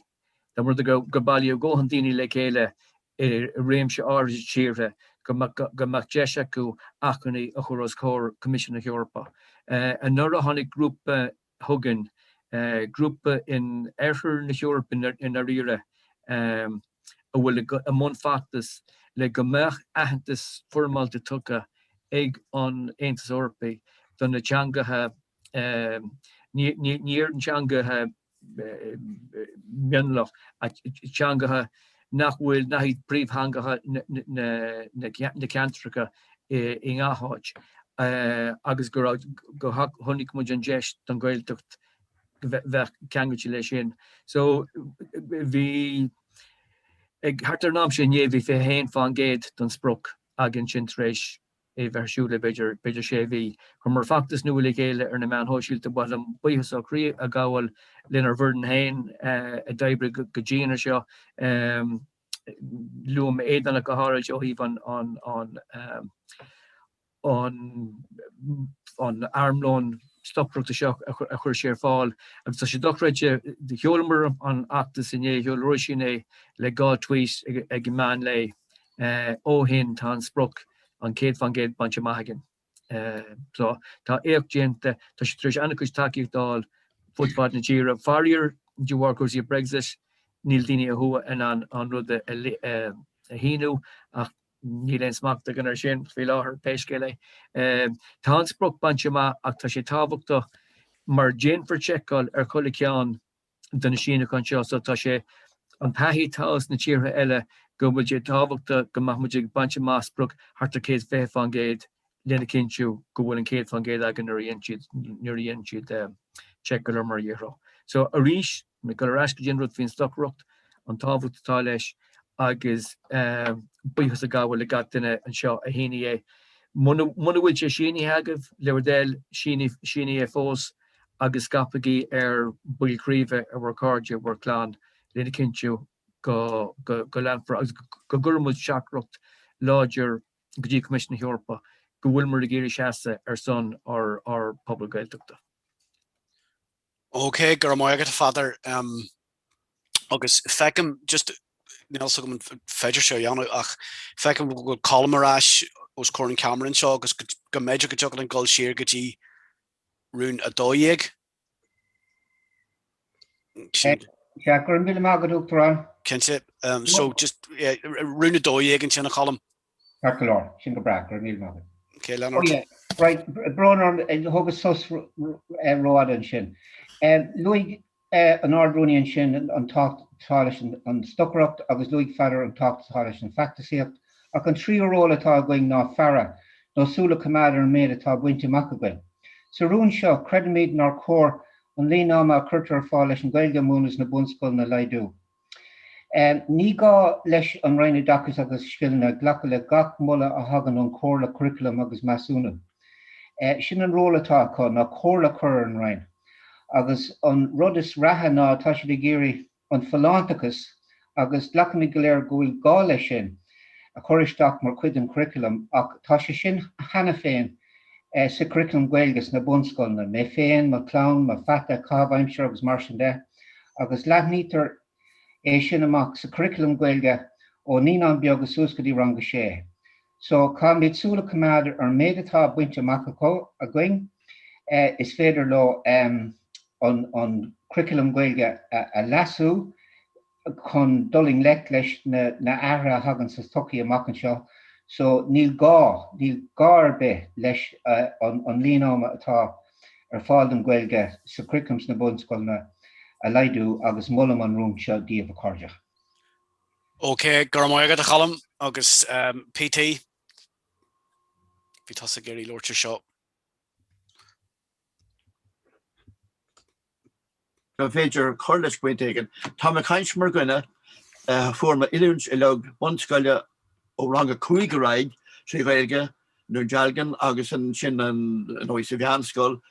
dá mba rud é gur bailíodh dóthain daoine le chéile i réimse áirithe tíortha, go mbeadh deis acu achainí a chur os comhair Choimisiún na hEorpa. Anuraidh tháinig grúpa chugainn, grúpa in oirthear na hEorpa i ndáiríre, a bhfuil i mbun feachtas le go mbeadh aitheantas foirmeálta tugtha ag an Aontas Eorpaigh do na teangacha Ní ar teangacha mionlach ach teangacha nach bhfuil, nach iad príomhtheangacha na ceantracha i ngach áit agus go raibh, go chonaic muid an deis don Ghaeltacht bheith ceangailte leis sin. So bhí, ag thart ar an am sin inné bhí 21% den sprioc againn sin tar éis é bheith ar siúl le b'fhéidir, b'fhéidir sé mhí. Chuireamar feachtas nua le chéile ar na meáin shóisialta. Ba mhaith liom buíochas ó chroí a ghabháil lenár bhfoireann féin a d'oibrigh go dian ar seo. Luaim Aodán ach go háirid ó thaobh an, an, an, an, an armlón stocaireachta seo a chuir sé ar fáil. Agus tá sé dochreidte, sheolamar an fheachtas inné, sheol Róisín é le 2 tweet ag meán lae. Ó shin tá an sprioc an 100% bainte amach againn. So tá éacht déanta, tá sé tar éis an-chuid tacaíocht a fháil fud fad na tíre. Faraor, de bharr cúrsaí Brexit, níl daoine ó thuaidh in ann an rud a shíniú ach níl aon smacht againn air sin faoi láthair, pé scéal é. Tá an sprioc bainte amach ach tá sé tábhachtach mar déanfar seiceáil ar chuile cheann de na síniúcháin seo. So tá sé, an taithí atá sna tíortha eile go bhfuil sé tábhachtach go mbeadh muid ag baint amach sprioc thart ar 120% lena chinntiú go bhfuil an 100% againn nuair a dhéanann siad, nuair a dhéanann siad seiceáil ar mar a dhéarfá. So arís, ag dul ar ais go dtí an rud faoin stocaireacht, an tábhacht atá leis agus buíochas a ghabháil le gach duine anseo a shínigh é. Muna bhfuil sé sínithe agaibh, le bhur dtoil, sínigh é fós. agus scaipigí ar bhaill chraoibhe, ar bhur gcairde, bhur gclann, lena chinntiú go leanfar agus go gcuirfidh muid teachtaireacht láidir go dtí Coimisiún na hEorpa go bhfuileamar ag iarraidh seasamh ar son ár bpobal Gaeltachta. Ok, go raibh maith agat a Pheadair. Agus feicim, just, níl 'fhios agam an féidir seo a dhéanamh ach feicim go bhfuil Colm ar ais os comhair an ceamara anseo agus go mb'fhéidir go dtiocfadh linn dul siar go dtí Rún 12. Sea, go raibh míle maith agat, Uachtarán. Cinnte. So, just, yeah, Rún 12 ansin, a Cholm. Ceart go leor. Sin go breá. Go raibh míle maith agat. Ok, lean ort. Oh yeah, right, brón orm, thógas sos rófhada ansin. Luaigh an Ard-Rúnaí ansin an tábhacht atá leis an stocaireacht agus luaigh Peadar an tábhacht atá leis an feachtasaíocht, ach an tríú ról atá againn ná faire, nó súil a choimeád ar an méid atá bainte amach againn. Sa rún seo, creidimid nár chóir an líon ama a chuirtear ar fáil leis an Ghaeilge a mhúineadh sna bunscoileanna a laghdú. Ní gá leis an Roinn Oideachais agus Scileanna glacadh le gach moladh a thagann ón Chomhairle Curaclaim agus Measúnú. Sin an ról atá acu, ná comhairle a chur ar an Roinn. Agus an rud is reatha ná tá siad ag iarraidh an follántachas, agus glacaimid go léir go bhfuil gá leis sin, a chur isteach mar chuid den churaclam ach tá sé sin cheana féin sa churaclam Gaeilge sna bunscoileanna, mé féin, mo chlann, mo pheata, caitheamh aimsire agus mar sin de, agus leathnaítear é sin amach sa churaclam Gaeilge ó naíonán beaga suas go dtí rang a sé. So, caithfimid súil a choimeád ar an méid atá bainte amach acu, againn. Is féidir leo an curaclam Gaeilge a leasú chun dul i ngleic leis na hathruithe a thagann sa tsochaí amach anseo. So, níl gá, níl gá ar bith leis an líon ama atá ar fáil don Ghaeilge sa churaclam sna bunscoileanna a laghdú agus molaim an rún seo daoibh, a chairde. Ok, go raibh maith agat a Cholm agus PT, bhí tusa ag iarraidh labhairt ar seo. An féidir cur leis pointe éigin? Táim ag caint mar dhuine a fuair m'oiliúint uilig bunscoile ó rang a 5 ar aghaidh trí Ghaeilge, Dún Dealgan agus ansin nó sa mheánscoil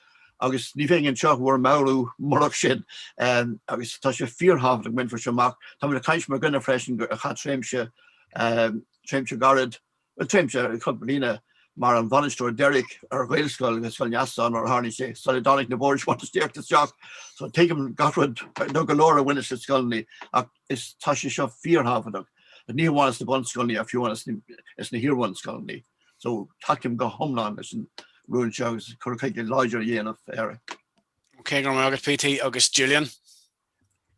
agus ní bheinn anseo bhur meabhrú murach sin agus tá sé fíorthábhachtach go mbainfear seo amach. Táim ag caint mar dhuine freisin a chaith tréimhse tréimhse gairid bhuel tréimhse cúpla bliana mar an bhainisteoir deiridh ar Ghaelscoil agus Scoil Neasáin mar a tharlaíonn sé sula dtáinig na boird bhainistíochta isteach so tuigim gach rud nó go leor a bhaineas le scoileanna ach is tá sé seo fíorthábhachtach ní hamháin sna bunscoileanna ach fiú amháin sna hiar-bhunscoileanna. So tacaím go hiomlán leis an rún seo agus cur chuige láidir a dhéanamh air. Ok, go raibh maith agat PT agus Julian.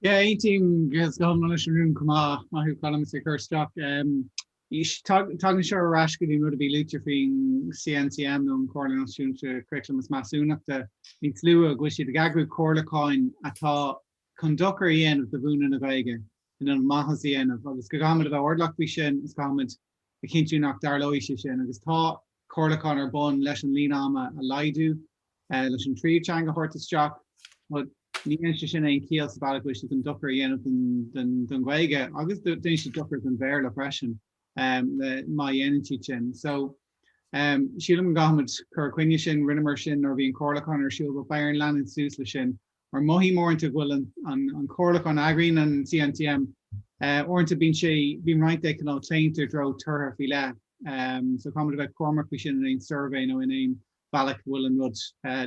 Yeah, aontaím go hiomlán leis an rún chomh maith. Maith thú Colm as é a chur isteach. Tagann seo ar ais go dtí an rud a bhí luaite faoin CNCM nó an Chomhairle Náisiúnta Curaclaim is Measúnachta níos luaithe, go bhfuil siad ag eagrú comhairliúcháin atá chun dochar a dhéanamh do mhúineadh na Gaeilge in ionad maitheas a dhéanamh agus go gcaithfimid a bheith airdeallach faoi sin agus caithfimid a chinntiú nach dtarlóidh sé sin agus tá comhairliúchán ar bun leis an líon ama a laghdú leis an tríú teanga a thabhairt isteach but ní dhéanann sé sin aon chiall sa bhealach go bhfuil siad chun dochar a dhéanamh don Ghaeilge agus déanann siad dochar don Bhéarla freisin má dhéanann siad sin. So sílim go gcaithfimid cur i gcoinne sin, rinneamar sin nuair a bhí an comhairliúchán ar siúl but beidh orainn leanúint suas leis sin mar mothaím uaireanta go bhfuil an comhairliúchán a eagraíonn an CNCM uaireanta bíonn sé bíonn roinnt de cineál claonta i dtreo tortha faoi leith. So caithfimid a bheith cúramach faoi sin in aon suirbhé nó in aon bhealach go bhfuil an rud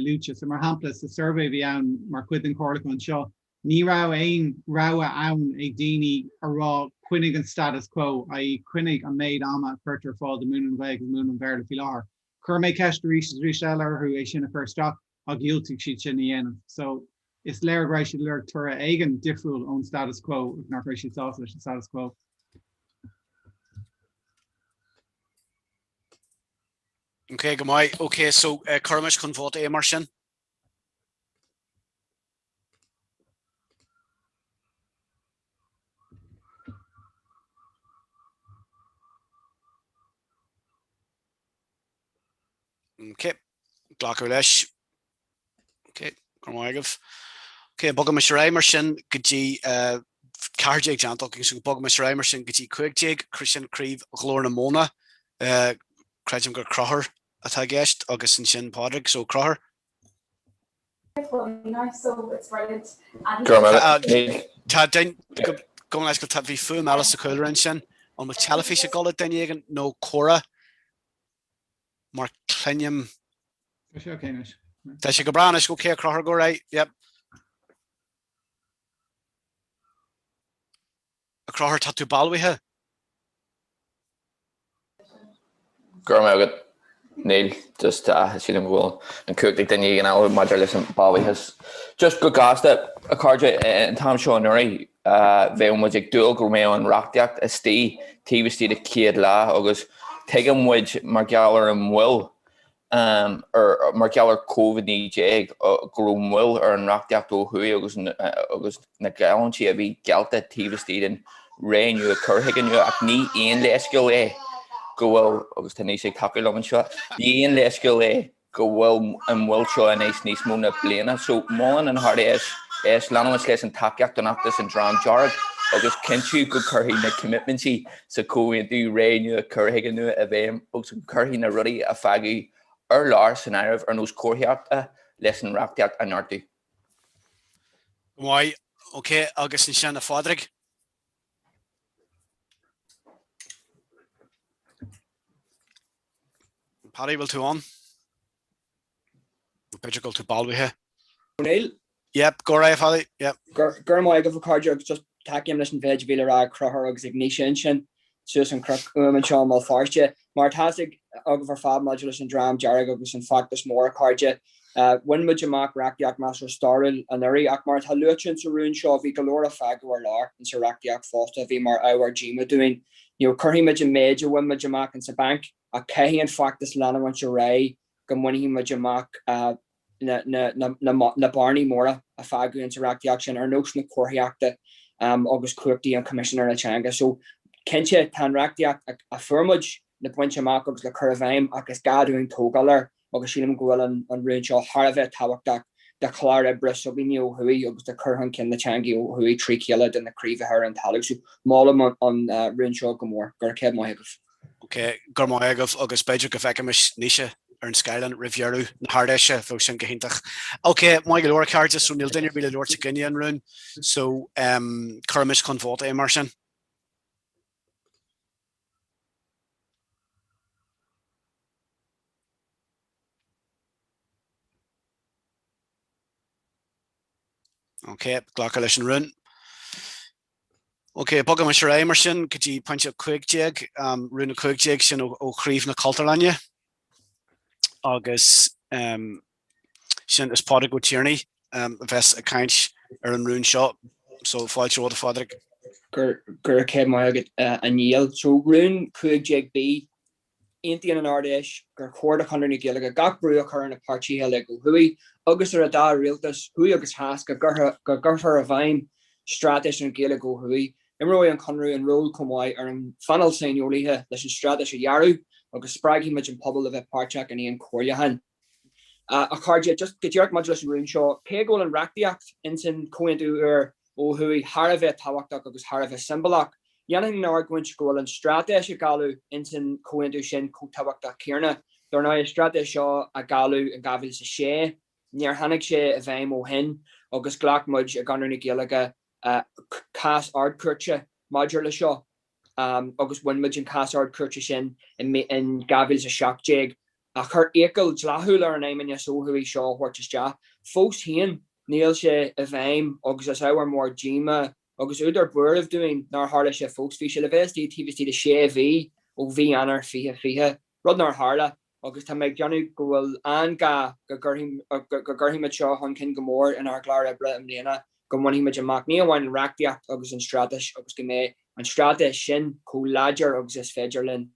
luaite. So mar shampla, sa suirbhé a bhí ann mar chuid den chomhairliúchán seo, ní raibh aon rogha ann ag daoine a rá coinnigh an status quo, i.e. coinnigh an méid ama a chuirtear ar fáil do mhúineadh na Gaeilge agus múineadh an Bhéarla faoi láthair. Chuir mé ceist arís is arís eile orthu é sin a chur isteach ach dhiúltaigh siad sin a dhéanamh. So is léir go raibh siad ag lorg toradh éigin difriúil ón status quo ach nach raibh siad sásta leis an status quo. Ok, go maith. Ok, so cuirimis chun vóta é mar sin. Ok, glacadh leis. Ok, go raibh maith agaibh. Ok, bogaimis ar aghaidh mar sin go dtí 14 déanta againn, so bogaimis ar aghaidh mar sin go dtí 15, sin Craobh Ghlór na Móna. Creidim gur Conchúr atá i gceist agus ansin Pádraig, so Conchúr. Tá duine, gabh mo leithscéal, tá, bhí fuaim eile sa chúlra ansin. An bhfuil teilifís ag dul ag duine éigin nó comhrá? Mar cluinim. Tá sé ok anois. Tá sé go breá anois, ok a Chonchúir, go right, yep. A Chonchúir, tá tú balbhaithe? Go raibh maith agat. Níl, just sílim go bhfuil an cumhacht ag duine éigin eile maidir leis an balbhaitheas. Just go gasta, a chairde, an t-am seo anuraidh, bheadh muid ag dúil go mbeadh an reachtaíocht istigh taobh istigh de 100 lá agus tuigeann muid mar gheall ar an mhoill ar mar gheall ar Covid-19 go raibh moill ar an reachtaíocht ó thuaidh agus agus na geallúintí a bhí geallta taobh istigh den ré nua cur chuige nua ach ní aon leithscéal é go bhfuil agus tá Naoise ag tacú liom anseo ní aon leithscéal é go bhfuil an mhoill seo anois níos mó ná bliana so molann an Ard-Fheis leanúint leis an tacaíocht don fheachtas an Dream Dearg. agus cinntiú go gcuirfí na coimitmintí sa Chomhaontú Ré Nua Cur Chuige Nua i bhfeidhm agus go gcuirfí na rudaí a fágadh ar lár san áireamh ar nós comharthaíochta leis an reachtaíocht a neartú. Go maith. Ok, agus ansin a Phádraig? Paddy, bhfuil tú ann? B'fhéidir go bhfuil tú balbhaithe. O'Neill? Yep, go raibh, Paddy, yep. Go raibh maith agaibh a chairde agus just tacaím leis an mhéid a bhí le rá ag Conchúr agus ag Naoise ansin suas an chnoc uaim anseo i mBéal Feirste. Mar atá fhios agaibh ar fad maidir leis an Dream Dearg agus an feachtas mór a chairde, bhain muid amach reachtaíocht measartha stairiúil anuraidh ach mar atá luaite insa rún seo bhí go leor a fágadh ar lár insa reachtaíocht fosta a bhí mar ábhar díomá dúinn. You know, cuirfidh muid an méid a bhain muid amach insa banc ach caithfidh an feachtas leanúint ar aghaidh go mbainfidh muid amach na bearnaí móra a fágadh insa reachtaíocht sin, ar nós na comharthaíochta agus cumhachtaí an Choimisinéara Teanga. So, cinnte, tá an reachtaíocht a fuair muid le baint amach agus le cur i bhfeidhm ach is gá dúinn tógáil air agus sílim go bhfuil an rún seo thar a bheith tábhachtach do chlár oibre s'againne ó thuaidh agus do chur chun cinn na teanga ó thuaidh trí chéile do na craobhacha ar an talamh. So, molaim an rún seo go mór. Go raibh céad maith agaibh. Ok, go raibh maith agaibh agus b'fhéidir go bhfeicfimis Naoise ar an scáileán roimh dheireadh na hArd-Fheise, bheadh sin go hiontach. Ok, maith go leor a chairde, so níl duine ar bith le labhairt i gcoinne an rúin, so um, cuirimis chun vóta é mar sin. Ok, glacadh leis an rún. Ok, bogaimis ar aghaidh mar sin go dtí pointe 15, um, rún 15 sin ó, ó Chraobh na Cultúrlainne agus um, sin is Pádraig Ó Tiarnaigh um, a bheas ag caint ar an rún seo. So fáilte romhat a Phádraig. Go raibh céad maith agat uh, a Niall. So rún 15B Aontaíonn an Ard-Fheis gur chóir do Chonradh na Gaeilge gach brú a chur ar na páirtithe uilig ó thuaidh agus ar an dá rialtas, thuaidh agus theas, go gcuirfear i bhfeidhm straitéis don Ghaeilge ó thuaidh. Imreoidh an Conradh an ról chomh maith ar an phainéal saineolaithe leis an straitéis a dhearadh agus spreagfaidh muid an pobal a bheith páirteach in aon chomhairliúchán. A chairde, just go díreach maidir leis an rún seo, cé go bhfuil an reachtaíocht insan Chomhaontú úr ó thuaidh thar a bheith tábhachtach agus thar a bheith siombalach, dhéanfainn an argóint go bhfuil an straitéis a gealladh insan Chomhaontú sin chomh tábhachtach céanna. Dar ndóigh, an straitéis seo a gealladh in 2006, níor tháinig sé i bhfeidhm ó shin agus ghlac muid i gConradh na Gaeilge cás Ard-Chúirte maidir le seo. agus bhain muid an cás Ard-Chúirte sin in 2017, a chuir iachall dleathúil ar an Fheidhmeannas ó thuaidh seo a thabhairt isteach. Fós féin, níl sé i bhfeidhm agus is ábhar mór díomá agus údar buairimh dúinn nár tharla sé fós. Bhí sé le bheith istigh taobh istigh de sé mhí ó mhí Eanáir 2020, rud nár tharla agus tá mé ag déanamh go bhfuil an-ghá go gcuirfidh muid seo chun cinn go mór inár gclár oibre i mbliana, go mbainfidh muid amach ní amháin an reachtaíocht agus an straitéis agus go mbeidh an straitéis sin chomh láidir agus is féidir linn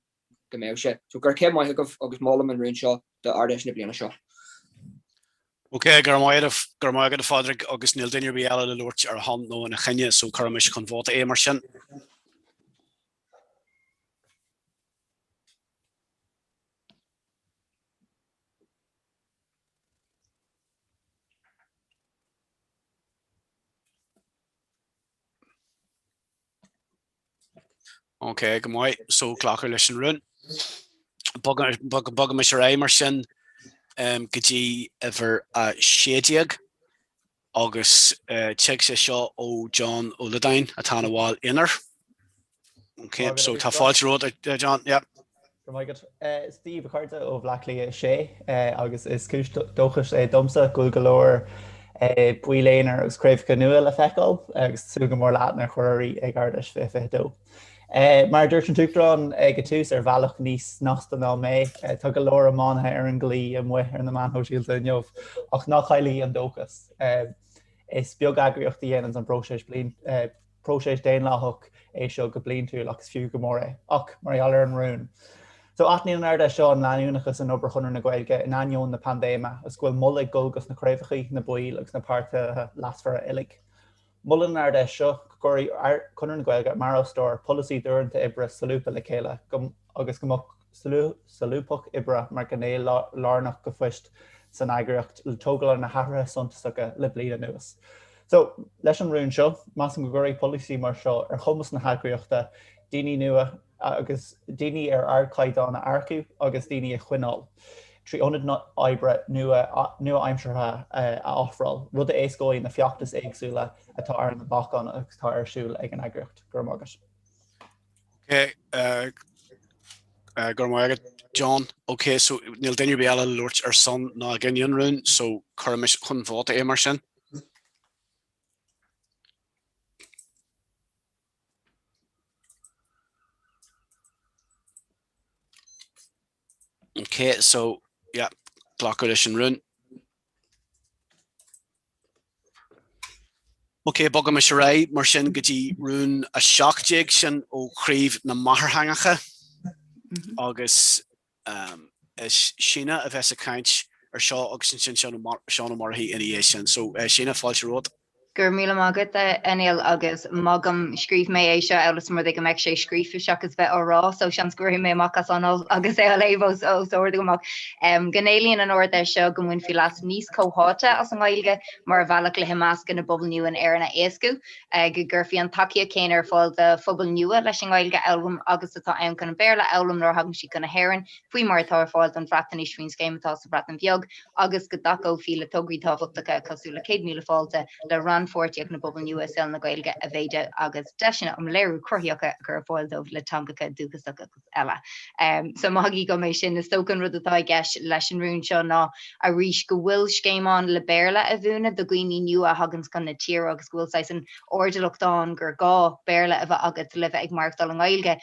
go mbeadh sé. So go raibh céad maith agaibh agus molaim an rún seo d'Ard-Fheis na bliana seo. Ok, go raibh maith agat, go raibh maith agat a Phádraig agus níl duine ar bith eile le labhairt ar a shon nó ina choinne so cuirimis chun vóta é mar sin. Ok, go maith. So glacadh leis an rún. Bogaimis ar aghaidh mar sin go dtí uimhir a 16 agus tig sé seo ó John Ó Loideáin atá ina bhall aonair. Ok, so tá fáilte romhat, John. Yeah. Go raibh maith agat. Is Dia daoibh a chairde ó Bhleá Cliath 6 agus is cúis dóchais é domsa go bhfuil go leor baill aonair agus craobhacha nua le feiceáil agus súil go mór le aithne a chur oraibh ag Ard-Fheis 2022. Mar a dúirt an tUachtarán ag an tús ar bhealach níos snasta ná mé, tá go leor iománaithe ar an gclaí amuigh ar na meáin shóisialta inniu ach ná cailligí an dóchas. Is beag eagraíocht a dhéanann an próiseas Próiseas daonlathach é seo go bliantúil ach is fiú go mór é. Ach, mar gheall ar an rún. So, aithníonn an Ard-Fheis seo an leanúnachas in obair Chonradh na Gaeilge in ainneoin na paindéime agus go bhfuil moladh ag dul dos na craobhacha, na baill agus na páirtithe leasmhara uilig. Molann an Ard-Fheis seo go gcuirfidh Conradh na Gaeilge, mar fhostóir, polasaí d'uaireanta oibre solúbtha le chéile agus go mbeadh solúbthacht oibre mar ghné lárnach de phoist san eagraíocht le tógáil ar na hathruithe suntasacha le bliain anuas. So, leis an rún seo, measaim go gcuirfidh polasaí mar seo ar chumas na heagraíochta daoine nua agus daoine ar ardchaighdeán a earcú agus daoine a choinneáil trí ionaid oibre nua nua-aimseartha a ofráil, rud a éascóidh na feachtais éagsúla atá ar na bacáin agus atá ar siúl ag an eagraíocht. Go raibh maith agat. Ok, go raibh maith agat, John. Ok, so níl duine ar bith eile le labhairt ar son ná i gcoinne an rúin, so cuirimis chun vóta é mar sin. Ok, so, yeah, glacadh leis an rún. Ok, bogaimis ar aghaidh mar sin go dtí rún 17, sin ó Chraobh na Máthairtheangacha agus is Síne a bheas ag caint ar seo agus ansin Seán Ó Murchaidh ina dhiaidh sin. So, Síne, fáilte romhat. Go raibh míle maith agat, a Niall, agus maith agam, scríobh mé é seo amhail is an rud é go mbeadh sé scríofa seachas bheith á rá, so seans go rithfidh mé amach as anáil agus é á léamh os ard agam ach go n-éilíonn an Ard-Fheis seo go mbainfí leas níos comhtháite as an nGaeilge mar bhealach le himeascadh na bpobal nua in Éirinn a éascú, go gcuirfí an tacaíocht chéanna ar fáil do phobail nua leis an nGaeilge a fhoghlaim agus atá ann chun an Béarla a fhoghlaim nuair a thagann siad chun na hÉireann, faoi mar atá ar fáil don Bhreatnais faoin scéim atá sa Bhreatain Bheag. agus go dtacófaí le tograí tábhachtacha cosúil le 100,000 Fáilte le rannpháirtíocht na bpobal nua i saol na Gaeilge a mhéadú agus deiseanna um léiriú cruthaitheacha a chur ar fáil dóibh le teangacha dúchasacha agus eile. So maithigí dhom é sin. Is dócha an rud atá i gceist leis an rún seo ná arís go bhfuil scéim ann le Béarla a mhúineadh do dhaoine nua a thaganns chun na tíre agus go bhfuil saghas an airdeallacht ann gur gá Béarla a bheith agat le bheith ag maireachtáil i nGaeilge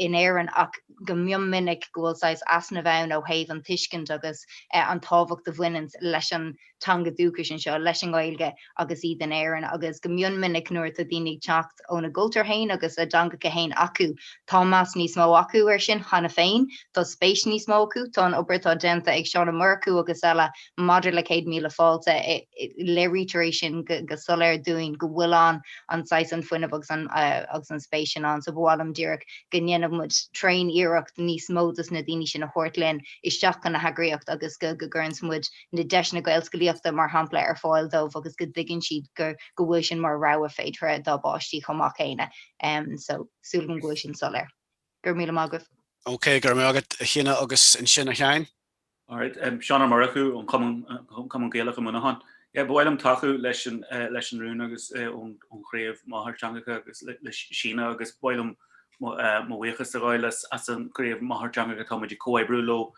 in Éirinn ach go mion minic go bhfuil saghas easnamh ann ó thaobh an tuiscint agus an tábhacht a bhaineanns leis an teanga dúchais anseo, leis an nGaeilge agus iad in Éirinn agus go mion minic nuair atá daoine ag teacht óna gcultúr féin agus a dteangacha féin acu, tá meas níos mó acu air sin cheana féin, tá spéis níos mó acu, tá an obair atá déanta ag Seán Ó Murchú agus eile maidir le 100,000 Fáilte, léirítear é sin go soiléir dúinn go bhfuil an an saghas an fuinneamh agus an agus an spéis sin ann so ba mhaith liom díreach go ndéanfadh muid tréan iarracht níos mó dos na daoine sin a thabhairt linn isteach chun na heagraíocht agus go go gcuireanns muid na deiseanna Gaelscolaíochta mar shampla ar fáil dóibh agus go dtuigeann siad go go bhfuil sin mar rogha féideartha dá bpáistí chomh maith céanna. So súil agam go bhfuil sin soiléir. Go raibh míle maith agaibh. Ok, go raibh maith agat a Shíne agus ansin a Sheáin. Alright, Seán Ó Murchú ón Chumann Gaelach i Muineachán. Yeah, ba mhaith liom tacú leis an leis an rún agus ón chraobh máthairteangacha agus le Síne agus ba mhaith liom mo bhuíochas a ghabháil as an gcraobh máthairteangacha atá muid ag comhoibriú leo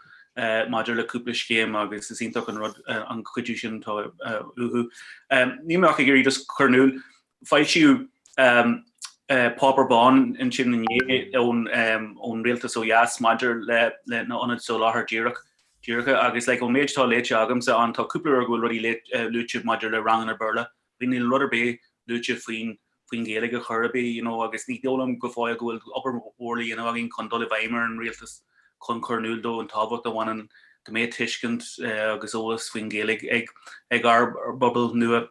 maidir le cúpla scéim agus is iontach an rud an cuidiú sin atá uathu. Níl mé ach ag iarraidh just cur in iúl Foilsíodh páipéar bán ansin inné ón rialtas ó dheas maidir le na hionaid soláthair díreach díreacha agus like ón méid atá léite agamsa ann tá cúpla uair go bhfuil rudaí luaite maidir le ranganna Béarla ach níl rud ar bith luaite faoin faoin Ghaeilge ar chor ar bith you know agus ní dóigh liom go fóill go bhfuil obair mhór le dhéanamh againn chun dul i bhfeidhm ar an rialtas chun cur in iúl dó an tábhacht a bhaineann go mbeadh tuiscint agus eolas faoin Ghaeilge ag ag ár bpobal nua.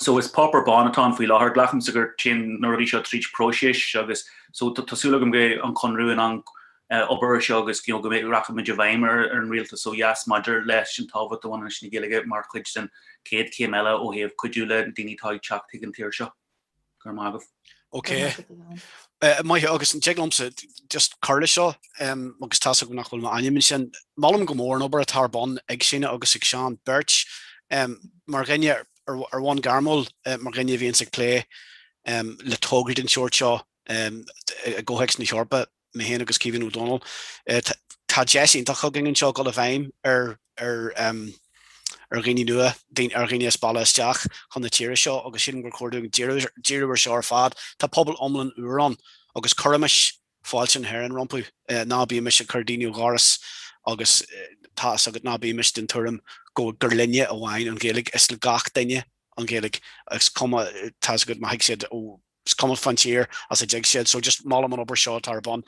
So is páipéar bán atá ann faoi láthair. Glacaimse gur téann na rudaí seo tríd próiseas agus so tá súil agam go mbeidh an Conradh in ann obair ar seo agus you know go mbeidh rachaimid i bhfeidhm ar an rialtas ó dheas maidir leis an tábhacht a bhaineann leis an Ghaeilge mar chuid den chéad chéim eile ó thaobh cuidiú le daoine atá ag teacht chuig an tír seo. Go raibh maith agaibh. Ok. Maith agus an dtig liomsa just cur leis seo agus tá's agam nach bhfuil m'ainm ansin. Molaim go mór an obair atá ar bun ag Síne agus ag Seán beirt. Mar dhuine ar bhonn gairmiúil, mar dhuine a bhíonns ag plé le tograí den sórt seo i gcomhthéacs na hEorpa, mé féin agus Caoimhín Ó Domhnaill, tá deis iontach againn anseo dul i bhfeidhm ar ar ar dhaoine nua, ar dhaoine as baile isteach chun na tíre seo agus sílim gur chóir dúinn díriú ar seo ar fad. Tá pobal iomlán úr ann agus cuirimis fáilte na hÉireann rompu. Ná bímis ag cur daoine ó dhoras agus tá fhios agat, ná bímis den tuairim go gur linne amháin an Ghaeilge, is le gach duine an Ghaeilge is cuma tá fhios agat má thig siad ó is cuma fán tír as a dtig siad. So just molaim an obair seo atá ar bun.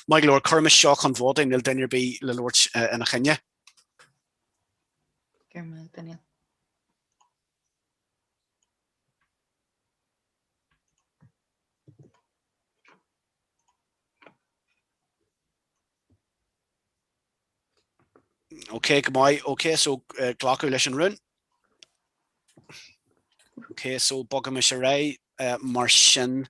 Maith go leor, cuirimis seo chun vóta, níl duine ar bith le labhairt ina choinne. Go raibh maith, Daniel. Ok, go maith. Ok, so glacadh leis an rún. Ok, so bogaimis ar aghaidh mar sin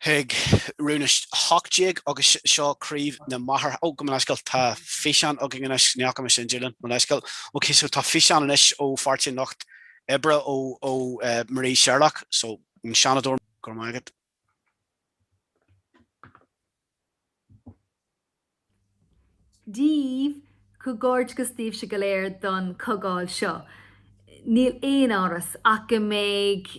chuig rún 18 agus seo craobh na máthar. Ó, gabh mo leithscéal, tá físeán againn anois, ní fhaca mé sin, Julian, mo leithscéal. Ok, so tá físeán anois ó Pháirtí an Lucht Oibre ó ó Marie Sherlock, so an Seanadóir, go raibh maith agat. Dia daoibh, comhghairdeachas daoibhse go léir don chomhdháil seo. Níl aon amhras ach go mbeidh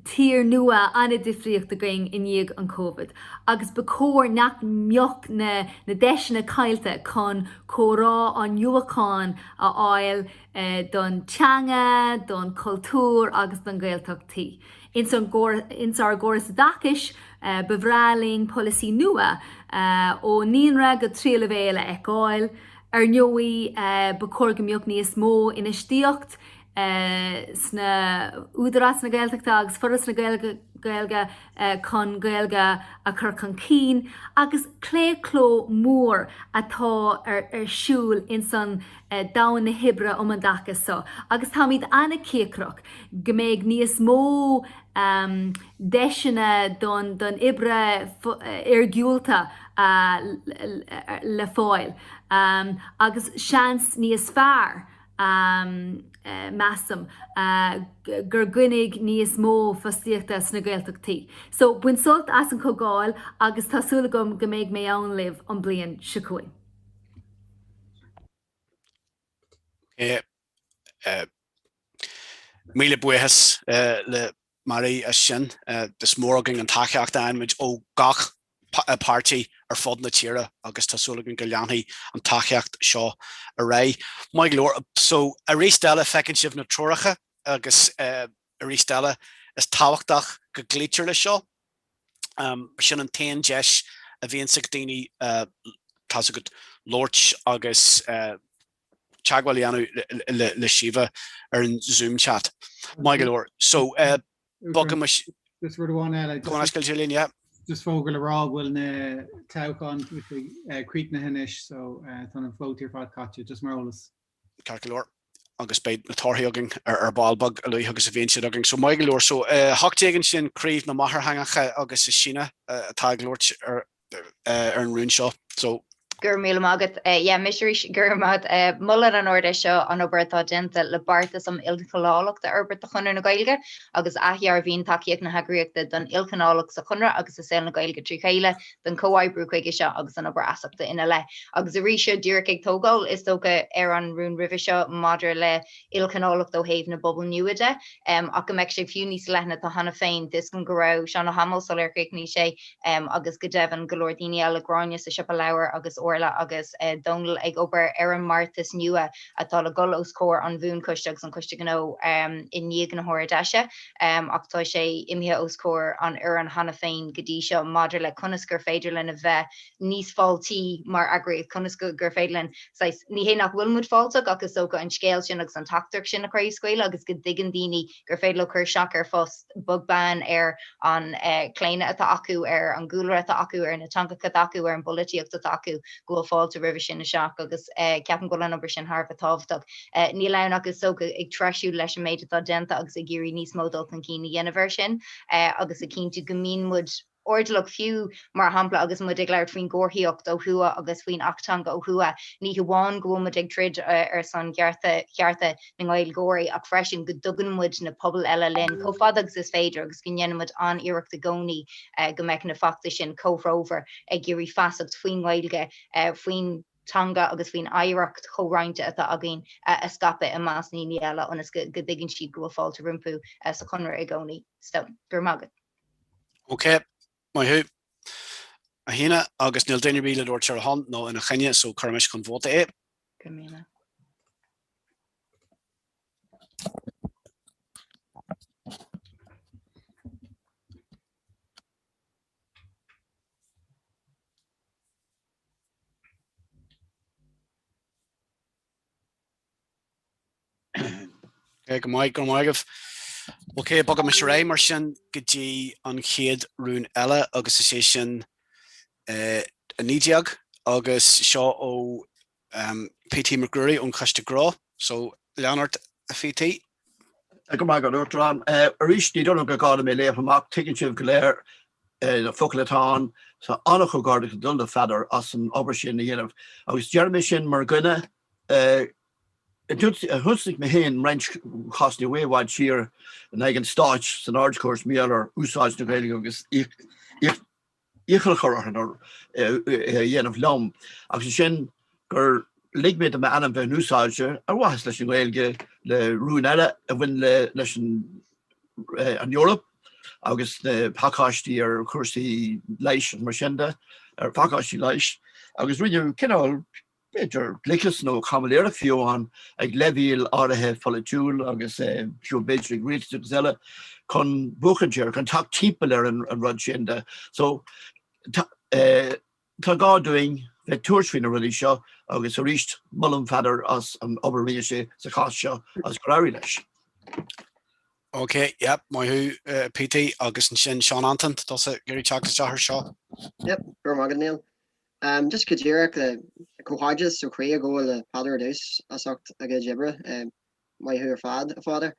tír nua an-difríocht againn i ndiaidh an Covid agus ba chóir nach mbeadh na na deiseanna caillte chun comhrá athnuachan a fháil don teanga, don chultúr agus don Ghaeltachtaí. Ins ár gcóras oideachais, ba bhreá linn polasaí nua ó naíonra go tríú leibhéal a fheiceáil. Ar ndóigh, ba chóir go mbeadh níos mó infheistíocht sna Údarás na Gaeltachta agus Foras na Gaeilge chun Gaeilge a chur chun cinn agus claochló mór atá ar siúl ins an domhan na hoibre um an dtaca so agus táimid an-chíocrach go mbeidh níos mó deiseanna don don oibre fhoirmiúlta le fáil agus seans níos fearr measaim gur gcoinnigh níos mó fostaíochta sna Gaeltachtaí. So bain sult as an chomhdháil agus tá súil agam go mbeidh mé ann libh an bliain seo chugainn. Míle buíochas le Marie as sin. Is mór againn an tacaíocht a fhaigheann muid ó gach páirtí ar fud na tíre agus tá súil againn go leanfaidh an tacaíocht seo ar aghaidh. Maith go leor. So arís eile feiceann sibh na treoracha agus arís eile is tábhachtach go gcloítear leis seo. Sin an t-aon deis a bhíonns ag daoine tá's agat labhairt agus teagmháil a dhéanamh le Síomha ar an Zoom chat. Maith go leor. So, bogaimis. Just rud amháin eile. Go on, Julian, yeah. Just fógra le rá go bhfuil na toghcháin críochnaithe anois, so tá na vótaí ar fad caite, just mar eolas. Ceart go leor. Agus beidh na torthaí againn ar ball beag a luaithe agus a bhíonn siad againn. So maith go leor. So 18 ansin, Craobh na Máthairtheangacha agus is Síne atá ag labhairt ar ar an rún seo. So. Go raibh míle maith agat. Yeah, mise arís, go raibh maith agat. Molann an Ard-Fheis seo an obair atá déanta le beartas um ilchineálacht a fhorbairt do Chonradh na Gaeilge agus athdhearbhaíonn tacaíocht na heagraíochta don ilchineálacht sa Chonradh agus i saol na Gaeilge trí chéile, don chomhoibriú chuige seo agus don obair fheasachta ina leith. Agus arís seo díreach ag tógáil, is dócha, ar an rún roimhe seo maidir le ilchineálacht ó thaobh na bpobal nua de, ach go mbeadh sé fiú níos leithne atá cheana féin. Tá a fhios agam go raibh Seán Ó hAdhmaill sular chríochnaigh sé agus go deimhin go leor daoine eile, Gráinne sa Siopa Leabhar agus Orla agus Dónal ag obair ar an mbeartas nua atá le dhul os comhair an Bhuanchoiste agus an Choiste Gnó i ndiaidh na hArd-Fheise ach tá sé imithe os comhair an fhoireann cheana féin go dtí seo maidir le conas gur féidir linn a bheith níos fáiltí mar eagraíocht, conas gur féidir linn saghas, ní hé nach bhfuil muid fáilteach ach is dócha an scéal sin agus an teachtaireacht sin a chraobhscaoileadh agus go dtuigeann daoine gur féidir leo cur isteach ar phost, beag beann ar an claonadh atá acu, ar an gcúlra atá acu, ar na teangacha atá acu, ar an bpolaitíocht atá acu, go bhfuil fáilte roimhe sin isteach agus ceapaim go bhfuil an obair sin thar a bheith tábhachtach. Níl ann ach is dócha ag treisiú leis an méid atá déanta agus ag iarraidh níos mó dul chun cinn a dhéanamh air sin agus ag cinntiú go mbíonn muid airdeallach fiú, mar shampla, agus muid ag labhairt faoin gcomharthaíocht ó thuaidh agus faoin Acht Teanga ó thuaidh, ní hamháin go bhfuil muid ag troid ar son chearta chearta na nGaeilgeoirí ach freisin go dtugann muid na pobail eile linn chomh fada agus is féidir agus go ndéanann muid an-iarracht i gcónaí go mbeadh na feachtais sin comhthreomhar ag iarraidh feasacht faoin nGaeilge, faoin teanga agus faoin oidhreacht chomhroinnte atá againn a scaipeadh i measc ndaoine eile ionas go dtuigeann siad go bhfuil fáilte rompu sa Chonradh i gcónaí. So, go raibh maith agat. Ok, maith thú. A Shíne, agus níl duine ar bith le labhairt ar a shon nó ina choinne, so cuirimis chun vóta é. Go raibh míle. Ok, go maith, go raibh maith agaibh. Ok, bogaimis ar aghaidh mar sin go dtí an chéad rún eile agus is é sin 19 agus seo ó PT Mac Ruairí ón Choiste Gnó. So, lean ort, a PT. Go raibh maith agat, Uachtarán. Arís, ní dóigh liom gur gá dom é a léamh amach, tuigeann sibh go léir na focail atá ann. Tá an-chomhghairdeachas ag dul do Pheadar as an obair sin a dhéanamh. Agus deirim é sin mar dhuine a thionscnaigh mé féin roinnt cásanna i bhfad siar in aghaidh an Stáit san Ard-Chúirt mar gheall ar úsáid na Gaeilge agus iachall a chur orthu é a dhéanamh liom agus ansin gur lig mé do m'ainm bheith in úsáid ar mhaithe leis an nGaeilge le rúin eile a bhain leis an Eoraip agus na pacáistí ar chúrsaí leighis agus mar sin de, ar phacáistí leighis agus rinneadh cineál b'fhéidir, gliceas nó caimiléireacht fiú amháin ag leibhéal áirithe pholaitiúil agus fiú b'fhéidir ag rialtas agus eile chun buachaint air, chun teacht timpeall ar an rud sin de. So tá gá dúinn bheith ag tabhairt faoi na rudaí seo agus arís molaim Pheadar as an obair a rinne sé sa chás seo agus gur éirigh leis. Ok, yep, maith thú PT agus ansin Seán Antain, tá tusa ag iarraidh teacht isteach ar seo. Yep, go raibh maith agat Niall. Just go díreach le comhghairdeas ó chroí a ghabháil le Peadar ar dtús as ucht a chuid oibre. Maith thú ar fad, a Pheadair.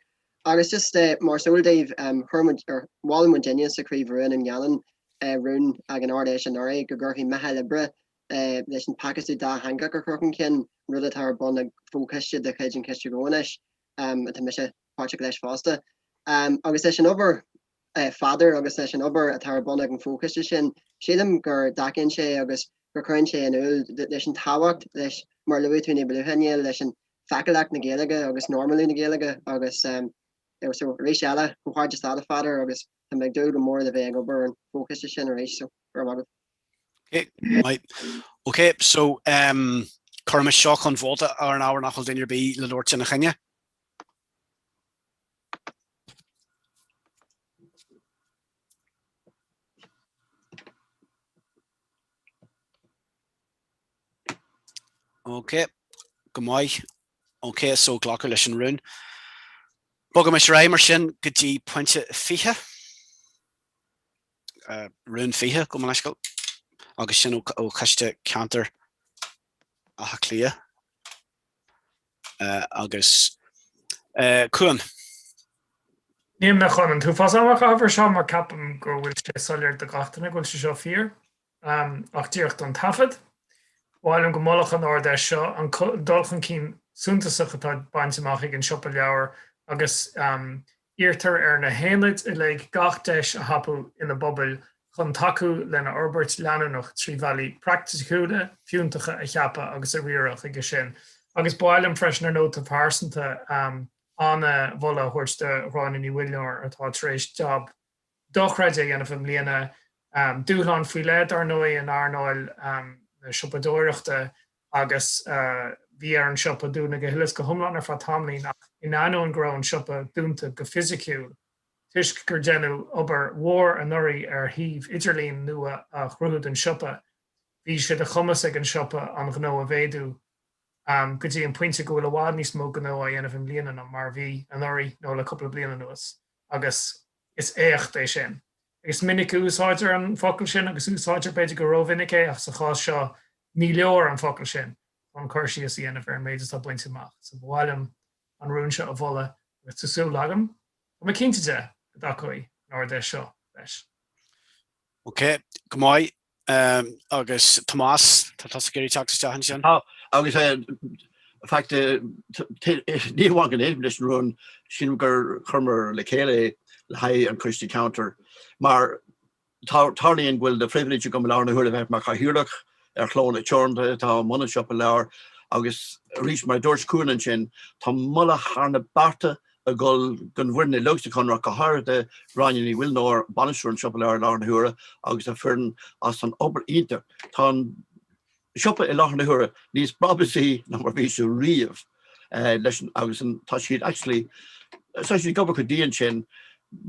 Agus just mar is eol daoibh, chuir muid, or mhol muidinne sa Chraobh Rua na nGiallán rún ag an Ard-Fheis anuraidh go gcuirfí meitheal oibre leis an phacáistiú dátheangach a chur chun cinn, rud atá ar bun ag fo-choiste de chuid an Choiste Gnó anois, atá mise páirteach leis fosta. Agus leis an obair Pheadair agus leis an obair atá ar bun ag an bhfochoiste sin, sílim go dtacaíonn sé agus go cuireann sé in iúl leis an tábhacht leis, mar a luaigh tú ní ba luaithe, Niall, leis an feiceálacht na Gaeilge agus normalú na Gaeilge agus so arís eile, comhghairdeas leat a Pheadair agus tá mé ag dúil go mór le bheith ag obair ar an bhfochoiste sin arís, so go raibh maith agat. Ok, maith. Ok, so um, cuirimis seo chun vóta ar an ábhar nach bhfuil duine ar bith le labhairt ina choinne. Ok, go maith. Ok, so glacadh leis an rún. Bogaimis ar aghaidh mar sin go dtí pointe 20. Rún 20, gabh mo leithscéal. Agus sin ó Choiste Ceantair Átha Cliath. Agus Cuan. Níl mé chun an t-uafás ama a chaitheamh ar seo mar ceapaim go bhfuil sé soiléir do gach duine go bhfuil sé seo fíor. Ach díreach don taifead, ba mhaith liom go molfadh an Ard-Fheis seo an dul chun cinn suntasach atá bainte amach ag an Siopa Leabhar agus Iarrtar ar na haonaid uilig gach deis a thapú ina bpobail chun tacú lena fhorbairt leanúnach trí bhealaí praiticiúla, fiúntacha a cheapadh agus a riaradh chuige sin. Agus ba mhaith liom freisin, ar nóta pearsanta, an-mholadh a thabhairt do Ghráinne Ní Mhuilneoir atá tar éis jab dochreidte a dhéanamh i mbliana. Dúshlán faoi leith, dar ndóigh, in earnáil na siopadóireachta agus bhí ar an siopa dúnadh go huile is go hiomlán ar feadh tamaillín ach in ainneoin go raibh an siopa dúnta go fisiciúil, toisc gur deineadh obair mhór anuraidh ar shuíomh idirlín nua a chruthú don siopa, bhí sé de chumas ag an siopa an gnó a mhéadú go dtí an pointe go bhfuil i bhfad níos mó gnó á dhéanamh i mbliana ná mar a bhí anuraidh nó le cúpla bliain anuas agus is éacht é sin. Is minic a úsáidtear an focal sin agus úsáidtear b'fhéidir go rómhinic é ach sa chás seo ní leor an focal sin chun cur síos a dhéanamh ar an méid atá bainte amach. So ba mhaith liom an rún seo a mholadh agus tá súil agam, tá mé cinnte de, go dtacóidh an Ard-Fheis seo leis. Ok, go maith. Agus Tomás, tá tusa ag iarraidh teacht isteach ansin? Tá, agus in fact ní amháin go n-aontaím leis an rún, sílim gur chuireamar le chéile é le haghaidh an Choiste Ceantair mar tarlaíonn go bhfuil de phribhléid agam i láthair na huaire bheith mar chathaoirleach ar Clódlanna Teoranta atá i mbun an siopa leabhar agus arís mar a dúirt Cuan ansin, tá moladh thar na bearta ag dul don bhfoireann uilig sa Chonradh, go háirithe Gráinne Ní Mhuilneoir, bainisteoir an tsiopa leabhar i láthair na huaire agus a foireann as an obair iontach. Tá an siopa i láthair na huaire níos brabúsaí ná mar bhí sé riamh leis an agus an tá siad actually tá siad ag obair chomh dian sin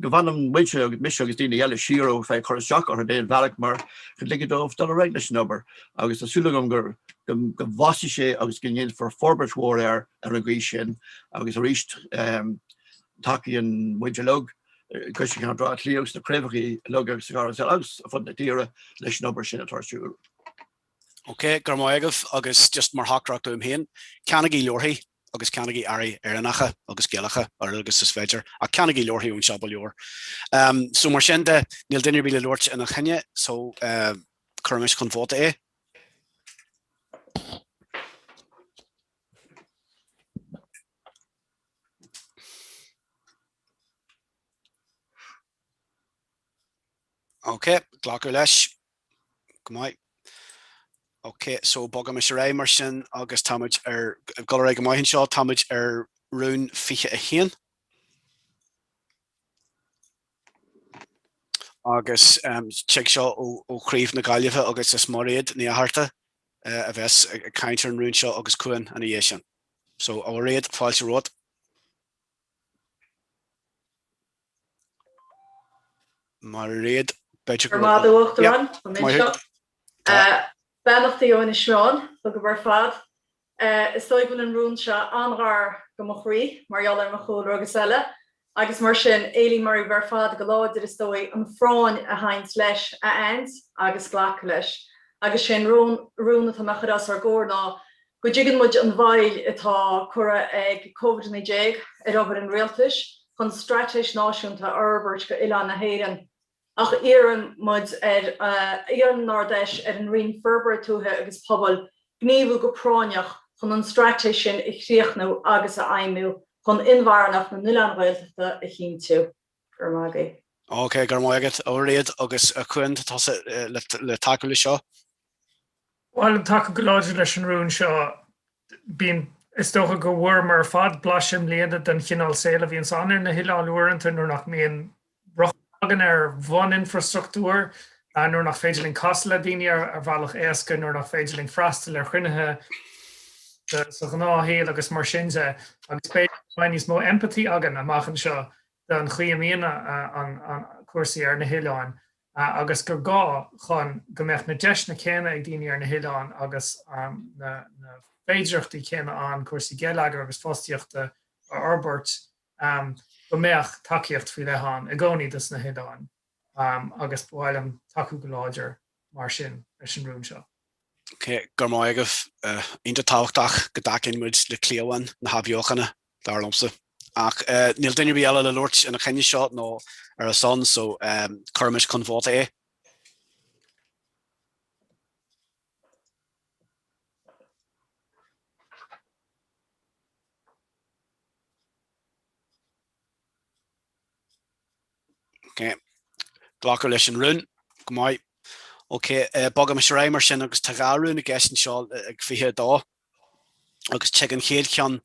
go bhfanann muidse agus mise agus daoine eile siar ó bheith ag cur isteach orthu d'aon bhealach mar go ligfidh dóibh dul ar aghaidh leis an obair agus tá súil agam gur go bhfásfaidh sé agus go ndéanfar forbairt mhór air ar an gcaoi sin agus arís tacaíonn muid uilig, Coiste Ceantair Átha Cliath agus na craobhacha uilig agus sa gcathair agus ar fud na tíre leis an obair sin atá ar siúl. Ok, go raibh maith agaibh agus just mar theachtaireacht uaim féin, ceannaigí leabharthaí. agus ceannaigí earraí Éireannacha agus Gaelacha oiread agus is féidir, ach ceannaigí leabharthaí ón Siopa Leabhar. So mar sin de, níl duine ar bith le labhairt ina choinne, so cuirimis chun vóta é. Ok, glacadh leis. Go maith. Ok, so bogaimis ar aghaidh mar sin agus táimid ar ag dul ar aghaidh go maith anseo, táimid ar rún 21. Agus um, tig seo ó, ó Chraobh na Gaillimhe agus is Mairéad Ní Fhátharta uh, a bheas ag caint ar an rún seo agus Cuan ina dhiaidh sin. So, a Mhairéad, fáilte romhat. Mairéad, b'fhéidir go raibh. Go raibh maith agat, a Uachtaráin. Tá mé anseo. Beannachtaí ó Inis Meáin chugaibh ar fad. Is dóigh go bhfuil an rún seo an-ghar do mo chroí mar gheall ar mo chúlra agus eile, agus mar sin, éilím oraibh ar fad go láidir, is dóigh, an phráinn a théanns leis a aithint agus glacadh leis. Agus sé an rún atá mé a chur os ár gcomhair ná go dtuigeann muid an mhoill atá curtha ag Covid-19 ar obair an Rialtais chun straitéis náisiúnta a fhorbairt do oileáin na hÉireann, ach iarrann muid ar, iarrann an Ard-Fheis ar an Roinn Forbartha Tuaithe agus Pobail gníomhú go práinneach chun an straitéis sin a chríochnú agus a fheidhmiú chun inmharthanacht na n-oileán Ghaeltachta a chinntiú. Go raibh maith agaibh. Ok, go raibh maith agat, a Mhairéad, agus a Chuain, tá tusa le tacú leis seo. Bhuel, tacú go láidir leis an rún seo. Bíonn, is dócha go bhfuaireamar ar fad blaiseadh i mbliana den chineál saoil a bhíonns ann ar na hoileáin uaireanta nuair nach mbíonn rochtain againn ar bhun-infreastruchtúr, nuair nach féidir linn casadh le daoine ar bhealach éasca, nuair nach féidir linn freastal ar chruinnithe sa ghnáthshaol agus mar sin de. Agus b'fhéidir go mbeidh níos mó empathy againn amach anseo don chaoi a mbíonn an cúrsaí ar na hoileáin agus gur gá chun go mbeadh na deiseanna céanna ag daoine ar na hoileáin agus na féidearthachtaí céanna ann cúrsaí geilleagair agus fostaíochta a fhorbairt, go mbeadh tacaíocht faoi leith ann i gcónaí dos na hoileáin agus ba mhaith liom tacú go láidir mar sin leis an rún seo. Ok, go raibh maith agaibh. Iontach tábhachtach go dtacaíonn muid le cliabhán na hathbheochana, dar liomsa. Ach níl duine ar bith eile le labhairt ina choinne seo nó ar a son, so cuirimis chun vóta é. Ok. Glacadh leis an rún. Go maith. Ok, bogaimis ar aghaidh mar sin agus tá 2 rún i gceist anseo ag 22 agus tig an chéad cheann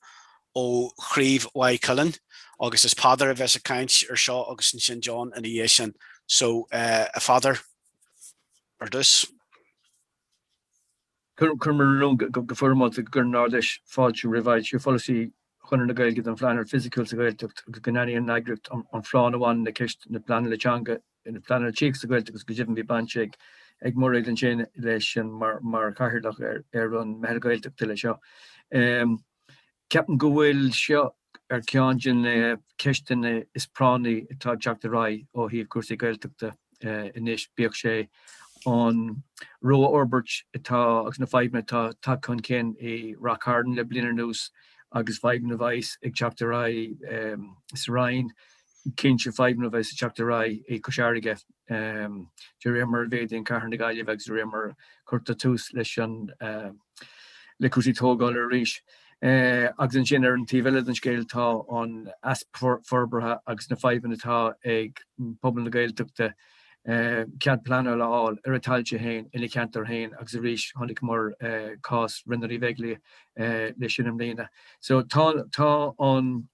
ó Chraobh Mhaigh Cuilinn agus is Peadar a bheas ag caint ar seo agus ansin John ina dhiaidh sin. So, a Pheadair, ar dtús. Cuirim an rún go foirmeálta go gcuireann an Ard-Fheis fáilte roimh fhoilsiú pholasaí Chonradh na Gaeilge don phleanáil fisiciúil sa Ghaeltacht agus go n-aithníonn an eagraíocht an phráinn a bhaineann le ceist na pleanála teanga, na pleanála tithíochta sa Ghaeltacht agus go deimhin bhí baint ag ag Mairéad ansin leis an mar mar chathaoirleach ar ar an Meitheal Gaeltachta le seo. Ceapaim go bhfuil seo ar cheann de na ceisteanna is práinní atá ag teacht ar aghaidh ó thaobh cúrsaí Gaeltachta anois, bíodh sé an rófhorbairt atá agus na fadhbanna atá tagtha chun cinn i Ráth Cairn le bliain anuas agus fadhbanna a bheas ag teacht ar aghaidh sa Rinn, cinnte fadhbanna a bheas ag teacht ar aghaidh i Cois Fharraige de réir mar a mhéadaíonn cathair na Gaillimhe agus de réir mar a cuirtear tús leis an le cúrsaí tógála arís. Agus ansin ar an taobh eile den scéal tá an easpa forbartha agus na fadhbanna atá ag pobal na Gaeltachta cead pleanála a fháil ar a dtailte féin, ina gceantar féin agus arís chonaiceamar cás Bhrendan Uí Bheaglaoich leis sin i mbliana. So tá tá an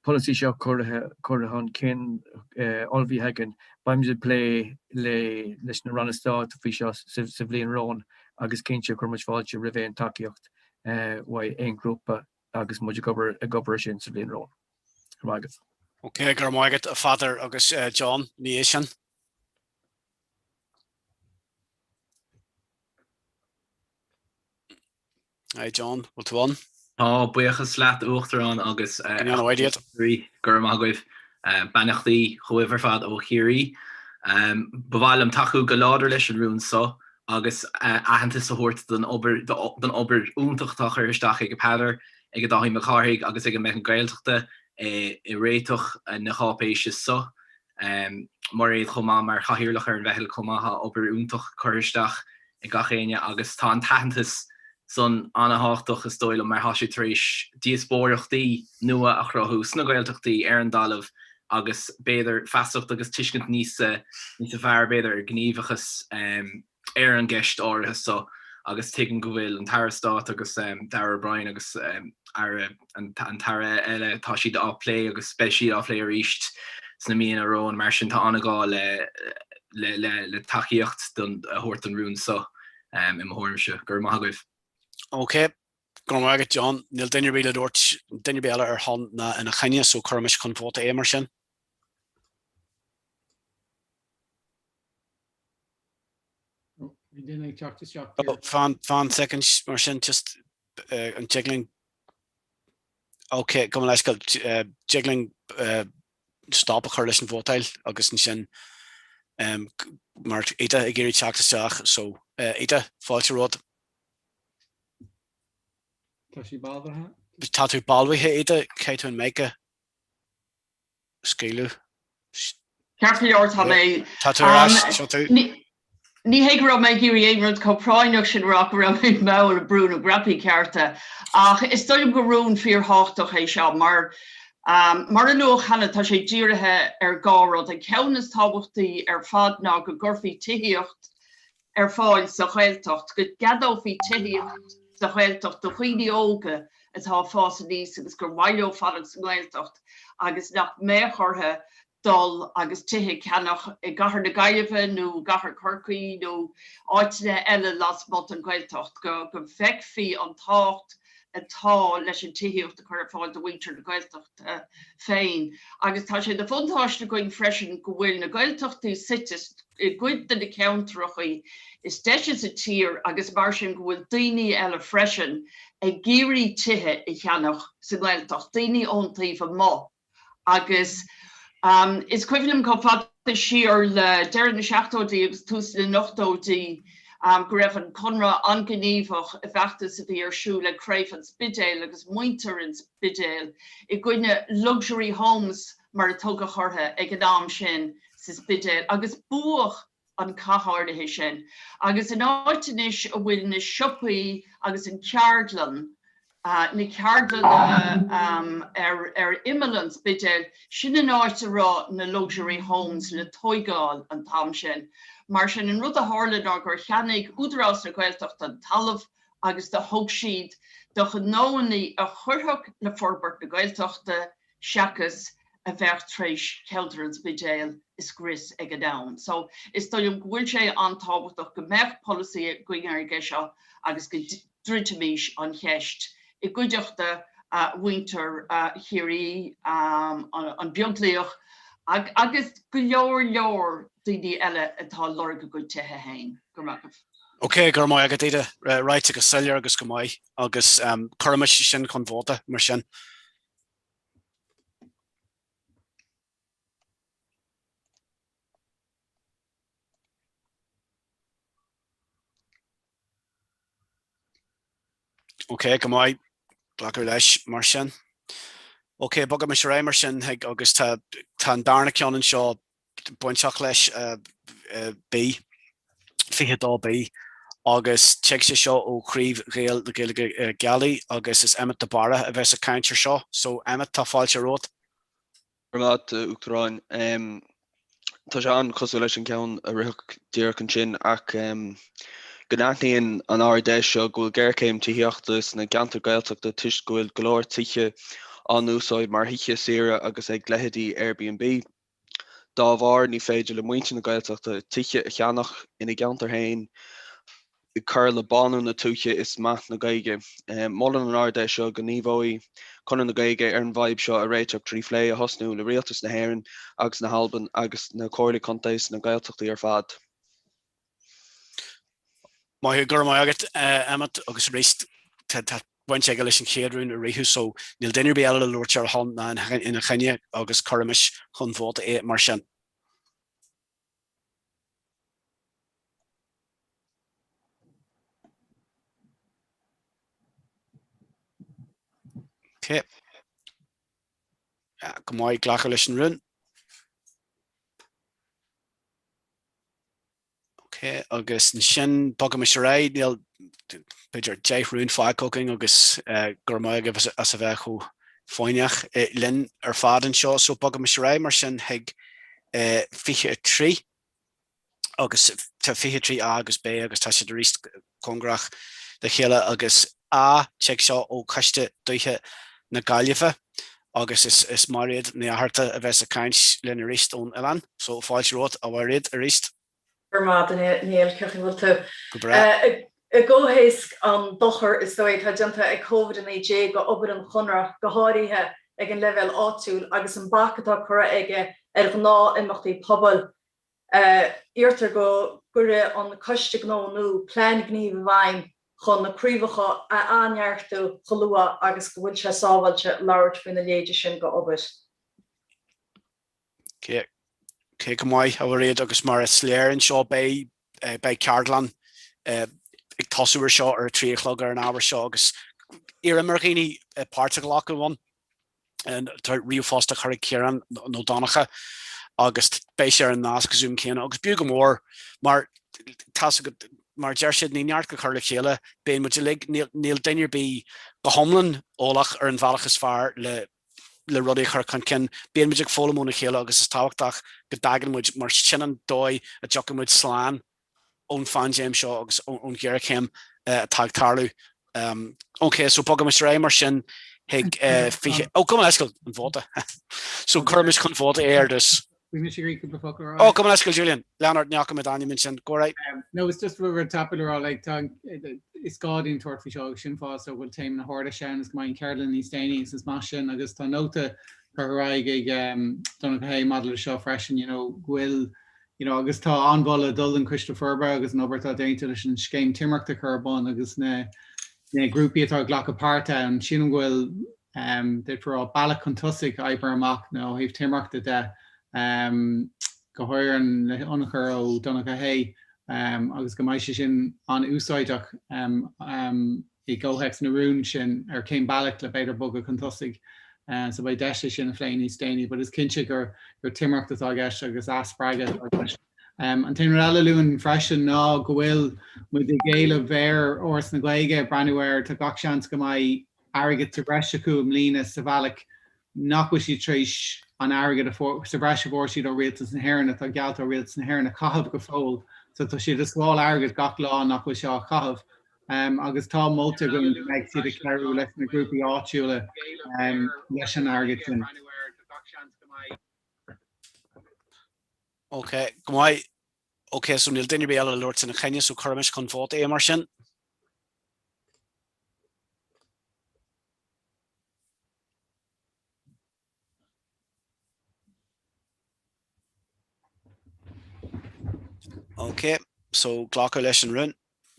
polasaí seo curtha chun cinn, ullmhaithe againn. Beimid ag plé le leis na ranna stáit faoi seo sa bhliain romhainn agus cinnte cuirfidh muid fáilte roimh aon tacaíocht uaidh aon ghrúpa agus muid ag obair ag obair ar sin sa bhliain romhainn. Go raibh maith agat. Ok, go raibh maith agat a Pheadair agus John ina dhiaidh sin. Hi John, bhfuil tú ann? Tá, buíochas leat a Uachtaráin agus Go ndéana Dia duit. Go raibh maith agaibh. Beannachtaí chugaibh ar fad ó Chiarraí. Ba mhaith liom tacú go láidir leis an rún so agus aitheantas a thabhairt don obair don obair iontach atá curtha isteach ag Peadar. ag Dáithí Mac Cárthaigh agus ag an Meitheal Gaeltachta i réiteach na cáipéise so. Mairéad chomh maith mar chathaoirleach ar an mheitheal chomh maith, tá obair iontach curtha isteach ag gach éinne agus tá an t-aitheantas san an-thábhachtach is dóigh liom mar tá sé tar éis díospóireachtaí nua a chruthú sna Gaeltachtaí ar an dtalamh agus b'fhéidir feasacht agus tuiscint níos níos fearr b'fhéidir ar ghníomhachas ar an gceist áirithe so agus tuigim go bhfuil an tAire Stáit agus Darragh O'Brien agus Aire an tAire eile, tá siad á plé agus beidh siad á plé arís sna míonna romhainn, mar sin tá an-ghá le le le tacaíocht don a thabhairt don rún so i mo thuairimse. Go raibh maith agaibh. Ok, go raibh maith agat John. Níl duine ar bith le labhairt, duine ar bith eile ar shon ná ina choinne so cuirimis chun vóta é mar sin. Bhí duine ag teacht isteach. Fan, fan soicind mar sin, just an dtig linn, ok, gabh mo leithscéal, dtig linn stop a chur leis an vótáil agus ansin mar Ita ag iarraidh teacht isteach, so Ita, fáilte romhat. Tá sí balbhaithe. Tá tú balbhaithe, Ita, caithfidh tú an mic a scaoileadh. Ceart go leor, tá mé. Tá tú ar ais, seo tú. Ní hé go raibh mé ag iarraidh aon rud chomh práinneach sin a rá go raibh mé mall ag brú na greapaí cearta, ach is dóigh liom gur rún fíorthábhachtach é seo mar, mar a luadh cheana, tá sé dírithe ar dhá rud. An ceann is tábhachtaí ar fad ná go gcuirfí tithíocht ar fáil sa Ghaeltacht, go gceadófaí tithíocht sa Ghaeltacht do dhaoine óga atá ag fás aníos agus gur mhaith leo fanacht sa nGaeltacht agus nach mbeadh orthu dul agus tithe a cheannach i gcathair na Gaillimhe nó i gcathair Chorcaí nó áiteanna eile lasmuigh den Ghaeltacht, go bhfeicfí an tábhacht atá leis an tithíocht a chur ar fáil do mhuintir na Gaeltachta féin. Agus tá sé de bhuntáiste againn freisin go bhfuil na Gaeltachtaí suite i gcuid de na ceantracha is deise sa tír agus mar sin go bhfuil daoine eile freisin ag iarraidh tithe a cheannach sa nGaeltacht, daoine ón taobh amuigh. Agus is cuimhin liom chomh fada siar le deireadh na seachtóidí agus tús na n-ochtóidí go raibh an Conradh an-ghníomhach i bhfeachtas a bhí ar siúl ag Craobh an Spidéil agus muintir an Spidéil i gcoinne luxury homes mar a tugadh orthu ag an am sin sa Spidéal agus buadh an cath áirithe sin. Agus an áit anois a bhfuil na siopaí agus an cheardlann, na ceardlanna ar imeall an Spidéil, sin an áit a raibh na luxury homes le tóigeáil an t-am sin. Mar sin, an rud a tharla ná gur cheannaigh Údarás na Gaeltachta an talamh agus do thug siad do ghnóannaí a chuirfeadh le forbairt na Gaeltachta seachas a bheadh tar éis ceantar an Spidéil a scrios ag an am. So, is dóigh liom go bhfuil sé an-tábhachtach go mbeadh polasaí againn ar an gceist seo agus go dtroidfimis an cheist i gcuideachta mhuintir Chiarraí, an Beaglaoich agus go leor leor daoine eile atá ag lorg a gcuid tithe féin. Go raibh maith agaibh. Ok, go raibh maith agat, Ita. Ráite go soiléir agus go maith agus cuirimis sin chun vóta mar sin. Ok, go maith. Glacadh leis mar sin. Ok, bogaimis ar aghaidh mar sin chuig agus tá tá an darna ceann anseo bainteach leis B, 22 B, agus tig sé seo ó Chraobh Ghaeil na Gaeilge Gealaí agus is Emmet de Barra a bheas ag caint ar seo. So Emmet, tá fáilte romhat. Go raibh maith agat, a Uachtaráin. Tá sé an-chosúil leis an gceann a ritheadh díreach ansin ach go n-aithníonn an Ard-Fheis seo go bhfuil géarchéim tithíochta sna gceantar Gaeltachta toisc go bhfuil go leor tithe á n-úsáid mar thithe saoire agus ag leithéidí Airbnb. Dá bharr, ní féidir le muintir na Gaeltachta tithe a cheannach ina gceantar féin, ag cur le bánú na tuaithe is meath na Gaeilge. Molann an Ard-Fheis seo go ngníomhóidh Conradh na Gaeilge ar an bhfadhb seo a réiteach trí phlé a thosnú le Rialtas na hÉireann agus na hAlban agus na Comhairlí Contae sna Gaeltachtaí ar fad. Maith thú, go raibh maith agat, Emmet, agus arís, tá baint aige leis an chéad rún a ritheadh so níl duine ar bith eile le labhairt ar a shon ná ina choinne agus cuirimis chun vóta é mar sin. Ok. Go maith, glacadh leis an rún. Ok, agus ansin bogaimis ar aghaidh, níl b'fhéidir 10 rún fágtha againn agus go raibh maith agaibh as a bheith chomh foighneach linn ar fad anseo. So bogaimis ar aghaidh mar sin chuig 23 agus tá 23A agus B agus tá siad arís cóngarach dá chéile agus A, tig seo ó Choiste Dúiche na Gaillimhe agus is is Mairéad Ní Fhátharta a bheas ag caint linn arís ón oileán. So fáilte romhat a Mhairéad arís. Go raibh maith agat a Néill, cén chaoi a bhfuil tú? Go breá. I gcomhthéasc an dochar is dóigh atá déanta ag Covid-19 go obair an Chonradh, go háirithe ag an leibhéal áitiúil, agus an bac atá curtha aige ar ghnáth-imeachtaí pobail, Iarrtar go gcuirfidh an Coiste Gnó nua plean gnímh i bhfeidhm chun na craobhacha a athneartú chomh luath agus go bhfuil sé sábháilte labhairt faoina leithéide sin go obair. Ok, go maith, a Mhairéad, agus mar is léir anseo beidh beidh ceardlann ag tosú ar seo ar a 3 a chlog ar an ábhar seo agus iarraim ar dhaoine páirt a ghlacadh ann. Tá ríomhphost á chur ag Ciarán nó Donncha agus beidh sé ar an nasc Zoom céanna agus b'fhiú go mór mar tá mar deir siad ní neart go cur le chéile, bíonn muid uilig, níl duine ar bith go hiomlán eolach ar an bhealach is fearr le le rudaí a chur chun cinn. Bíonn muid ag foghlaim óna chéile agus is tábhachtach go dtagann muid mar sin an dóigh a dtiocfaidh muid slán ón phaindéim seo agus ón ghéarchéim atá ag tarlú. Ok, so bogaimis ar aghaidh mar sin chuig 20, ó gabh mo leithscéal, an vóta. So cuirimis chun vóta é ar dtús. Bhí mise ag iarraidh cúpla focal a rá. Ó, gabh mo leithscéal, Julian. Lean ort, ní fhaca mé d'ainm ansin. Go raibh. No, it's just rud tapaidh le rá, like, tá, is gá dúinn tabhairt faoi seo agus sin fáth so go bhfuil téama na hArd-Fheise ann is go mbeidh an cheardlann níos déanaí agus is maith sin agus tá nóta curtha ar aghaidh ag Donncha Ó hAodha maidir le seo freisin, you know, go bhfuil you know, agus tá an-mholadh ag dul don Choiste Forbartha agus an obair atá déanta leis an scéim timireachta a chur ar bun agus na na grúpaí atá ag glacadh páirte ann. Sílim go bhfuil um, d'fhéadfá rá bealach chun tosaigh oibrithe amach nó ó thaobh timireachta de um, go háirithe le hionchur ó Donncha Ó hAodha um, agus go mbeidh sé sin an-úsáideach um, um, i gcomhthéacs na rún sin ar cén bealach le b'fhéidir bogadh chun tosaigh. So beidh deis é sin a phlé níos déanaí, but is cinnte gur gur timireacht atá i gceist agus athspreagadh atá i gceist. An t-aon rud eile a luaim freisin ná go bhfuil muid ag éileamh ar Fhoras na Gaeilge breathnú ar, tá gach seans go mbeidh airgead sa bhreis acu i mbliana sa bhealach nach bhfuil siad tar éis an airgead sa bhreis a fuair siad ó Rialtas na hÉireann, atá geallta ó Rialtas na hÉireann, a chaitheamh go fóill. So tá siad ag sláil airgid gach lá nach bhfuil sé á chaitheamh. Agus tá molta againn go mbeidh siad ag cabhrú leis na grúpaí áitiúla leis an airgead sin. Ok, go maith. Ok, so níl duine ar bith eile le labhairt ina choinne, so cuirimis chun vóta é mar sin. Ok, so glacadh leis an rún.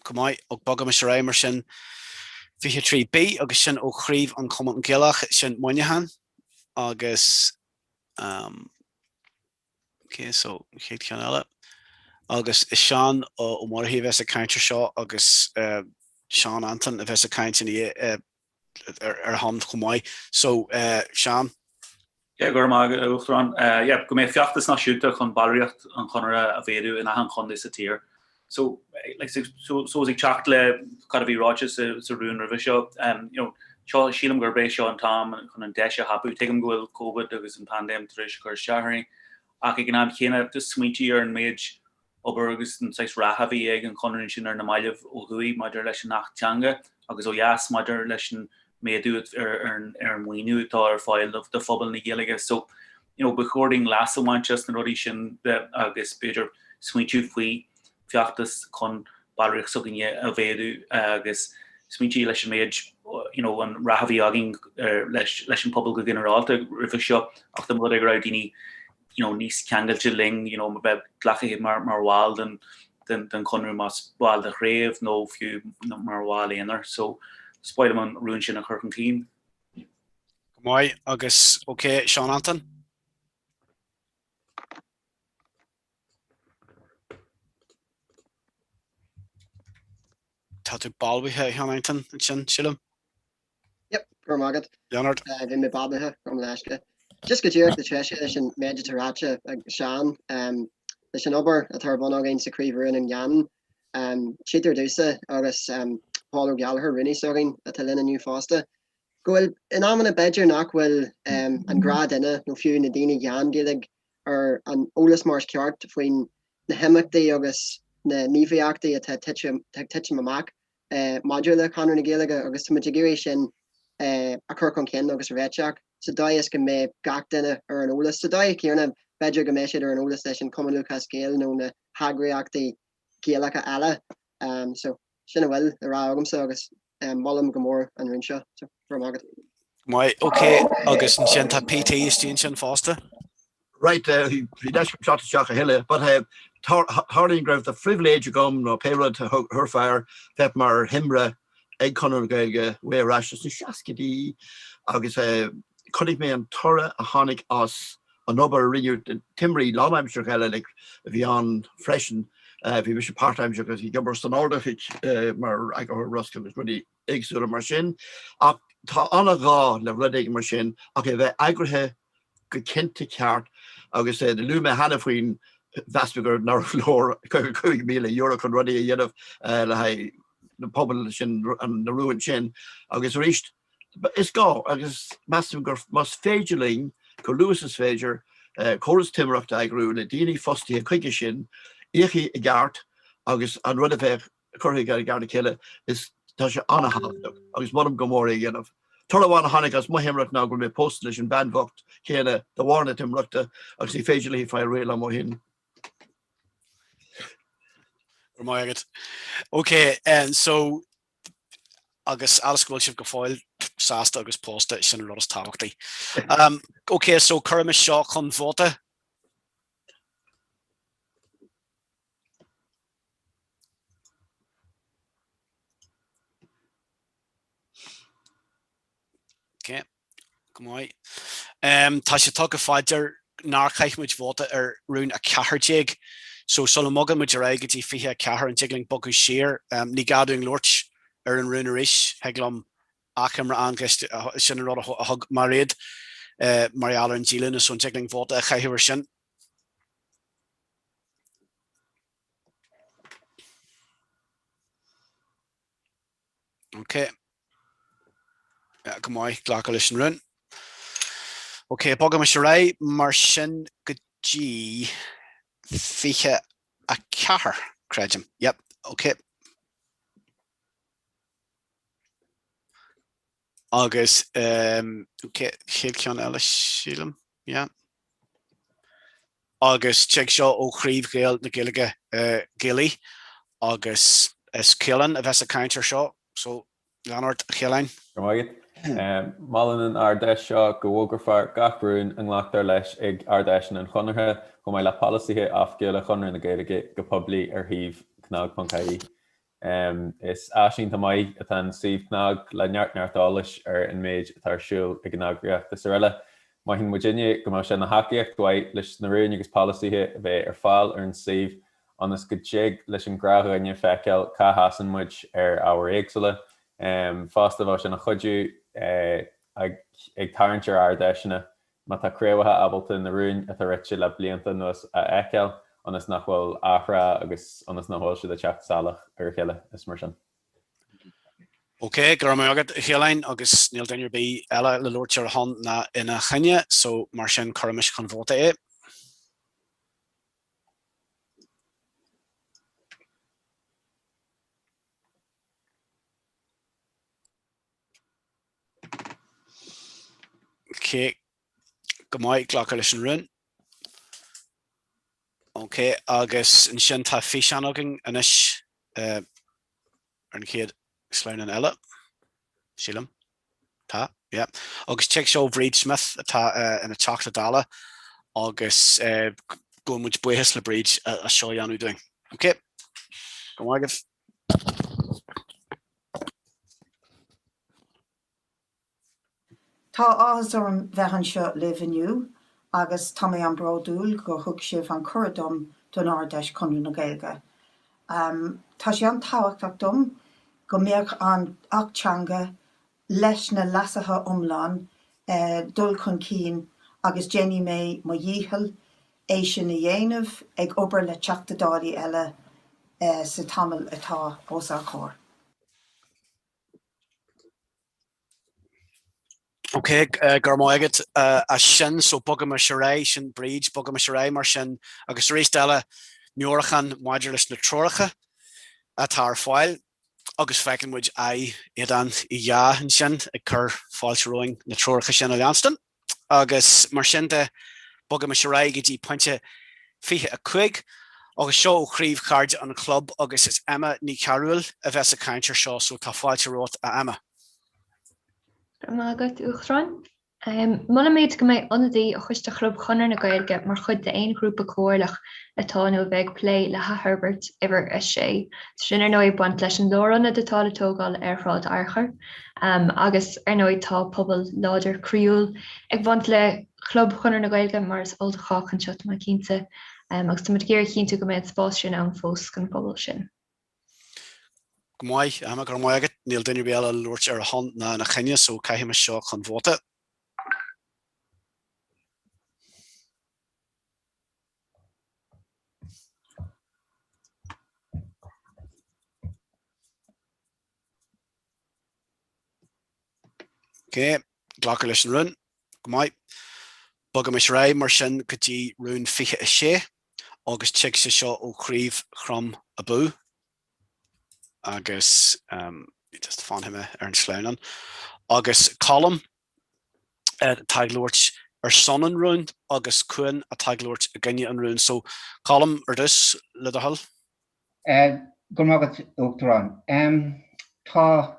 Go maith, ok bogaimis ar aghaidh mar sin. 23B agus sin ó Chraobh an Chumann Gaelach, sin Muineachán agus um, ok, so chéad cheann eile. Agus is Seán Ó Murchaidh a bheas ag caint ar seo agus uh, Seán Anton a bheas ag caint ina dhiaidh uh, ar a shon chomh maith. So, Seán. Yeah, go raibh maith agat, a Uachtaráin. Yeah, go mbeidh feachtas náisiúnta chun ballraíocht an Chonartha a mhéadú in achan chontae sa tír. So, like, so, so ag teacht le cad a bhí ráite sa, sa rún roimhe seo, um, you know, seo, sílim gurb é seo an t-am chun an deis a thapú. Tuigim go bhfuil Covid agus an paindéim tar éis cur isteach orainn, ach ag an am chéanna, just smaointigh ar an méid obair agus an saghas rath a bhí ag an Chonradh ansin ar na mallaibh ó thuaidh maidir leis an Acht Teanga agus ó dheas maidir leis an méadú ar an maoiniú atá ar fáil do phobal na Gaeilge. So, you know, ba chóir dúinn leas a bhaint as na rudaí sin agus b'fhéidir smaointiú faoi feachtas chun ballraíocht s'againne a mhéadú agus smaointiú leis an méid you know, an rath a bhí againn leis, leis an pobal go ginearálta roimhe seo ach dá mba rud é go raibh daoine you know, níos ceangailte linn, you know, bheith glactha mar, mar bhall den, den, den Chonradh más ball de chraobh nó fiú mar bhall aonair. So, is mhaith liom an rún sin a chur chun cinn. Go maith, agus ok, Seán Anton? Tá tú balbhaithe, a Sheán Anton, ansin, sílim. Yep, go raibh maith agat. Leonard. Bhí mé báblaithe, gabh mo leithscéal. Just go díreach le treisiú leis an méid atá ráite ag Seán, leis an obair atá ar bun againn sa Craobh Rúin an Gheann, tchítear domhsa agus Paul Ó Gallchóir, rúnaí s'againn atá linn inniu fosta, go bhfuil in amanna b'fhéidir nach bhfuil an gnáthdhuine nó fiú na daoine gan Gaeilge ar an eolas mar is ceart faoin na himeachtaí agus na gníomhaíochtaí atá ag titim amach maidir le Conradh na Gaeilge agus tá muid ag iarraidh sin a chur chun cinn agus a réiteach sa dóigh is go mbeidh gach duine ar an eolas. Sa dóigh chéanna b'fhéidir go mbeidh siad ar an eolas leis an Cumann Lúthchleas Gael nó na heagraíochtaí Gaelacha eile. So sin a bhfuil le rá agamsa agus molaim go mór an rún seo. So go raibh maith agat. Maith, ok, agus ansin tá PT istigh ansin fosta. Right, bhí deis agam teacht isteach a thuilleadh, but tarlaíonn go raibh de phribhléid agam nó pé rud a thabharfá air bheith mar thimire ag Conradh na Gaeilge way ar ais sna seascaidí agus chonaic mé an toradh a tháinig as an obair a rinneadh timirí lánaimseartha eile like a bhí ann freisin. Bhí mise páirtaimseartha agus ag obair san Ard-Oifig mar eagarthóir rosc agus rudaí éagsúla mar sin. Ach tá an-ghá le rud éigin mar sin ach é a bheith eagraithe go cinnte ceart agus luaigh mé cheana faoin mheas mé gur nárbh leor €55,000 chun rudaí a dhéanamh le haghaidh na pobail sin, na rúin sin agus arís is gá agus measaim gur más féidir linn, chomh luath is is féidir, córas timireachta a eagrú le daoine fostaithe chuige sin, íoctha i gceart agus an rud a bheith curtha i gceart a chéile, is tá sé an-thábhachtach agus molaim go mór é a dhéanamh. Toradh amháin a tháinig as mo thimireacht ná go bhfuil mé pósta leis an bhean bhocht chéanna de bharr na timireachta agus ní féidir léi fáil réidh liom ó shin. Go raibh maith agat. Ok, so agus fhad is go bhfuil sibh go fóill sásta agus pósta, sin an rud is tábhachtaí. Um, ok, so cuirimis seo chun vóta. Ok, go maith. Um, tá sé tugtha faoi deara nár chaith muid vóta ar rún 14, so sula mbogann muid ar aghaidh go dtí 24 an dtig linn bogadh siar, um, ní gá dúinn labhairt ar an rún arís, thig liom achoimre an sin an rud a thug Mairéad uh, mar gheall ar an díolúine, so an dtig linn vóta a chaitheamh ar sin. Ok. Go maith, glacadh leis an rún. Ok, bogaimis ar aghaidh mar sin go dtí 24, creidim. Yep, ok. Agus ok, chéad cheann eile sílim, yeah. Agus tig seo ó Chraobh Ghael na Gaeilge Gaelaí agus is Caolán a bheas ag caint ar seo, so lean ort a Chaoláin. Go raibh maith agat. Molann an Ard-Fheis seo go bhfógrófar gach rún a nglactar leis ag Ard-Fheiseanna an Chonartha, chomh maith le polasaithe oifigiúla Chonradh na Gaeilge go poiblí ar shuíomh cnag.ie. Is áis iontach maith atá in suíomh CnaG le neart neart eolais ar an méid atá ar siúl ag an eagraíocht is araile. Mothaíonn muidinne go mbeadh sé ina thacaíocht mhaith leis na rúin agus polasaithe a bheith ar fáil ar an suíomh ionas go dtig leis an gnáthdhuine feiceáil cá sheasann muid ar ábhair éagsúla. Fosta bheadh sé ina chuidiú ag tarraingt ar Ard-Fheiseanna Má tá craobhacha ábalta na rúin atá rite le blianta anuas a fheiceáil ionas nach bhfuil athrá agus ionas nach bhfuil siad ag teacht salach ar a chéile is mar sin. Ok, go raibh maith agat a Chaoláin agus níl duine ar bith eile le labhairt ar a shon ná ina choinne so mar sin cuirimis chun vóta é. Ok, go maith, glacadh leis an rún. Ok, agus ansin tá físeán againn anois ar an chéad sleamhnán eile, sílim. Tá, yeah. Agus tig seo ó Bhríd Smith atá ina Teachta Dála agus gabhann muid buíochas le Bríd as seo a dhéanamh dúinn. Ok, go maith agaibh. Tá áthas orm bheith anseo libh inniu agus tá mé an bródúil gur thug sibh an cuireadh dom don Ard-Fheis Chonradh na Gaeilge. Tá sé an-tábhachtach dom go mbeadh an Acht Teanga. Leis na leasuithe iomlán dul chun cinn agus déanfaidh mé mo dhícheall é sin a dhéanamh, ag obair le Teachta Dálaí eile sa tamall atá os ár comhair. Ok, go raibh maith agat as sin. So bogaimis ar aghaidh, sin Bríd, bogaimis ar aghaidh mar sin agus arís eile meabhrúchán maidir leis na treoracha atá ar fáil agus feiceann muid aghaidh Aodáin Uí Dheá ansin ag cur fáilte romhainn na treoracha sin a leanstan. Agus mar sin de, bogaimis ar aghaidh go dtí pointe 25 agus seo ó Chraobh Chairde an Chlub agus is Emma Ní Chearúil a bheas ag caint ar seo so tá fáilte romhat a Emma. Go raibh maith agat, Uachtarán. Molaimid go mbeidh ionadaí ó Choiste Chlub Chonradh na Gaeilge mar chuid d'aon ghrúpa comhairleach atá nó a bheidh ag plé le hathfhorbairt uimhir 6. Tá sin ar ndóigh ag baint leis an lárionad atá le tógáil ar Shráid Fhearchair. Agus ar ndóigh tá pobal láidir croíúil ag baint le Club Chonradh na Gaeilge mar is eol do chách anseo tá mé cinnte. Agus táimid ag iarraidh a chinntiú go mbeidh an spás sin ann fós don phobal sin. Go maith, Emma, go raibh maith agat. Níl duine ar bith eile le labhairt ar a shon ná ina choinne, so caithimis seo chun vóta. Ok, glacadh leis an rún. Go maith. Bogaimis ar aghaidh mar sin go dtí rún 26 agus tig sé seo ó Chraobh Chrom Abú agus just fanfaidh mé ar an sleamhnán agus Colm atá ag labhairt ar son an rúin agus Cuan atá ag labhairt i gcoinne an rúin. So Colm ar dtús le do thoil. Go raibh maith agat, Uachtarán. Tá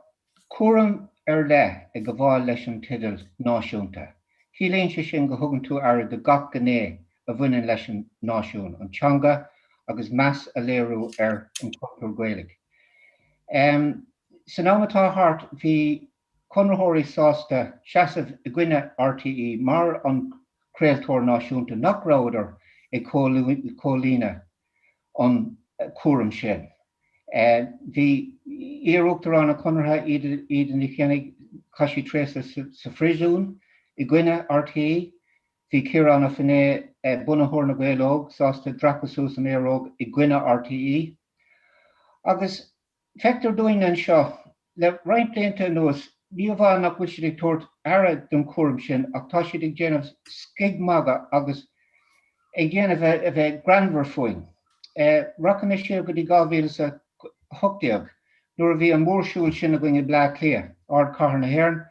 cúram ar leith ag gabháil leis an teideal 'náisiúnta'. Ciallaíonn sé sin go thugann tú aire do gach gné a bhaineann leis an náisiún, an teanga agus meas a léiriú ar an chultúr Gaelaigh. San am atá thart bhí conraitheoirí sásta seasamh i gcoinne RTÉ mar an craoltóir náisiúnta nach rabhadar ag comhlíonadh an cúram sin. Bhí iar-Uachtarán an Chonartha, Íde Ní Chionnaith, chaith sí tréimhse sa phríosún i gcoinne RTÉ. Bhí Ciarán Ó Finneadha, bunaitheoir Na Gaeil Óg, sásta dreapadh suas an aeróg i gcoinne RTÉ. Agus Feictear dúinn anseo, le roinnt blianta anuas, ní amháin nach bhfuil siad ag tabhairt aire don chúram sin ach tá siad ag déanamh scigmhagadh agus ag déanamh a bheith greannmhar fúinn. Rachaidh mé siar go dtí 2018 nuair a bhí an mórshiúl sin againn i mBleá Cliath, ardchathair na hÉireann.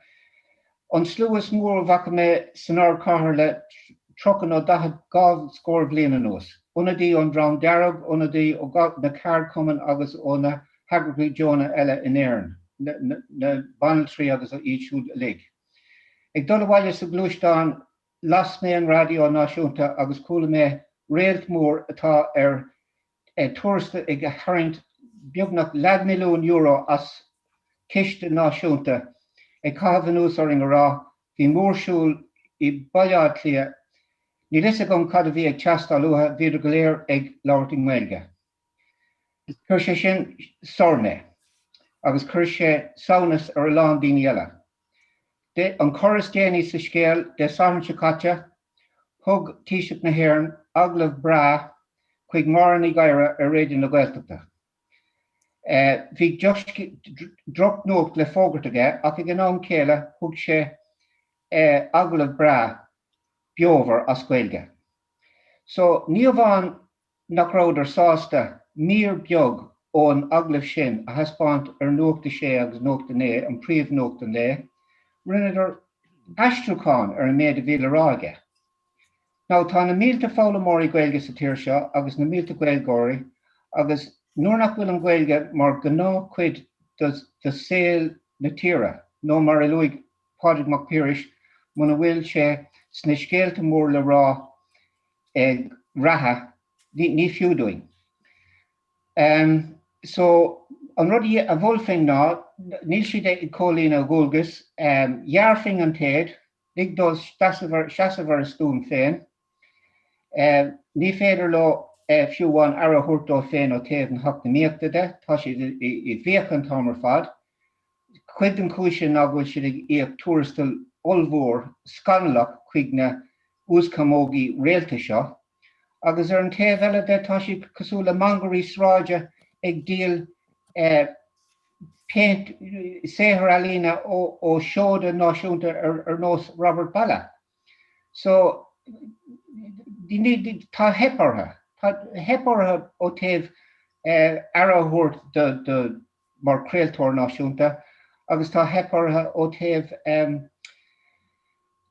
An slua is mó a bhfaca mé san ardchathair le 30 nó 40, 2 scór bhliain anuas. Ionadaí ón Dream Dearg, ionadaí ó na ceardchumainn agus ó na heagraíochtaí deonacha eile in Éirinn, na banaltraí agus iad siúd uilig. Ag dul abhaile sa ghluaisteán las mé an raidió náisiúnta agus chuala mé réalt mór atá ar tuarastal ag tharraingt beagnach leathmhilliún euro as ciste náisiúnta ag caitheamh anuas orainn a rá bhí mórshiúl i Baile Átha Cliath, níl fhios agam cad a bhí ag teastáil uathu, bhíodar go léir ag labhairt i nGaeilge. Chuir sé sin soir mé agus chuir sé samhnas ar a lán daoine eile. An cor is déanaí sa scéal, Dé Sathairn seo caite, thug Taoiseach na hÉireann agallamh breá chuig Máire Ní Ghadhra ar Raidió na Gaeltachta. Bhí drochnuacht le fógairt aige ach ag an am céanna thug sé agallamh breá beomhar as Gaeilge. So ní amháin nach rabhadar sásta mír beag ón agallamh sin a thaispeáint ar Nuacht a Sé agus Nuacht a Naoi, an príomhnuacht an lae, rinneadar aistriúchán ar an méid a bhí le rá aige. Now tá na mílte foghlaimeoirí Gaeilge sa tír seo agus na mílte Gaeilgeoirí agus nuair nach bhfuil an Ghaeilge mar ghnáthchuid de saol na tíre nó mar a luaigh Pádraig Mac Piarais muna bhfuil sé sna scéalta mór le rá reatha, ní fiú dúinn. So, an rud a mholfainn ná, níl siad ag comhlíonadh a ndualgas, ghearrfainn an téad, lig dóibh seasamh ar a stuaim féin. Ní féidir leo fiú amháin aire a thabhairt dóibh féin ó taobh na heacnamaíochta de, tá siad i bhfiacha an t-am ar fad. Cuid den chúis sin ná go bhfuil siad ag íoc tuarastal ollmhór scannalach chuig na uaschamógaí réalta seo, agus ar an taobh eile de tá siad cosúil le mangairí sráide ag díol péint, saothar ealaíne ó seoda náisiúnta ar nós Robert Ballagh. So, tá theip orthu. Tá theip orthu ó taobh aire a thabhairt do mar chraoltóir náisiúnta agus tá theip orthu ó taobh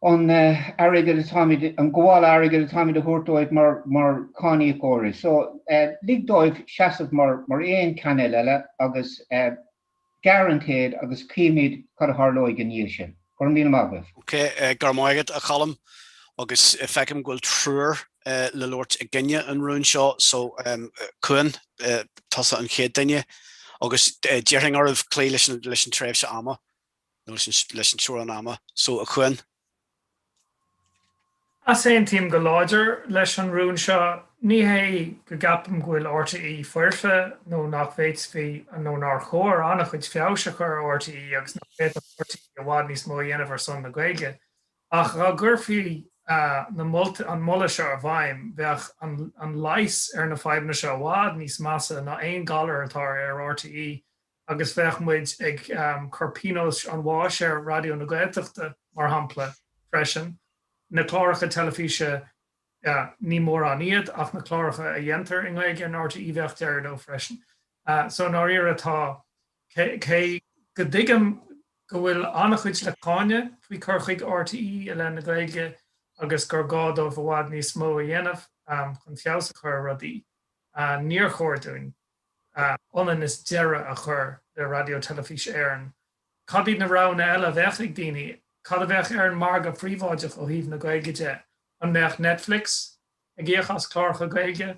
an airgead atáimid, an gabháil airgid atáimid a thabhairt dóibh mar mar cáiníocóirí. So lig dóibh seasamh mar mar aon chainéal eile agus gearr an téad agus cífimid cad a tharlóidh i ndiaidh sin. Go raibh míle maith agaibh. Ok, go raibh maith agat a Cholm agus feicim go bhfuil triúr le labhairt i gcoinne an rúin seo so Cuan, tusa an chéad duine agus d'iarrfainn oraibh cloí leis an tréimhse ama nó leis an teorainn ama. So a Chuain. Easaontaím go láidir leis an rún seo. Ní hé go gceapaim go bhfuil RTÉ foirfe nó nach bhféadfaí nó nár chóir an-chuid feabhais a chur ar RTÉ agus nach bhféadfadh RTÉ i bhfad níos mó a dhéanamh ar son na Gaeilge. Ach dá gcuirfí na an moladh seo i bhfeidhm, bheadh an leigheas ar na fadhbanna seo i bhfad níos measa ná aon galar atá ar RTÉ agus bheadh muid ag cur pionós an bháis ar Raidió na Gaeltachta, mar shampla, freisin. Na cláracha teilifíse, ní mórán iad, ach na cláracha a dhéantar i nGaeilge in RTÉ, bheadh deireadh leo freisin. So, i ndáiríre, tá, cé go dtuigim go bhfuil an-chuid le cáineadh faoi chur chuige RTÉ i leith na Gaeilge agus gur gá dóibh i bhfad níos mó a dhéanamh chun feabhas a chur ar rudaí, níor chóir dúinn ionann is deireadh a chur le Raidió Teilifís Éireann. Cad iad na roghanna eile a bheadh ag daoine? Cad a bheadh ar an margadh príobháideach ó thaobh na Gaeilge de? An mbeadh Netflix ag íoc as cláracha Gaeilge?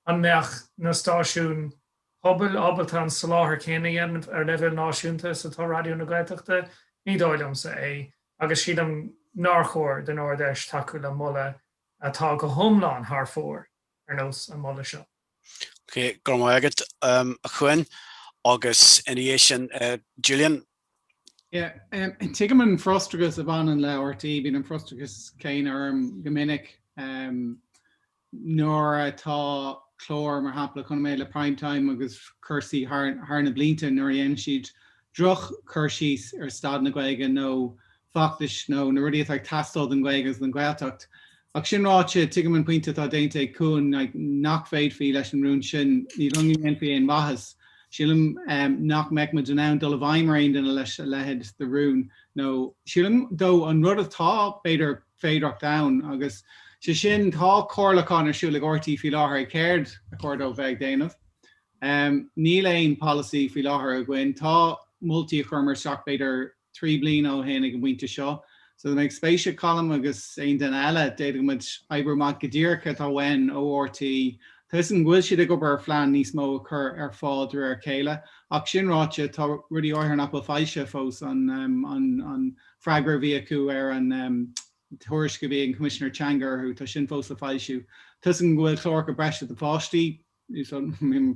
An mbeadh na stáisiúin pobail ábalta an soláthar céanna a dhéanamh ar leibhéal náisiúnta is atá Raidió na Gaeltachta? Ní dóigh liomsa é, agus sílim nár chóir don Ard-Fheis tacú le moladh atá go hiomlán thar fóir ar nós an moladh seo. Ok, go raibh maith agat, a Chuain. Agus ina dhiaidh sin, Julian. Yeah, tuigim an frustrachas a bhaineann le RTÉ, bíonn an frustrachas céanna orm go minic. Nuair atá clár, mar shampla, chonaic mé le Prime Time agus cúrsaí thar na blianta nuair a dhéanann siad droch chur síos ar staid na Gaeilge nó feachtais nó na rudaí atá ag teastáil don Ghaeilge agus don Ghaeltacht. Ach sin ráite, tuigim an pointe atá déanta ag Cuan nach bhféadfaí leis an rún sin, ní go ndéanfaí aon mhaitheas. Sílim nach mbeadh muid in ann dul i bhfeidhm ar aon duine leis a leithéid de rún nó sílim dó an rud atá, b'fhéidir, féidearthacht ann agus sé sin tá comhairliúchán ar siúl ag RTÉ faoi láthair céard a chóir dóibh bheith ag déanamh. Níl aon polasaí faoi láthair againn. Tá moltaí a chuireamar isteach b'fhéidir 3 bliana ó shin ag an bpointe seo. So dá mbeadh spéis ag Colm agus aon duine eile, d'fhéadfadh muid oibriú amach go díreach cad atá uainn ó RTÉ. Tá 'fhios agam go bhfuil siad ag obair ar phlean níos mó a chur ar fáil de réir a chéile, ach sin ráite, tá rudaí áirithe nach bhfuil foilsithe fós, an an freagra a bhí acu ar an tuairisc a bhí ag an Choimisinéir Teanga orthu, tá sin fós le foilsiú. Tá 'fhios agam go bhfuil cláracha breise do pháistí,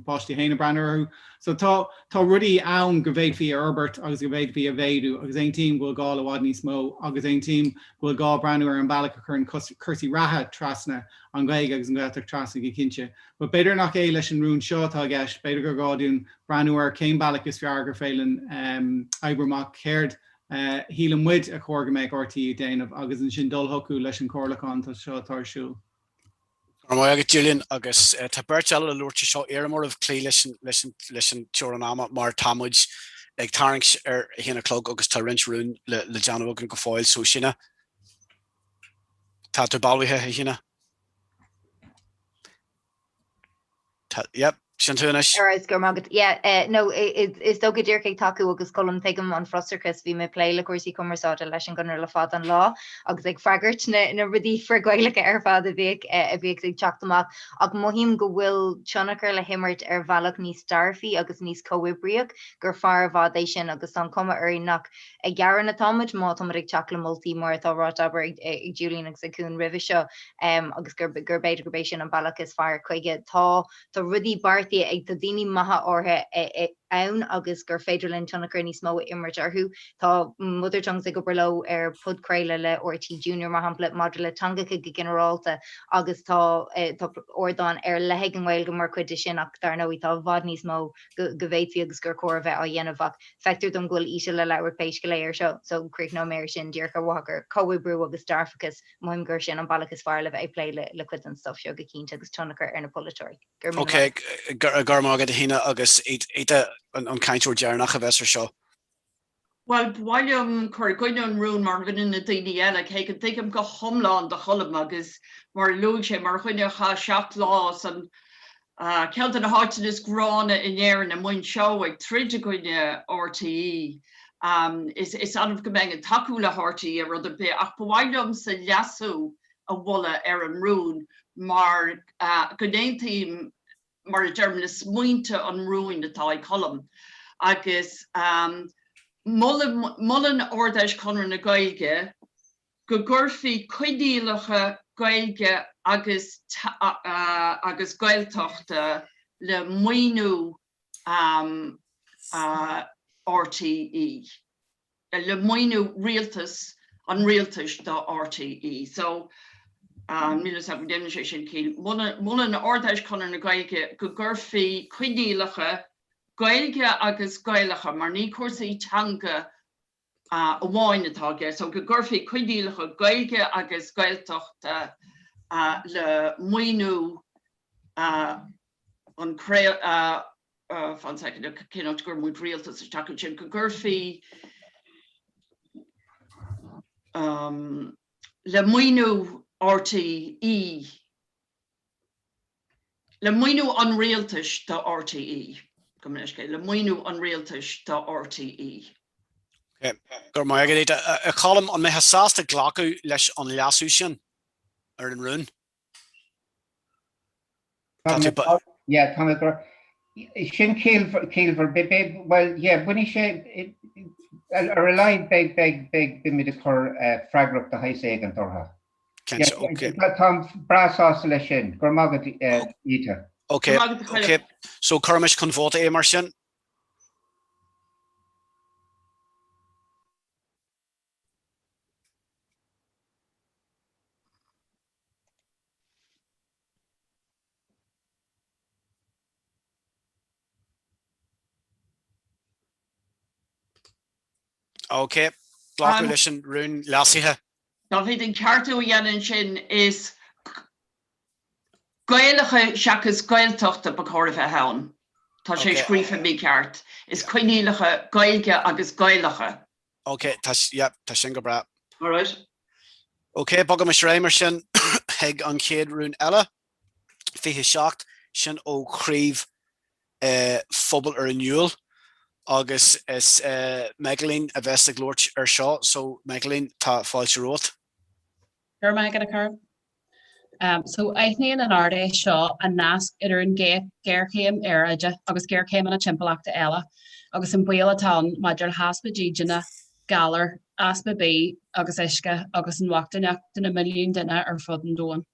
páistí féin ag breathnú orthu. So tá tá rudaí ann go bhféadfaí a fhorbairt agus go bhféadfaí a mhéadú agus aontaím go bhfuil gá le i bhfad níos mó agus aontaím go bhfuil gá breathnú ar an bealach a chuireann cúrsaí reatha trasna an Ghaeilge agus an Ghaeltacht trasna go cinnte. But b'fhéidir nach é leis an rún seo atá i gceist, b'fhéidir gur gá dúinn breathnú ar cén bealach is fearr gur féidir linn oibriú amach céard a shíleann muid a chóir go mbeadh RTÉ ag déanamh agus ansin dul chucu leis an chomhairliúchán seo atá ar siúl. Go raibh maith agat Julian agus tá beirt eile le labhairt anseo. Iarraim oraibh cloí leis leis an teorainn ama mar tá muid ag tarraingt ar a haon a chlog agus tá roinnt rún le déanamh againn go fóill. So Síne, tá tú balbhaithe, a Shíne? Yep, sin tú anois. Alright, go raibh maith agat. Yeah, eh, no, is dócha díreach ag tacú agus Colm, tuigim an frustrachas, bhí mé ag plé le cúrsaí cumarsáide leis an gConradh le fada an lá agus ag freagairt na, na rudaí frith-Ghaelacha ar fad a bhíodh, eh, a bhíodh ag teacht amach ach mothaím go bhfuil tionchar le himirt ar bhealach níos dearfaí agus níos comhoibríoch gur fearr i bhfad é sin agus tá an chuma orainn nach ag gearán atáimid má táimid ag teacht le moltaí mar atá ráite abair ag Julian agus ag Cuan roimhe seo agus gur b'fhéidir gurb é sin an bealach is fearr chuige. Tá tá rudaí beartaithe ag tá daoine maithe áirithe. ann agus gur féidir linn tionchar níos mó a imirt orthu. Tá Mother Tongues ag obair leo ar podchraoladh le RTÉ Junior, mar shampla, maidir le teangacha go ginearálta agus tá tá ardán ar leith ag an nGaeilge mar chuid de sin ach dar ndóigh tá i bhfad níos mó go go bhféadfaí agus gur chóir a bheith á dhéanamh ach feictear dom go bhfuil Ita le labhairt pé scéal é air seo so críochnóidh mé ar sin díreach ar mhaithe gur comhoibriú agus dearfachas mothaím gur sin an bealach is fearr le bheith ag plé le le cuid den stuif seo go cinnte agus tionchar ar na polaiteoirí. Ok, go raibh maith agat a Shíne agus Ita an cainteoir deireanach a bheas ar seo. Bhuel, ba mhaith liom cur i gcoinne an rúin mar a rinne na daoine eile, cé go dtuigim go hiomlán do Cholm agus mar a luaigh sé, mar dhuine a chaith 7 lá san ceann de na háiteanna is gránna in Éirinn, i Muinseo, ag troid i gcoinne RTÉ. Is annamh go mbeinn ag tacú le RTÉ ar rud ar bith ach ba mhaith liomsa leasú a mholadh ar an rún mar go n-aontaím, mar a deirim, le smaointe an rúin atá ag Colm agus molann Ard-Fheis Chonradh na Gaeilge go gcuirfí coinníollacha Gaeilge agus agus Gaeltachta le maoiniú RTÉ. le maoiniú rialtas an rialtais do RTÉ. So, níl a fhios agam an ndéanann sé sin ciall. Molann Ard-Fheis Chonradh na Gaeilge go gcuirfí coinníollacha Gaeilge agus Gaelacha, mar ní cúrsaí teanga amháin atá i gceist, so go gcuirfí coinníollacha Gaeilge agus Gaeltachta le maoiniú an fan soicind, cén áit a gcuireann muid rialtas isteach ansin, go gcuirfí le maoiniú RTÉ, le maoiniú an rialtais do RTÉ, gabh mo leithscéal, le maoiniú an rialtais do RTÉ. Go raibh maith agat, A Cholm, an mbeifeá sásta glacadh leis an leasú sin ar an rún? Yeah, tá mé gur sin ciallmhar bhuel yeah, bainfidh sé ar a laghad beidh beidh beidh beimid ag cur freagracht de shaghas éigint orthu. Táim breá sásta leis sin. Go raibh maith agat Ita. Ok, ok. So cuirimis chun vóta é mar sin. Ok, glacadh leis an rún leasaithe. Dá bhféadfainn ceartú a dhéanamh ansin, is Gaelacha seachas Gaeltachta ba chóir a bheith ann. Tá sé scríofa mícheart. Is coinníollacha Gaeilge agus Gaelacha. Ok, tá, yeah, tá sin go breá. All right. Ok, bogaimis ar aghaidh mar sin chuig an chéad rún eile, 27, sin ó chraobh eh, Phobal ar an Iúl agus is eh, Michaeline a bheas ag labhairt ar seo, so Michaeline, tá fáilte romhat. Go raibh maith agat a Chara. So aithníonn an Ard-Fheis seo an nasc idir an ghéarchéim aeráide agus géarchéimeanna timpeallachta eile agus an baol atá ann maidir le heaspa dídine, galair, easpa bídh agus uisce agus an bhochtaineacht do na milliúin duine ar fud an domhain.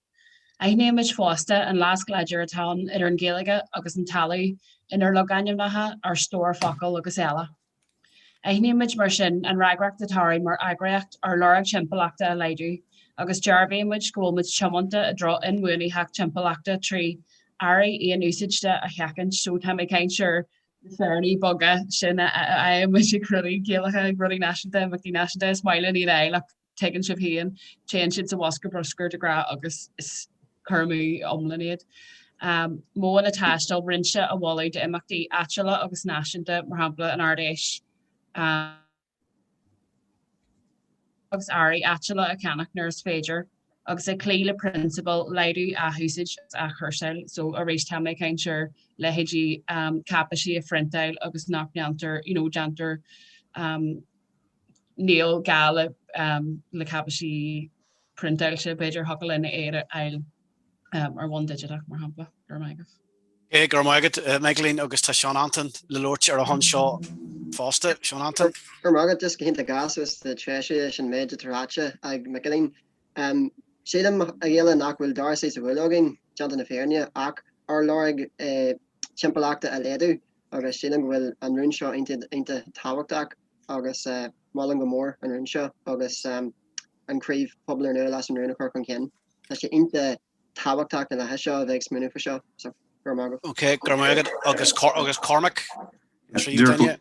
Aithnímid fosta an lasc láidir atá ann idir an Ghaeilge agus an talamh inár logainmneacha, ár stór focal agus eile. Aithnímid mar sin an fhreagracht atá orainn mar eagraíocht ár lorg timpeallachta a laghdú agus dearbhaímid go bhfuil muid tiomanta i dtreo inbhuanaitheacht timpeallachta trí earraí aon úsáide a sheachaint. So tá mé ag caint ar na féiríní beaga sin a fhaigheann muid ag rudaí Gaelacha, ag rudaí náisiúnta, imeachtaí náisiúnta, is maith linn iad a fháil ach tuigeann sibh féin, téann siad sa bhosca bruscair de ghnáth agus is cur amú iomlán iad. Modhanna taistil roinnte a mholadh d'imeachtaí áitiúla agus náisiúnta, mar shampla an Ard-Fheis, agus earraí áitiúla a cheannach nuair is féidir, agus ag cloí le prionsabail laghdú, athúsáid agus athchúrsáil. So arís tá mé ag caint ar leithéidí cáipeisí a phriontáil agus nach ndéantar, you know, déantar níl gá le le cáipeisí priontáilte, b'fhéidir thiocfadh linn iad a fháil ar bhonn digiteach, mar shampla. Go raibh maith agat. Okay, go raibh maith agat, Michaeline, agus tá Seán Antain le labhairt ar a shon seo fosta. Seán Antain. Go raibh maith agat, just go hiontach gasta agus ag treisiú leis an méid atá ráite ag Michaeline. Sílim, a Ghaela, nach bhfuil dara suí sa bhuaile againn, déanta na fírinne, ach ár lorg timpeallachta a laghdú. Agus sílim go bhfuil an rún seo iontach tábhachtach agus molaim go mór an rún seo agus an craobh Pobal Úrnua leis an rún a chur chun cinn. Tá sé iontach tábhachtach na laetha seo a bheith ag smaoineamh faoi seo. So, go raibh maith agat. Ok, go raibh maith agat. Agus agus Cormac, tríú duine.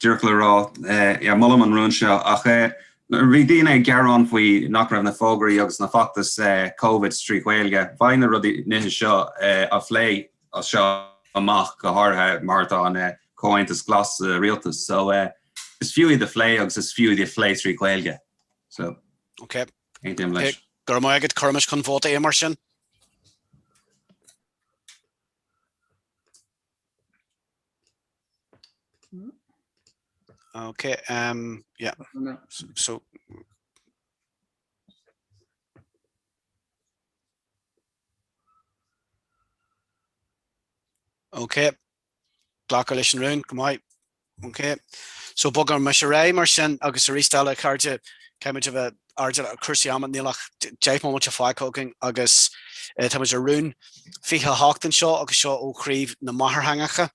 Díreach le rá, yeah, molaim an rún seo ach bhí daoine ag gearán faoi nach raibh na fógraí agus na feachtais Covid trí Ghaeilge. Beidh na rudaí nithe seo á phlé as seo amach, go háirithe mar atá an Comhaontas Glas sa rialtas. So is fiú iad a phlé agus is fiú iad a phlé trí Ghaeilge. So Ok. aontaím leis. Go raibh maith agat. Cuirimis chun vóta é mar sin. Ok, um, yeah. So, Ok, glacadh leis an rún, go maith. Ok, so bogaimis ar aghaidh mar sin agus arís eile, a chairde, caithfimid a bheith airdeallach ar chúrsaí ama, níl ach 10 mbomaite fágtha againn agus táimid ar rún 28 anseo agus seo ó chraobh na máthairtheangacha.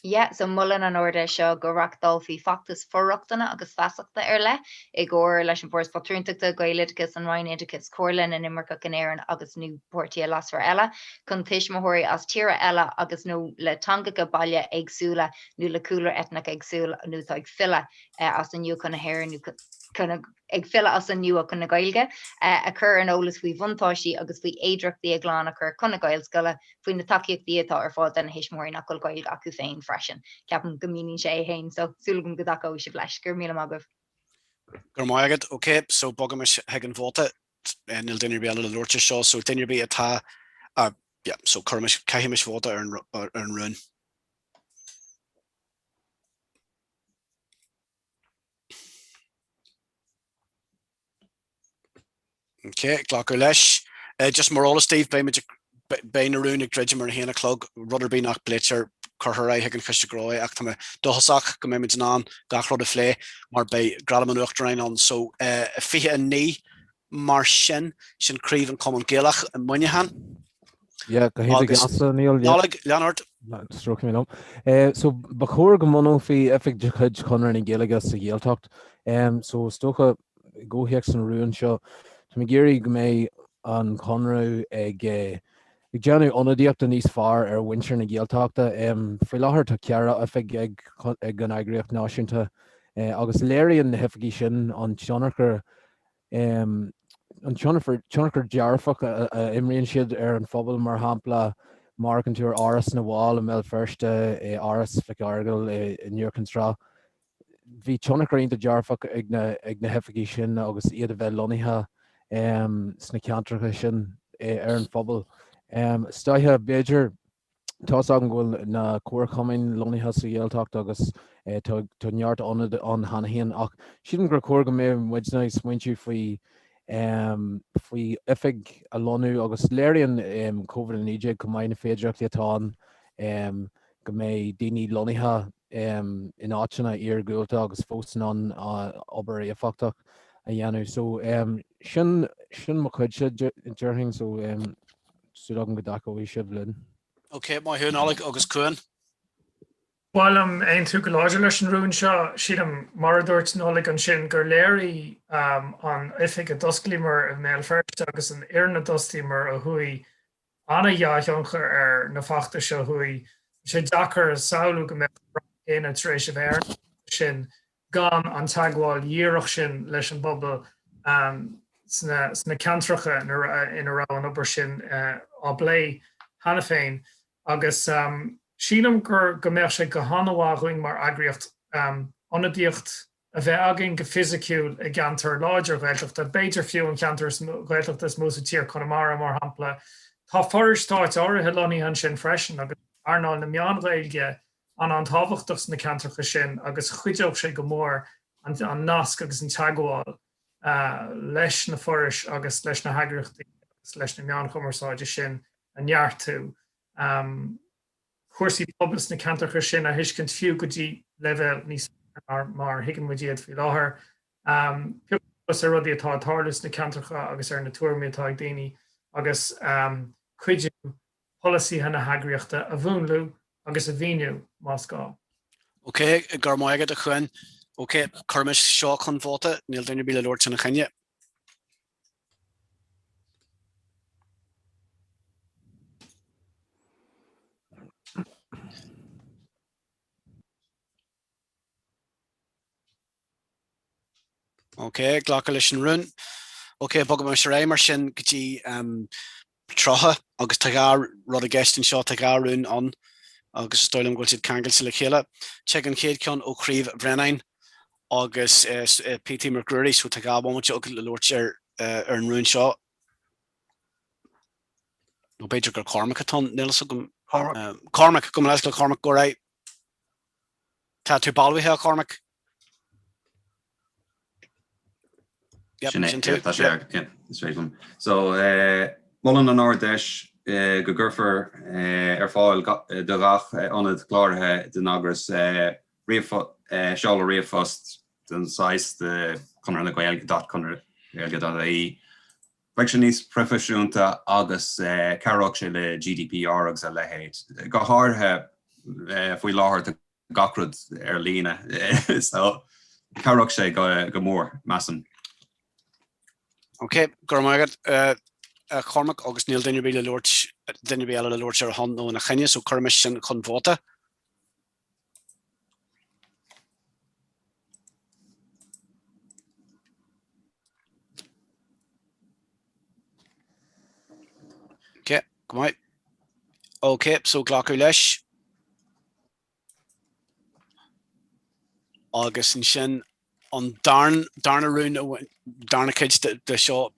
Yeah, so molann an Ard-Fheis seo go reachtálfaí feachtas for-rochtana agus feasachta ar leith i gcomhar leis an Bhforas Pátrúntachta, Gaeloideachas, an Roinn Oideachais, Comhairle na nImirceach in Éirinn agus, nó páirtithe leasmhara eile, chun tuismitheoirí as tíortha eile agus, nó le teangacha baile éagsúla nó le cúlra eitneach éagsúil nó atá ag filleadh as an nua chun na hÉireann nó chun ag filleadh as an nua chun na Gaeilge, a chur ar an eolas faoi bhuntáistí agus faoi fhéidearthachtaí a gclann a chur chun na Gaelscoile, faoi na tacaíochtaí atá ar fáil do na thuismitheoirí nach bhfuil Gaeilge acu féin freisin. Ceapaim go míníonn sé é féin, so súil agam go dtacóidh sibh leis. Go raibh míle maith agaibh. Go raibh maith agat. Ok, so bogaimis chuig an vóta. Níl duine ar bith eile le labhairt ar seo, so duine ar bith atá, ah, yeah, so cuirimis, caithimis vóta ar an, ar an rún. Ok, glacadh leis. Just mar eolas daoibh, beidh muid ag, beidh na rúin ag druidim ar a haon a chlog, rud ar bith nach bpléitear cuirfear ar aghaidh chuig an Choiste Gnó é ach tá mé dóchasach go mbeidh muid in ann gach rud a phlé mar beidh Gradam an Uachtaráin ann. So, 29 mar sin, sin Craobh an Chumann Gaelach i Muineachán. Yeah, go héad Agus geasa, Neil, yeah. Nollaig, lean ort. Stróicfidh mé liom. So, ba chóir go mbunófaí oifig de chuid Chonradh na Gaeilge sa Ghaeltacht. So, is dócha, i gcomhthéacs an rúin seo, táim ag iarraidh go mbeidh an Conradh ag ag déanamh ionadaíochta níos fearr ar mhuintir na Gaeltachta. Faoi láthair tá ceithre oifig ag ag an eagraíocht náisiúnta agus léiríonn na hoifigí sin an tionchar an tionchar tionchar dearfach a imríonn siad ar an phobal, mar shampla, má amharcann tú ar Áras na bhFál i mBéal Feirste, Áras Mhic Fhearghail i nIúr Cinn Trá. Bhí tionchar iontach dearfach ag na ag na hoifigí sin agus iad a bheith lonnaithe sna ceantracha sin ar an phobal. Is dóiche, b'fhéidir, tá's agam go bhfuil na comharchumainn lonnaithe sa Ghaeltacht agus tá tá neart ionad ann cheana féin ach sílim gur chóir go mbeadh muidne ag smaointiú faoi faoi oifig a lonnú agus léiríonn Covid-19 chomh maith na féidearthachtaí atá ann go mbeidh daoine lonnaithe in áiteanna iargúlta agus fós in ann obair éifeachtach a dhéanamh. So sin sin mo chuidse déarfainn so súil agam go dtacóidh sibh linn. Ok, maith thú Nollaig agus Cuan. Ba mhaith liom aontú go láidir leis an rún seo. Sílim, mar a dúirt Nollaig ansin, gur léirigh an oifig a d'osclaíomar i mBéal Feirste agus an fhoireann a d'fhostaíomar ó thuaidh an-dhea-thionchar ar na feachtais seo thuaidh. Tá sé deacair a shamhlú go mbeadh an rath céanna tar éis a bheith ar na feachtais sin gan an teagmháil dhíreach sin leis an bpobal sna ceantracha ina raibh an obair sin á plé cheana féin. Agus sílim gur go mbeadh sé go han-mhaith dhúinn mar eagraíocht ionadaíocht a bheith againn go fisiciúil i gceantar láidir Ghaeltachta, b'fhéidir fiú an cheantar Gaeltachta is mó sa tír, Conamara mar shampla. Tá forais stáit áirithe lonnaithe ansin freisin agus earnáil na meán Ghaeilge an-an-tábhachtach sna ceantracha sin agus chuideodh sé go mór an nasc agus an teagmháil leis na forais agus leis na heagraíochtaí agus leis na meáin chumarsáide sin a neartú. cúrsaí pobail sna ceantracha sin a thuiscint fiú go dtí leibhéal níos fearr ná mar a thuigeann muid iad faoi láthair. Piocadh suas ar rudaí atá ag tarlú sna ceantracha agus ar na tuairimí atá ag daoine agus cuidiú polasaithe na heagraíochta a mhúnlú. Agus a mhíniú, más gá. Ok, go raibh maith agat a Chuain. Ok, cuirimis seo chun vóta, níl duine ar bith le labhairt ina choinne. Ok, glacadh leis an rún. Ok, bogaimis ar aghaidh mar sin go dtí 30 agus tá 2 rud i gceist anseo, tá 2 rún ann agus is dóigh liom go bhfuil siad ceangailte le chéile. Tig an chéad cheann ó Chraobh Bhreannáin agus PT Mac Ruairí, so tá 2 bhomaite agat le labhairt ar ar an rún seo. Nó b'fhéidir gur Cormac atá ann, níl fhios agam. Cormac. Cormac, gabh mo leithscéal Cormac, go raibh. Tá tú balbhaithe, a Chormaic? Yep, Sin é, sin tú. yeah, tá sé, Yep. yeah, is féidir liom. So, eh, molann an Ard-Fheis eh, go gcuirfear eh, ar fáil ga- eh, do gach eh, ionad cláraithe den eagras eh, ríomhpho- eh, seoladh ríomhphost den saghas de Conradh na Gaeilge dot Conradh Gaeilge dot ie. Bheadh sé níos proifisiúnta agus cabhródh sé le GDPR agus a leithéid. Go háirithe faoi láthair tá gach rud ar líne so cabhródh sé go mór, measaim. Ok, go raibh maith agat a Chormaic agus níl duine ar bith le labhairt, duine ar bith eile le labhairt ar a shon nó ina choinne so cuirimis sin chun vóta. Ok, go maith. Ok, so glacadh leis. Agus ansin an darna rún, darna cuid de seo,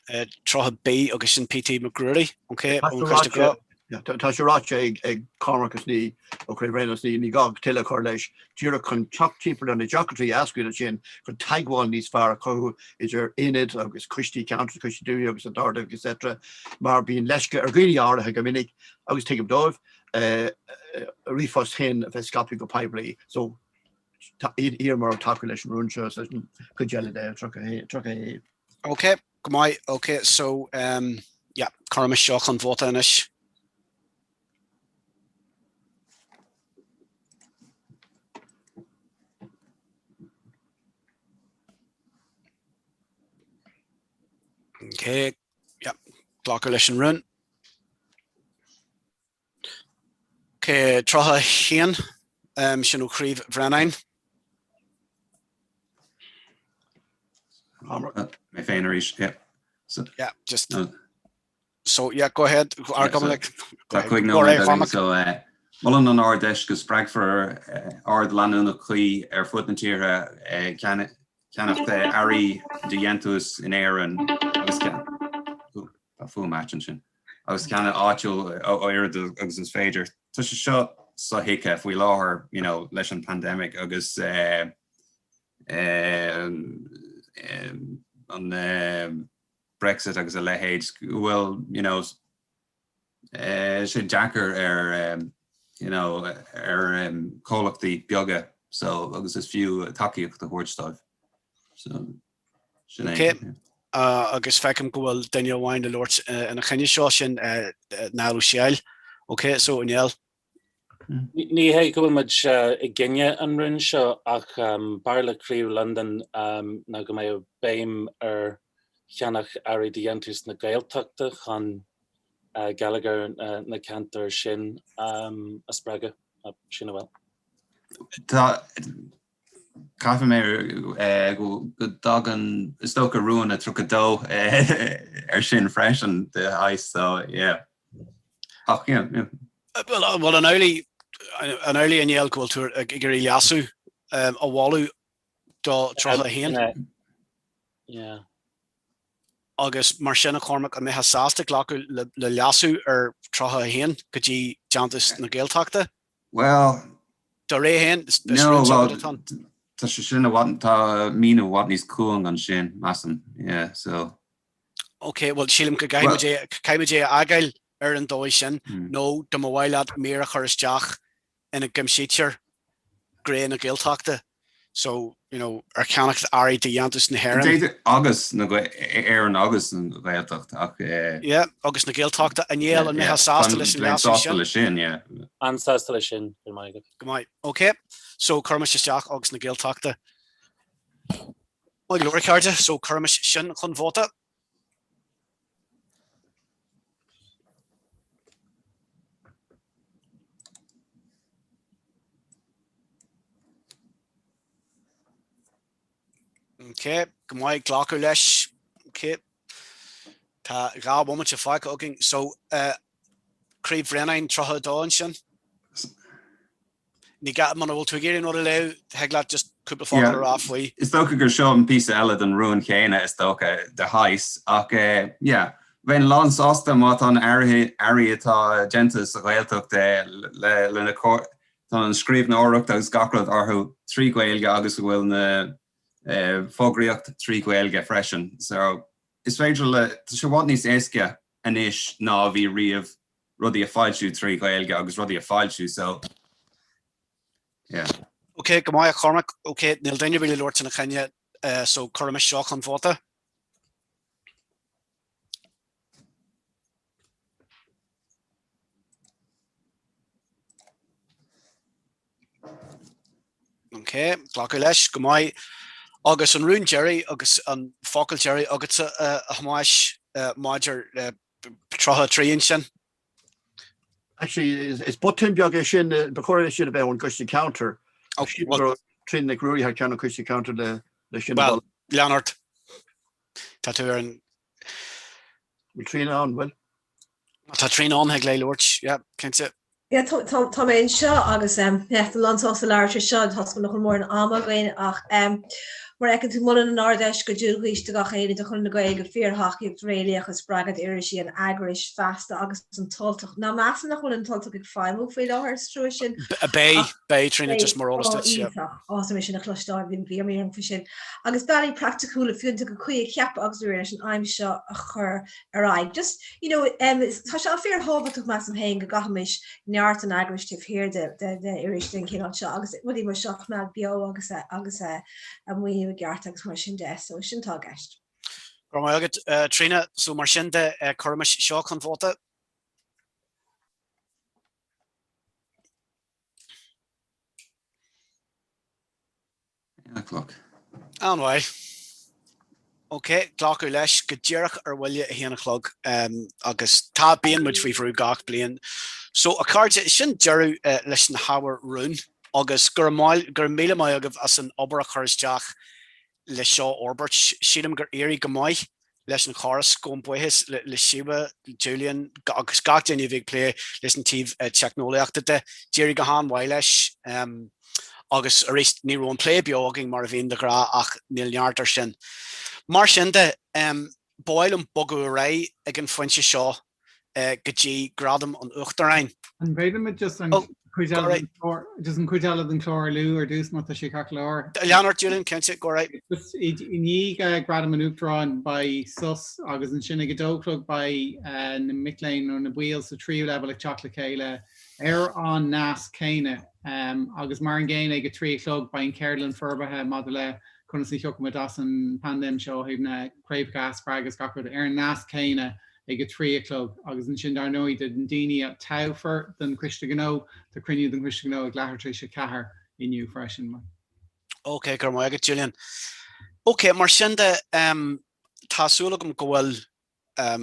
30B agus sin PT Mac Ruairí, ok, ón Choiste Gnó. Tá sé ráite ag Cormac is ní ó Chraobh Bhréanainn is ní gá tuilleadh a chur leis, díreach chun teacht timpeall ar na deacrachtaí a eascraíonn as sin, chun teagmháil níos fearr a chothú idir aonaid agus coistí ceantair, coistí dúiche agus an tArd-Oifig etc. Mar bíonn leisce ar dhaoine áirithe go minic, agus tuigim dóibh, a ríomhphost féin a bheith scaipthe go poiblí. So iarraim oraibh tacú leis an rún seo is leis an gcuid eile de 31. Ok, go maith. Ok, so um, yeah, cuirimis seo chun vóta anois. Ok, yeah, glacadh leis an rún. Ok, 31, sin ó Chraobh Bhreannáin. Mé féin arís, yeah. So, yeah, just So, yeah, go ahead. Ar go like, Tá 5 nóiméad againn, so molann an Ard-Fheis go spreagfar ardú leanúnach cuí ar fud na tíre ceannach earraí de dhéantús in Éirinn agus tá fuaim ait ansin. agus ceannach áitiúil a oiread agus is féidir. Tá sé seo sothuigthe faoi láthair you know leis an pandemic agus eh eh an eh Brexit agus a leithéid go bhfuil you know eh sé deacair ar eh you know ar eh comhlachtaí beaga so agus is fiú tacaíocht a thabhairt dóibh. So Sin é. Ok, agus feicim go bhfuil duine amháin le labhairt ina choinne seo, sin Niall Ó Siadhail. Ok, so a Niall. Ní hé go bhfuil muid i gcoinne an rúin seo ach b'fhearr le Craobh Londan ná go mbeadh béim ar cheannach earraí de dhéantús na Gaeltachta chun geilleagar na ceantar sin a spreagadh. Sin a bhfuil. Tá. Caithfidh mé go dtagann, is dócha, rún a 32 ar sin freisin de shaghas, so yeah. Ach yeah, yeah. Bhuel, an amhlaidh, an amhlaidh a Néill go bhfuil tú ag iarraidh leasú a mholadh do 31? Yeah. Agus mar sin, a Chormaic, an mbeifeá sásta glacadh le leasú ar 31 go dtí déantús na Gaeltachta? Bhuel. Do réir féin, is rún seachadta atá ann. Tá sé sin i bhfad, tá míniú i bhfad níos cúng ansin, measaim, yeah, so. Ok, bhuel, sílim go gcaithfidh muid é, caithfidh muid é a fhágáil ar an dóigh sin, nó dá mba mhaith leat mír a chur isteach ina gcuimsítear gné na Gaeltachta. So, you know, ar cheannacht earraí de dhéantús na hÉireann. D'fhéadfadh agus na Éireann agus an Ghaeltacht ach. Yeah, agus na Gaeltachta. A Néill, an mbeifeá sásta leis an leasú sin? Sásta leis sin, yeah. An-sásta leis sin, go raibh maith agat. Go maith. Ok, so cuirimis isteach agus na Gaeltachta. Maith go leor, a chairde, so cuirimis sin chun vóta. Ok, go maith, glacadh leis. Ok. Tá 2 bhomaite fágtha againn. So, uh, Craobh Bhréanainn 32 ansin. Ní gá, muna bhfuil tú ag iarraidh an rud a léamh, thig leat just cúpla focal a rá faoi. Is dócha gur seo an píosa eile den rún chéanna, is dócha, de shaghas, ach yeah, bheinn lán sásta má tá na earraí atá déanta sa Ghaeltacht le na tá an scríbhneoireacht agus gach rud orthu trí Ghaeilge agus go bhfuil na fógraíocht trí Ghaeilge freisin. So is féidir le, tá sé i bhfad níos éasca anois ná a bhí riamh rudaí a foilsiú trí Ghaeilge agus rudaí a foilsiú so yeah. Ok, go maith a Chormac. Ok, níl duine ar bith le labhairt ina choinne so cuirimis seo chun vóta. Ok, glacadh leis, go maith. Agus an rún deiridh agus an focal deiridh agatsa a Thomáis maidir le 33 ansin. Actually, is botún beag é sin, ba chóir é sin a bheith ón gCoiste Ceantair. Tríona Nic Ruairí thar ceann an Choiste Ceantair le sin. Well, lean ort. Tá tú ar an. Bhfuil Tríona ann, bhfuil? Tá Tríona ann, thig léi labhairt, yeah, cinnte. Yeah, tá mé anseo agus yeah, tá lán-sásta labhairt ar seo, tá nach bhfuil mórán ama againn ach mar a fheiceann tú molann an Ard-Fheis go dúghaois do gach aoinne de Chonradh na Gaeilge fíorthacaíocht réalaíoch a spreagadh d'irisí an eagrais Feasta agus An tUltach. Ná measaim nach bhfuil An tUltach ag feidhmiú faoi láthair is trua sin. Beidh, beidh Tríona, just mar eolas duit, yeah. Iontach, áthas orm é sin a chloisteáil, bhí bhí imní orm faoi sin. Agus bealaí praiticiúla fiúntacha cuí a cheapadh agus a riar leis an aidhm seo a chur ar aghaidh. Just, you know, tá sé fíorthábhachtach measaim féin go gcaithfimis neart an eagrais taobh thiar de, de, de iris den chineál seo agus rudaí mar seo a choimeád beo agus a, agus a, a maoiniú i gceart agus mar sin de. So sin atá i gceist. Go raibh maith agat, uh, Tríona. So mar sin de, uh, cuirimis seo chun vóta. A cloch. An-mhaith. Ok, glacadh leis go díreach ar bhuille a haon a chlog agus tá, bíonn muid faoi bhrú gach bliain. So, a chairde, sin deireadh leis na hábhair rún agus go raibh, go raibh míle maith agaibh as an obair a chur isteach le seo a fhorbairt. Sílim gur éirigh go maith leis an chóras. Gabhaim buíochas le Síomha, Julian agus gach duine a bhí ag plé leis an taobh teicneolaíochta de. D'éirigh go han-mhaith leis agus arís ní raibh an plé beo againn mar a bhíonn de ghnáth ach níl neart air sin. Mar sin de, ba mhaith liom bogadh ar aghaidh ag an phointe seo go dtí Gradam an Uachtaráin. An bhféadfaimid just an chuid eile den chlár, just an chuid eile den chlár a lua ar dtús má tá sé ceart go leor? Lean ort Julian, cinnte, go raibh. Just i ndiaidh Gradam an Uachtaráin beidh sos agus ansin ag a dó a chlog beidh na mic léinn nó na baill sa tríú leibhéal ag teacht le chéile ar an nasc céanna agus mar an gcéanna ag a 3 a chlog beidh an cheardlann forbartha maidir le conas a thiocfaimid as an bpaindéim seo ó thaobh na craobhacha a spreagadh agus gach rud ar an nasc céanna ag a 3 a chlog agus ansin dar ndóigh do na daoine a toghfar don Choiste Gnó, tá cruinniú den Choiste Gnó ag leathuair tar éis a 4 inniu freisin. Ok, go raibh maith agat Julian. Ok, mar sin de, tá súil agam go bhfuil, tá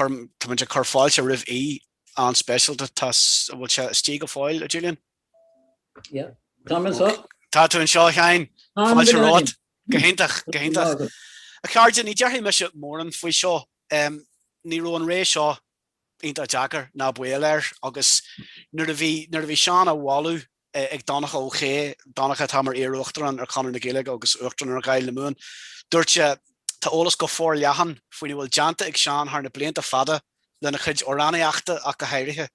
muid ag cur fáilte roimh aoi an-speisialta, tá, an bhfuil sé istigh go fóill, a Julian? Yeah, tá mé anseo. Tá tú anseo, a Sheáin. Fáilte romhat. Go hiontach, go hiontach. A chairde, ní déarfaidh mise mórán faoi seo. Ní raibh an ré seo iontach deacair, ná baol air, agus nuair a bhí, nuair a bhí Seán á mholadh ag Donncha Ó hAodha, Donncha atá mar iar-Uachtarán ar Chonradh na Gaeilge agus Uachtarán ar Dháil na Mumhan, dúirt sé, Tá eolas go forleathan faoina bhfuil déanta ag Seán thar na blianta fada lena chuid amhránaíochta ach go háirithe.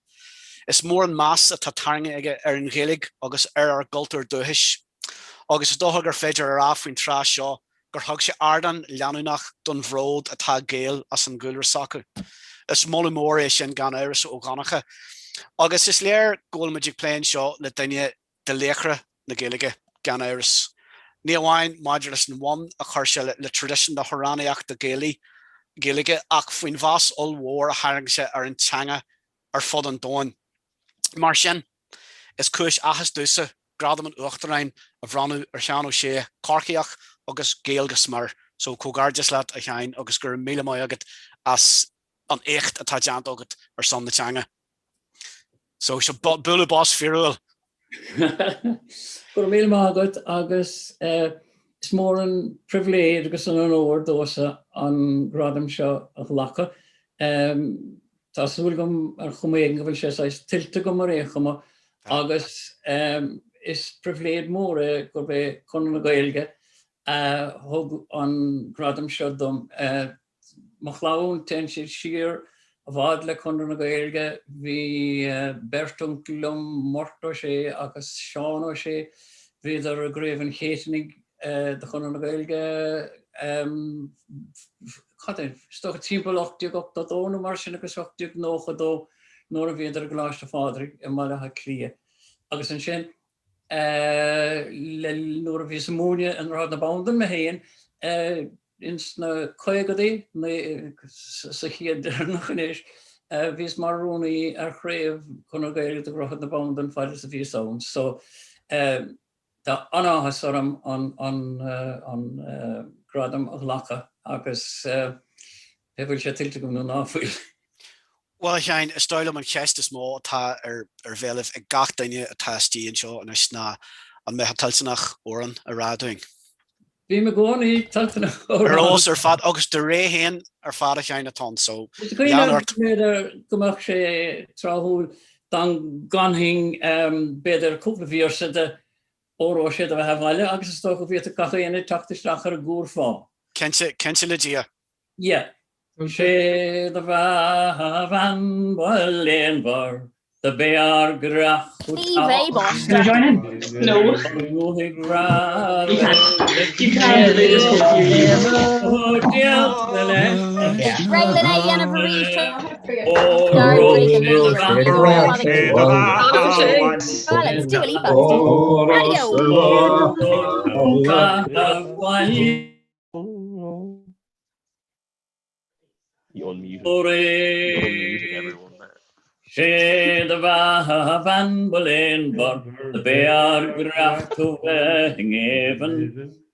Is mór an meas atá tarraingthe aige ar an Ghaeilge agus ar ár gcultúr dúchais. Agus is dócha gur féidir a rá faoin tráth seo gur thug sé ardán leanúnach don bhród atá ag Gaeil as an gcúlra s'acu. Is moladh mór é sin gan amhras ó Dhonncha. Agus is léir go bhfuil muid ag plé anseo le duine de laochra na Gaeilge. gan amhras. Ní amháin maidir leis an bhfonn a chuir sé le traidisiún na hamhránaíochta Gaeilge ach faoin bhfás ollmhór a tharraing sé ar an teanga ar fud an domhain. Mar sin, is cúis áthais domhsa Gradam an Uachtaráin a bhronnadh ar Sheán Ó Sé, Corcaíoch agus Gael go smior. So, comhghairdeas leat, a Sheáin, agus go raibh míle maith agat as an éacht atá déanta agat ar son na teanga. So, seo bualadh bos fíorúil. Go raibh míle maith agat agus is mór an pribhléid agus an onóir domhsa an gradam seo a ghlacadh. Tá súil agam ar chuma éigin go bhfuil sé saghas tuillte agam ar aon chuma agus is pribhléid mór é gurb é Conradh na Gaeilge a thug an gradam seo dom. Mo chlann, téann siad siar i bhfad le Conradh na Gaeilge. Bhí beirt uncail liom, Murt Ó Sé agus Seán Ó Sé, bhíodar i gCraobh an Chéitinnigh de Chonradh na Gaeilge, cad é, is dócha timpeall 1882 nó mar sin agus 1892 nuair a bhíodar i gColáiste Phádraig i mBaile Átha Cliath. Agus ansin le nuair a bhíos ag múineadh i nDroichead na Bandan mé féin ins na caogadaí, sa chéad deireanach anois, bhíos mar rúnaí ar chraobh Chonradh na Gaeilge de Dhroichead na Bandan fad is a bhíos ann. So tá an-áthas orm an gradam a ghlacadh agus pé bhfuil sé tuillte agam nó ná fuil. Bhuel, a Sheáin, is dóigh liom an cheist is mó atá ar bhéalaibh ag gach duine atá istigh anseo anois ná an mbeifeá toilteanach amhrán a rá dúinn? Bím i gcónaí toilteanach amhrán. Ar fheabhas ar fad, agus do ré féin ar fad a Sheáin atá ann, so Is cuimhin lean liom ort. b'fhéidir go mbeadh sé tráthúil dá gcanfainn b'fhéidir cúpla véarsa de Óró Sé do Bheatha 'Bhaile agus is dócha go bhféadfadh gach éinne teacht isteach ar an gcúrfá. Cinnte, cinnte le Dia. Yeah. Sé do bheatha a bhean ba léanmhar do b'é ár gcreach thú Ní bheidh báiste. No. You can. You can. Réidh lena dhéanamh arís. Dua Lipa. Radio. Sé do bheatha a bhean ba léanmhar do b'é ár gcreach tú bheith i ngéibheann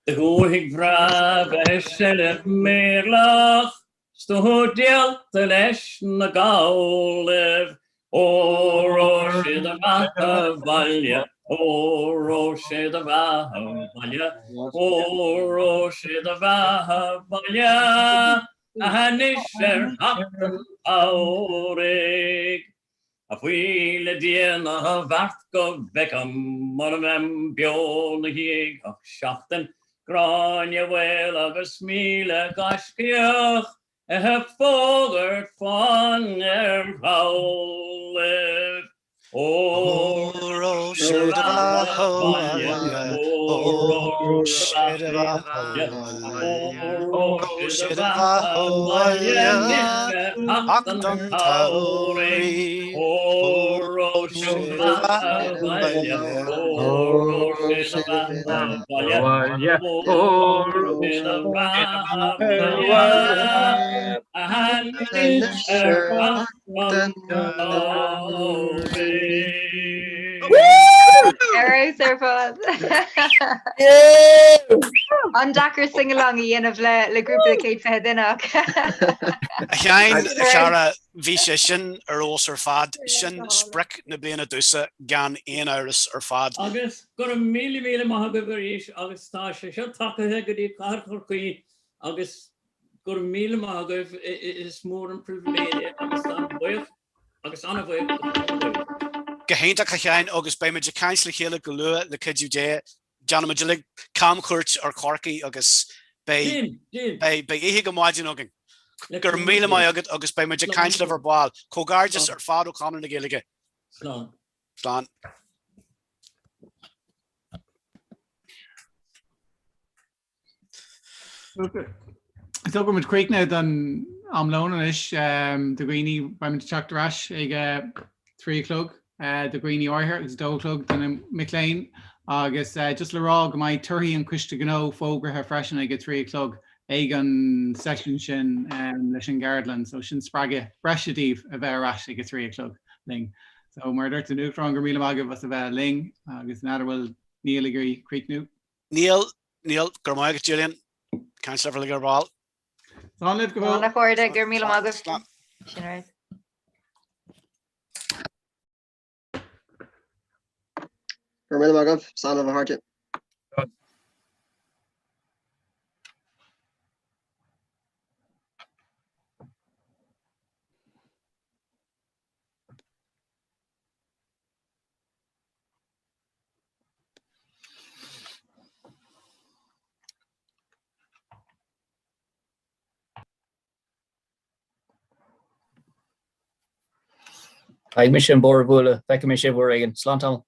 do dhúthaigh bhreá bheith i seilbh méirleach 's tú díolta leis na Gallaibh. Óró sé do bheatha 'bhaile, óró sé do bheatha 'bhaile, óró sé do bheatha 'bhaile, anois ar theacht an tsamhraidh. A bhuí le Dia 'na bheart go bhfeicim mura mbeim beo 'na dhiaidh ach seachtain, Gráinne Mhaol agus 1000 gaiscíoch Ag fógairt fáin ar Ghallaibh. Óró sé do bheatha 'bhaile, óró sé do bheatha 'bhaile, óró sé do bheatha 'bhaile, theacht an tsamhraidh. Óró sé do bheatha 'bhaile, óró sé do bheatha 'bhaile, óró sé do bheatha Ar fheabhas ar fad. An-deacair sing-along a dhéanamh le le grúpa de 120 duine ach. A Sheáin, a chara, bhí sé sin ar fheabhas ar fad. Sin sprioc na bliana domhsa gan aon amhras ar fad. Agus go raibh míle míle maith agaibh arís agus tá sé seo tagaithe go dtí Cathair Chorcaí agus go raibh míle maith agaibh, is mór an pribhléid é agus táim buíoch agus an-bhuíoch do Chonradh na Gaeilge. Go hiontach a Sheáin agus beidh muid ag caint le chéile go luath le cuidiú Dé. Déanfaidh muid uilig camchuairt ar Chorcaigh agus beidh beidh oíche go maidin againn. Go raibh míle maith agat agus beidh muid ag caint libh ar ball. Comhghairdeas ar fad ó Chonradh na Gaeilge. Slán. Slán. Is dócha go bhfuil muid críochnaithe don am lóin anois do dhaoine, beidh muid ag teacht ar ais ag 3 a chlog do dhaoine áirithe agus 2 a chlog do na mic léinn. Agus just le rá go mbeidh torthaí an Choiste Gnó fógraithe freisin ag a 3 a chlog ag an seisiún sin leis an gceardlann. So sin spreagadh breise daoibh a bheith ar ais ag a 3 a chlog linn. So mar a dúirt an Uachtarán, go raibh míle maith agaibh as a bheith linn agus n'fheadar bhfuil Niall ag iarraidh críochnú? Níl, níl, go raibh maith agat Julian. Caint libh uilig ar ball. Slán libh go fóill. Slán a chairde, go raibh míle maith agaibh. Sin rud. Go raibh míle maith agaibh, slán libh a chairde. Caithfidh mise an bóthar a bhualadh, feicfidh mé sibh uair éigin. Slán tamall.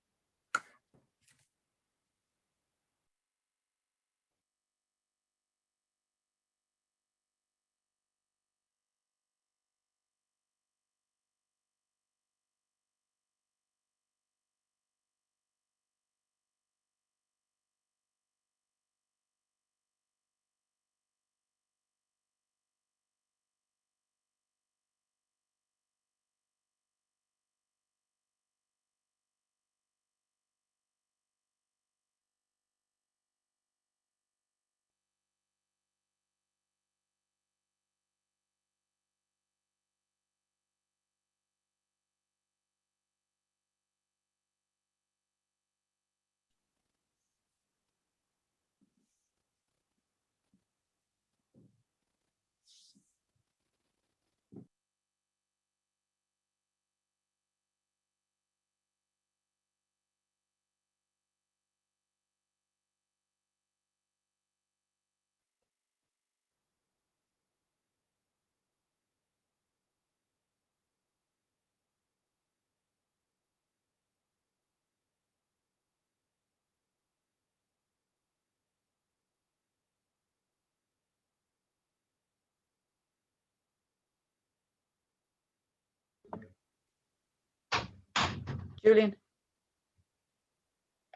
Julian.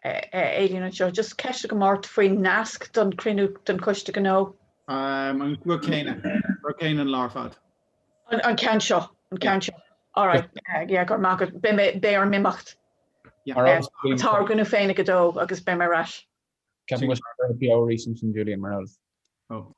Aideen anseo. Just ceist agam ort faoin nasc don cruinniú don Choiste Gnó. An rud céanna. Rud céanna an lá ar fad. An ceann seo. An ceann seo. All right. Yeah, go raibh maith agat. Beidh mé, beidh orm imeacht. Tá ár gcruinniú féin ag a dó agus beidh mé ar ais. Ceapaim go bhfuil sé ar PO arís ansin Julian mar eolas. Oh.